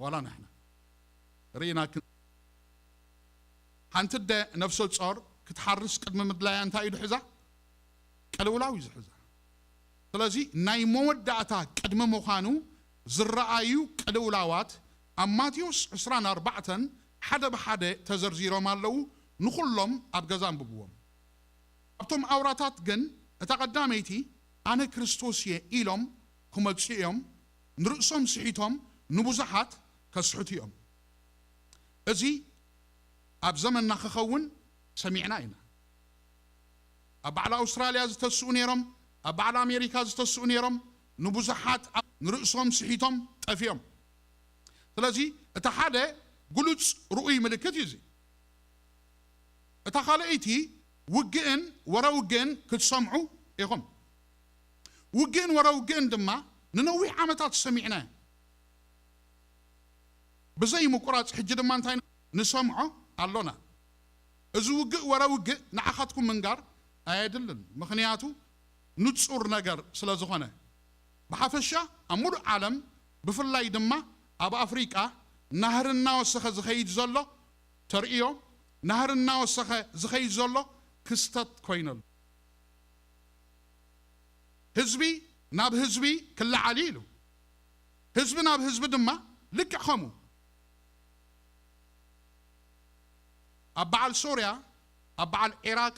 ዋላ ንሕና ርኢና ክን-፣ ሓንቲ ኣደ ነፍሰ ጾር ክትሓርስ ቅድሚ ምድላያ እንታይ እዩ ዝሕዛ? ቅልውላው እዩ ዝሕዛ። ስለዚ ናይ መወዳእታ ቅድሚ ምዃኑ ዝረኣዩ ቅልውላዋት ኣብ ማቴዎስ ዕስራን ኣርባዕተን ሓደ ብሓደ ተዘርዚሮም ኣለዉ። ንኹሎም ኣብ ገዛ ኣንብብዎም። ኣብቶም ኣውራታት ግን እታ ቀዳመይቲ ኣነ ክርስቶስ እየ ኢሎም ክመጹ እዮም፣ ንርእሶም ስሒቶም ንብዙሓት ከስሕቱ እዮም። እዚ ኣብ ዘመንና ክኸውን ሰሚዕና ኢና። ኣብ በዓል ኣውስትራልያ ዝተስኡ ነይሮም፣ ኣብ በዓል ኣሜሪካ ዝተስኡ ነይሮም፣ ንብዙሓት ኣብ-፣ ንርእሶም ስሒቶም ጠፊኦም። ስለዚ እቲ ሓደ ግሉጽ ርኡይ ምልክት እዩ እዚ። እታ ካልኣይቲ ውግእን ወረ ውግእን ክትሰምዑ ኢኹም። ውግእን ወረ ውግእን ድማ ንነዊሕ ዓመታት ሰሚዕና ብዘይ ምቁራጽ ሕጂ ድማ እንታይ ንሰምዖ ኣሎና። እዚ ውግእ ወረ ውግእ ንዓኻትኩም ምንጋር ኣየድልን፣ ምኽንያቱ ንጹር ነገር ስለ ዝኾነ። ብሓፈሻ ኣብ ሙሉእ ዓለም ብፍላይ ድማ ኣብ ኣፍሪቃ ናህሪ እናወሰኸ ዝኸይድ ዘሎ ተርእዮ፣ ናህሪ እናወሰኸ ዝኸይድ ዘሎ ክስተት ኮይነሉ። ህዝቢ ናብ ህዝቢ ክለዓል ኢሉ፣ ህዝቢ ናብ ህዝቢ ድማ ልክዕ ከምኡ ኣብ በዓል ሶርያ፣ ኣብ በዓል ዒራቅ፣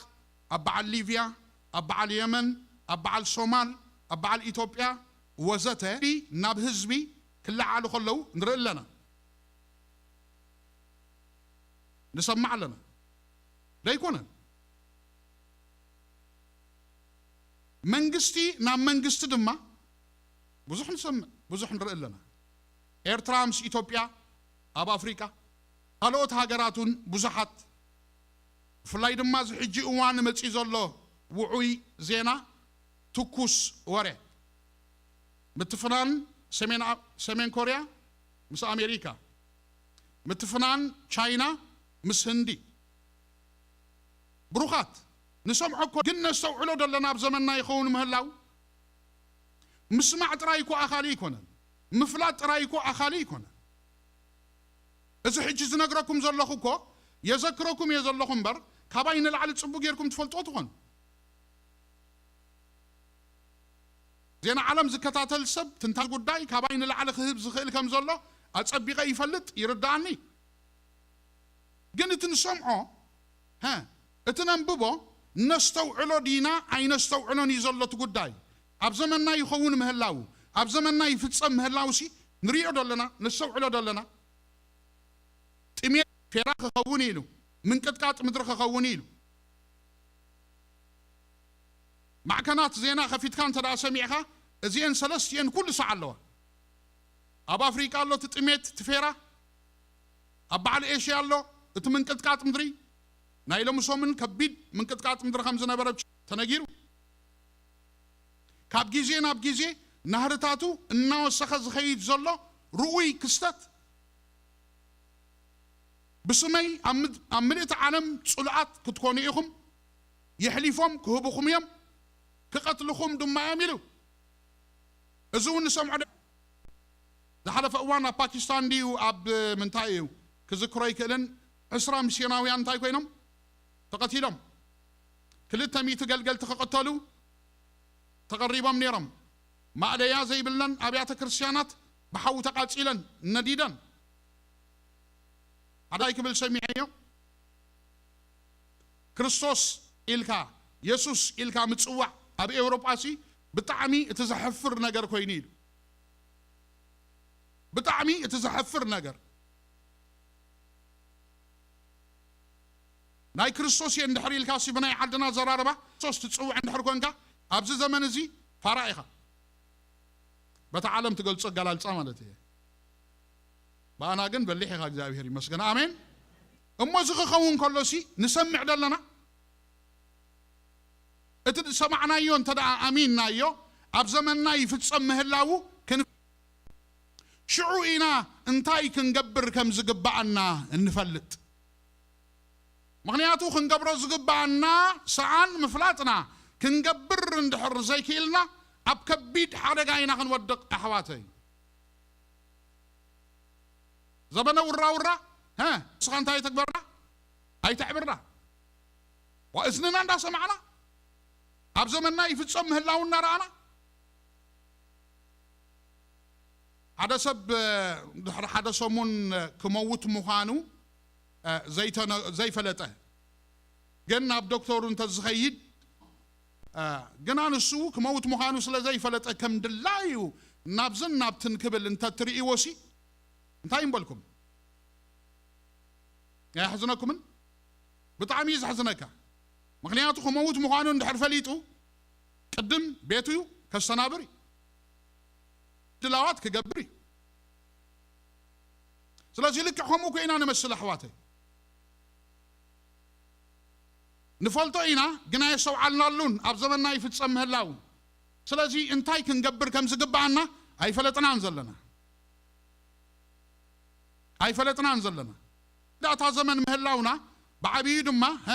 ኣብ በዓል ሊብያ፣ ኣብ በዓል የመን፣ ኣብ በዓል ሶማል፣ ኣብ በዓል ኢትዮጵያ ወዘተ ህዝቢ ናብ ህዝቢ ክለዓሉ ከለዉ ንርኢ ኣለና፣ ንሰማዕ ኣለና። ደይኮነን? መንግስቲ ናብ መንግስቲ ድማ ብዙሕ ንሰምዕ፣ ብዙሕ ንርኢ ኣለና። ኤርትራ ምስ ኢትዮጵያ ኣብ ኣፍሪቃ፣ ካልኦት ሃገራት እውን ብዙሓት፣ ብፍላይ ድማ እዚ ሕጂ እዋን መጺኡ ዘሎ ውዑይ ዜና ትኩስ ወረ። ምትፍናን ሰሜን ኣ-፣ ሰሜን ኮርያ ምስ ኣሜሪካ፣ ምትፍናን ቻይና ምስ ህንዲ። ብሩኻት፣ ንሰምዖ እኮ፣ ግን ነስተውዕሎ ደለና ኣብ ዘመንና ይኸውን ምህላው። ምስማዕ ጥራይ እኮ ኣኻሊ ኣይኮነን። ምፍላጥ ጥራይ እኮ ኣኻሊ ኣይኮነን። እዚ ሕጂ ዝነግረኩም ዘለኹ እኮ፣ የዘክረኩም እየ ዘለኹ እምበር፣ ካባይ ንላዕሊ ጽቡቅ ጌርኩም ትፈልጥዎ ትኾኑ። ዜና ዓለም ዝከታተል ሰብ ትንታን ጉዳይ ካባይ ንላዕሊ ክህብ ዝኽእል ከም ዘሎ ኣጸቢቐ ይፈልጥ፣ ይርድኣኒ። ግን እቲ ንሰምዖ፣ ሀ፣ እቲ ነንብቦ፣ ነስተውዕሎ ዲና ኣይነስተውዕሎን እዩ ዘሎ እቲ ጉዳይ። ኣብ ዘመንና ይኸውን ምህላዉ፣ ኣብ ዘመንና ይፍጸም ምህላውሲ ንሪኦ ደለና፣ ነስተውዕሎ ደለና። ጥሜት ፌራ ክኸውን ኢሉ፣ ምንቅጥቃጥ ምድሪ ክኸውን ኢሉ። ማዕከናት ዜና ከፊትካ እንተ ደኣ ሰሚዕኻ፣ እዚኤን ሰለስቲኤን ኩሉ ሳዕ ኣለዋ። ኣብ ኣፍሪቃ ኣሎ እቲ ጥሜት፣ እቲ ፌራ፣ ኣብ በዓል ኤሽያ ኣሎ እቲ ምንቅጥቃጥ ምድሪ። ናይ ሎሚ ሰሙን ከቢድ ምንቅጥቃጥ ምድሪ ከም ዝነበረ ተነጊሩ። ካብ ግዜ ናብ ግዜ ናህርታቱ እናወሰኸ ዝኸይድ ዘሎ ርኡይ ክስተት። ብስመይ ኣብ ምድ-፣ ኣብ ምልእቲ ዓለም ጽሉኣት ክትኮኑ ኢኹም፣ የሕሊፎም ክህቡኹም እዮም፣ ክቐትልኹም ድማ እዮም ኢሉ። እዚ እውን ንሰምዖ ዶ-፣ ዝሓለፈ እዋን ኣብ ፓኪስታን ድዩ ኣብ ምንታይ እዩ ክዝክሮ ኣይክእልን፣ ዕስራ ሚስዮናውያን እንታይ ኮይኖም? ተቐቲሎም። ክልተ ሚእቲ ገልገልቲ ክቕተሉ ተቐሪቦም ነይሮም። ማእለያ ዘይብለን ኣብያተ ክርስቲያናት ብሓዊ ተቓጺለን፣ ነዲደን። ሓዳይ ክብል ሰሚዐዮ፣ ክርስቶስ ኢልካ፣ የሱስ ኢልካ ምጽዋዕ ኣብ ኤውሮጳሲ ብጣዕሚ እቲ ዘሕፍር ነገር ኮይኑ ኢሉ። ብጣዕሚ እቲ ዘሕፍር ነገር። ናይ ክርስቶስ እየ እንድሕር ኢልካ ሲ ብናይ ዓድና ዘራርባ ክርስቶስ ትጽውዕ እንድሕር ኮንካ፣ ኣብዚ ዘመን እዚ ፋራ ኢኻ። በታ ዓለም ትገልጾ ኣገላልጻ ማለት እየ። ብኣና ግን በሊሕ ኢኻ፣ እግዚኣብሔር ይመስገን። ኣሜን። እሞ እዚ ክኸውን ከሎ ሲ ንሰምዕ ደለና? እቲ ዝሰማዕናዮ እንተ ደኣ ኣሚንናዮ፣ ኣብ ዘመንና ይፍጸም ምህላዉ ክን-፣ ሽዑ ኢና እንታይ ክንገብር ከም ዝግብኣና እንፈልጥ። ምኽንያቱ ክንገብሮ ዝግብኣና ሰኣን ምፍላጥና ክንገብር እንድሕር ዘይክኢልና ኣብ ከቢድ ሓደጋ ኢና ክንወድቕ ኣሕዋተይ። ዘበነ ውራውራ፣ ሀ፣ ንስኻ እንታይ ተግበርና? ኣይተዕብርና። ወእዝንና እንዳሰማዕና፣ ኣብ ዘመንና ይፍጸም ምህላው እናረኣና፣ ሓደ ሰብ፣ እ፣ ድሕሪ ሓደ ሰሙን፣ እ፣ ክመውት ምዃኑ፣ እ፣ ዘይተነ-፣ ዘይፈለጠ፣ ግን ናብ ዶክተሩ እንተዝኸይድ፣ እ፣ ግና ንሱ ክመውት ምዃኑ ስለ ዘይፈለጠ፣ ከም ድላዩ ናብዝን ናብትን ክብል እንተትርእይዎሲ፣ እንታይ እምበልኩም? ኣየሕዝነኩምን? ብጣዕሚ እዩ ዘሕዝነካ። ምኽንያቱ ክመውት ምዃኑ እንድሕር ፈሊጡ፣ ቅድም ቤቱ ከስተናብር እዩ። ድላዋት ክገብር እዩ። ስለዚ ልክዕ ከምኡ ኮይና ንመስል ኣሕዋተይ። ንፈልጦ ኢና፣ ግና የስተውዓልናሉን ኣብ ዘመንና ይፍጸም ምህላው። ስለዚ እንታይ ክንገብር ከም ዝግብኣና ኣይፈለጥናን ዘለና። ኣይፈለጥናን ዘለና። ዳታ ዘመን ምህላውና ብዓብዩ ድማ፣ ሀ፣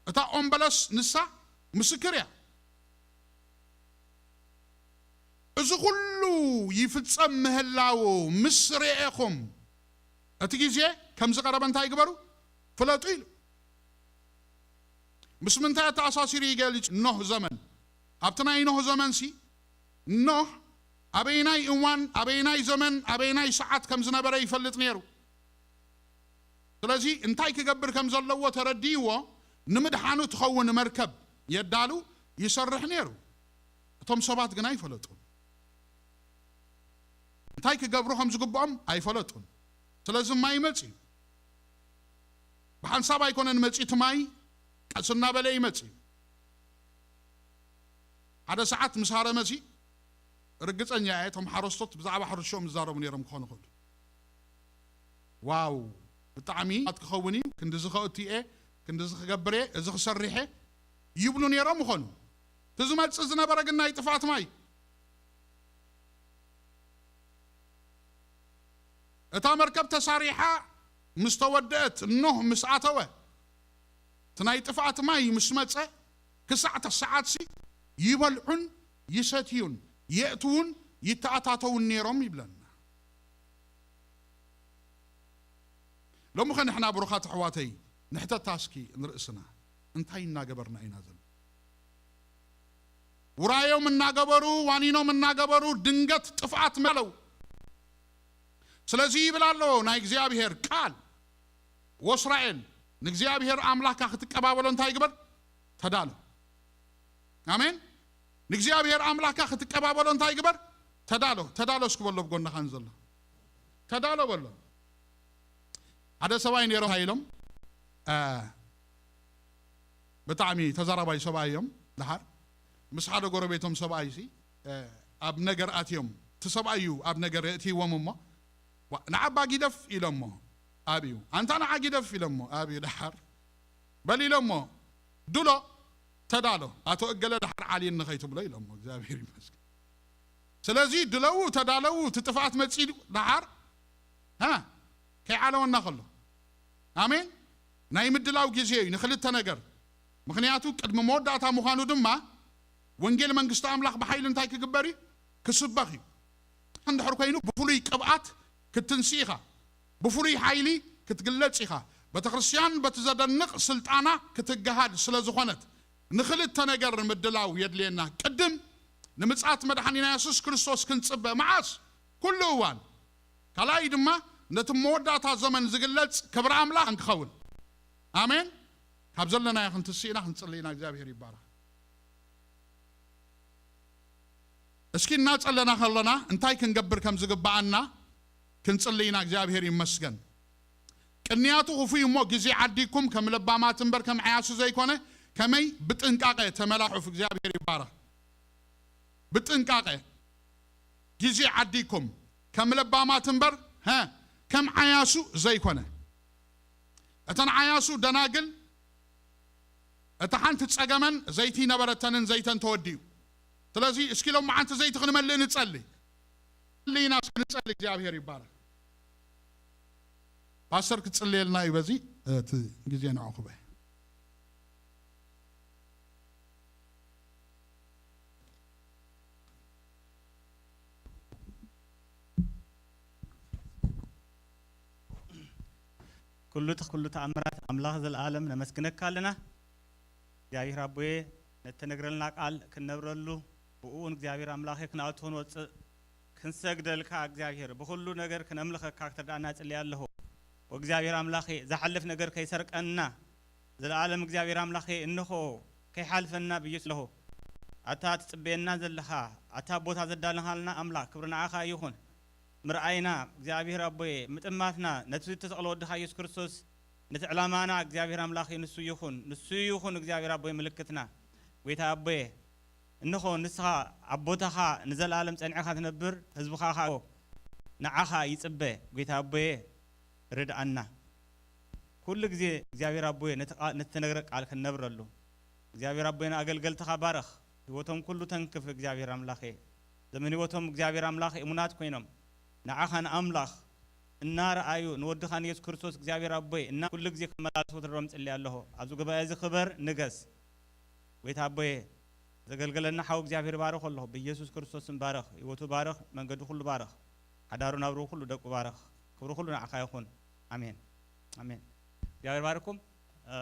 እታ ኦምበለስ ንሳ ምስክር እያ። እዚ ኩሉ ይፍጸም ምህላው ምስ ርኤኹም፣ እቲ ግዜ ከም ዝቐረበ እንታይ ግበሩ? ፍለጡ ኢሉ። ምስ ምንታይ ኣተኣሳሲሩ ይገልጽ? ኖህ ዘመን። ኣብቲ ናይ ኖህ ዘመንሲ፣ ኖህ ኣበይናይ እዋን፣ ኣበይናይ ዘመን፣ ኣበይናይ ሰዓት ከም ዝነበረ ይፈልጥ ነይሩ። ስለዚ እንታይ ክገብር ከም ዘለዎ ተረዲእዎ፣ ንምድሓኑ ትኸውን መርከብ የዳሉ፣ ይሰርሕ ነይሩ። እቶም ሰባት ግን ኣይፈለጡን። እንታይ ክገብሩ ከም ዝግብኦም ኣይፈለጡን። ስለዚ ማይ ይመጽእ እዩ። ብሓንሳብ ኣይኮነን መጺእ፣ እቲ ማይ ቀስ እናበለ ይመጽእ እዩ። ሓደ ሰዓት ምስ ሃረመሲ፣ ርግጸኛ እየ፣ እቶም ሓረስቶት ብዛዕባ ሕርሽኦም ይዛረቡ ነይሮም ክኾኑ ይኽእሉ። ዋው፣ ብጣዕሚ ክኸውን እዩ፣ ክንድዚ ከእቱ እየ፣ ክንድዚ ክገብር እየ፣ እዚ ክሰርሕ እየ ይብሉ ነይሮም ይኾኑ። እቲ ዝመጽእ ዝነበረ ግን ናይ ጥፍኣት ማይ። እታ መርከብ ተሳሪሓ ምስ ተወደአት፣ ኖህ ምስ ኣተወ፣ እቲ ናይ ጥፍኣት ማይ ምስ መጸ፣ ክሳዕ እታ ሰዓትሲ ይበልዑን ይሰትዩን፣ የእትዉን ይተኣታተዉን ነይሮም ይብለና። ሎሚ ኸ ንሕና ብሩኻት ኣሕዋተይ፣ ንሕተታ እስኪ ንርእስና፣ እንታይ እናገበርና ኢና ዘለና? ውራዮም እናገበሩ፣ ዋኒኖም እናገበሩ፣ ድንገት ጥፍኣት መለው። ስለዚ ይብል ኣሎ ናይ እግዚኣብሔር ቃል፣ ወእስራኤል፣ ንእግዚኣብሔር ኣምላኽካ ክትቀባበሎ እንታይ ግበር? ተዳሎ። ኣሜን። ንእግዚኣብሔር ኣምላኽካ ክትቀባበሎ እንታይ ግበር? ተዳሎ። ተዳሎ እስኪ በሎ ብጎንኻ ንዘሎ። ተዳሎ በሎ። ሓደ ሰብኣይ ነይሮም፣ እንታይ ኢሎም? እ፣ ብጣዕሚ ተዛራባይ ሰብኣይ እዮም። ደሓር ምስ ሓደ ጎረቤቶም ሰብኣይሲ፣ እ፣ ኣብ ነገር ኣትዮም። እቲ ሰብኣይ እዩ ኣብ ነገር የእትይዎም እሞ፣ "ዋ፣ ንዓባ ጊደፍ" ኢሎሞ፣ ኣብዩ። "ኣንታ ንዓ ጊደፍ" ኢሎሞ፣ ኣብዩ። ደሓር በል ኢሎሞ፣ "ድሎ፣ ተዳሎ፣ ኣቶ እገለ ደሓር ዓልየኒ ከይትብሎ" ኢሎሞ። እግዚኣብሔር ይመስገን። ስለዚ ድለው፣ ተዳለው፣ እቲ ጥፍኣት መጺኡ ደሓር፣ ሃ፣ ከይዓለወና ከሎ። ኣሜን። ናይ ምድላው ግዜ እዩ ንክልተ ነገር። ምኽንያቱ ቅድሚ መወዳእታ ምዃኑ ድማ ወንጌል መንግስቲ ኣምላኽ ብሓይሊ እንታይ ክግበር እዩ? ክስበኽ እዩ። እንድሕር ኮይኑ ብፍሉይ ቅብኣት ክትንሲ ኢኻ። ብፍሉይ ሓይሊ ክትግለጽ ኢኻ። ቤተክርስትያን በቲ ዘደንቕ ስልጣና ክትገሃድ ስለ ዝኾነት፣ ንክልተ ነገር ምድላው የድልየና። ቅድም ንምጽኣት መድሓኒና የሱስ ክርስቶስ ክንጽበ። መዓስ? ኩሉ እዋን። ካልኣይ ድማ ነቲ መወዳእታ ዘመን ዝግለጽ ክብሪ ኣምላኽ እንክኸውን። ኣሜን። ካብ ዘለናዮ ክንትስእ ኢና፣ ክንጽሊ ኢና። እግዚኣብሔር ይባረኽ። እስኪ እናጸለና ከለና እንታይ ክንገብር ከም ዝግብኣና ክንጽሊ ኢና። እግዚኣብሔር ይመስገን። ቅንያቱ ክፉይ እሞ ግዜ ዓዲኩም ከም ለባማት እምበር ከም ዓያሱ ዘይኮነ፣ ከመይ ብጥንቃቐ ተመላሑፍ። እግዚኣብሔር ይባረኽ። ብጥንቃቐ ግዜ ዓዲኩም ከም ለባማት እምበር፣ ሀ፣ ከም ዓያሱ ዘይኮነ። እተን ዓያሱ ደናግል እታ ሓንቲ ጸገመን ዘይቲ ነበረተንን ዘይተን ተወዲኡ። ስለዚ እስኪ ሎማዓንቲ ዘይቲ ክንመልእ ንጸሊ። ጸሊ ኢና እስኪ ንጸሊ፣ እግዚኣብሔር ይባረክ። ፓስተር ክትጽልየልና እዩ በዚ እቲ ግዜ ንዕኹበ። ኩሉ ተ-፣ ኩሉ ተኣምራት ኣምላኽ ዘለኣለም ነመስግነካ ኣለና። እግዚኣብሔር ኣቦየ፣ ነቲ ተነግረልና ቃል ክንነብረሉ፣ ብኡ እውን እግዚኣብሔር ኣምላኸ ክንኣቱ ክንወፅእ ክንሰግደልካ፣ እግዚኣብሔር ብኹሉ ነገር ክነምልኸካ ክትርዳእና እጽሊ ኣለኹ። ወእግዚኣብሔር ኣምላኸ፣ ዝሓልፍ ነገር ከይሰርቀና፣ ዘለኣለም እግዚኣብሔር ኣምላኸ፣ እንሆ ከይሓልፈና ብኢየሱስ ኣለኹ። ኣታ ትጽበየና ዘለኻ፣ ኣታ ቦታ ዘዳለኻልና ኣምላኽ፣ ክብሪ ንዓኻ ይኹን። ምርኣይና እግዚኣብሔር ኣቦየ፣ ምጥማትና፣ ነቲ ዝተሰቕለ ወድኻ ኢየሱስ ክርስቶስ፣ ነቲ ዕላማና እግዚኣብሔር ኣምላኸ፣ ንሱ ይኹን፣ ንሱ ይኹን እግዚኣብሔር ኣቦየ ምልክትና። ጐይታ ኣቦየ፣ እንሆ ንስኻ ኣብ ቦታኻ ንዘለኣለም ጸኒዕኻ ትነብር፣ ህዝብኻ ኸኣ ንዓኻ ይጽበ። ጐይታ ኣቦየ፣ ርድኣና። ኩሉ ግዜ እግዚኣብሔር ኣቦየ፣ ነቲ ቃ-፣ ነቲ ተነግረ ቃል ክንነብረሉ። እግዚኣብሔር ኣቦየ፣ ንኣገልገልትኻ ባርኽ። ህይወቶም ኩሉ ተንክፍ እግዚኣብሔር ኣምላኸ። ዘመን ህይወቶም እግዚኣብሔር ኣምላኸ እሙናት ኮይኖም ንዓኻ ንኣምላኽ እናረኣዩ ንወድኻ ንየሱስ ክርስቶስ እግዚኣብሔር ኣቦየ እና ኩሉ ግዜ ክመላለሱ ክትረም ጽሊ ኣለኹ። ኣብዚ ጉባኤ እዚ ክበር ንገስ። ጐይታ ኣቦየ፣ ዘገልገለና ሓው እግዚኣብሔር ባርኽ ኣለኹ። ብኢየሱስ ክርስቶስ ስም ባርኽ። ህይወቱ ባርኽ። መንገዱ ኩሉ ባርኽ። ሓዳሩ ናብርኡ ኩሉ ደቁ ባርኽ። ክብሪ ኩሉ ንዓኻ ይኹን። ኣሜን። ኣሜን። እግዚኣብሔር ባርኩም። እ፣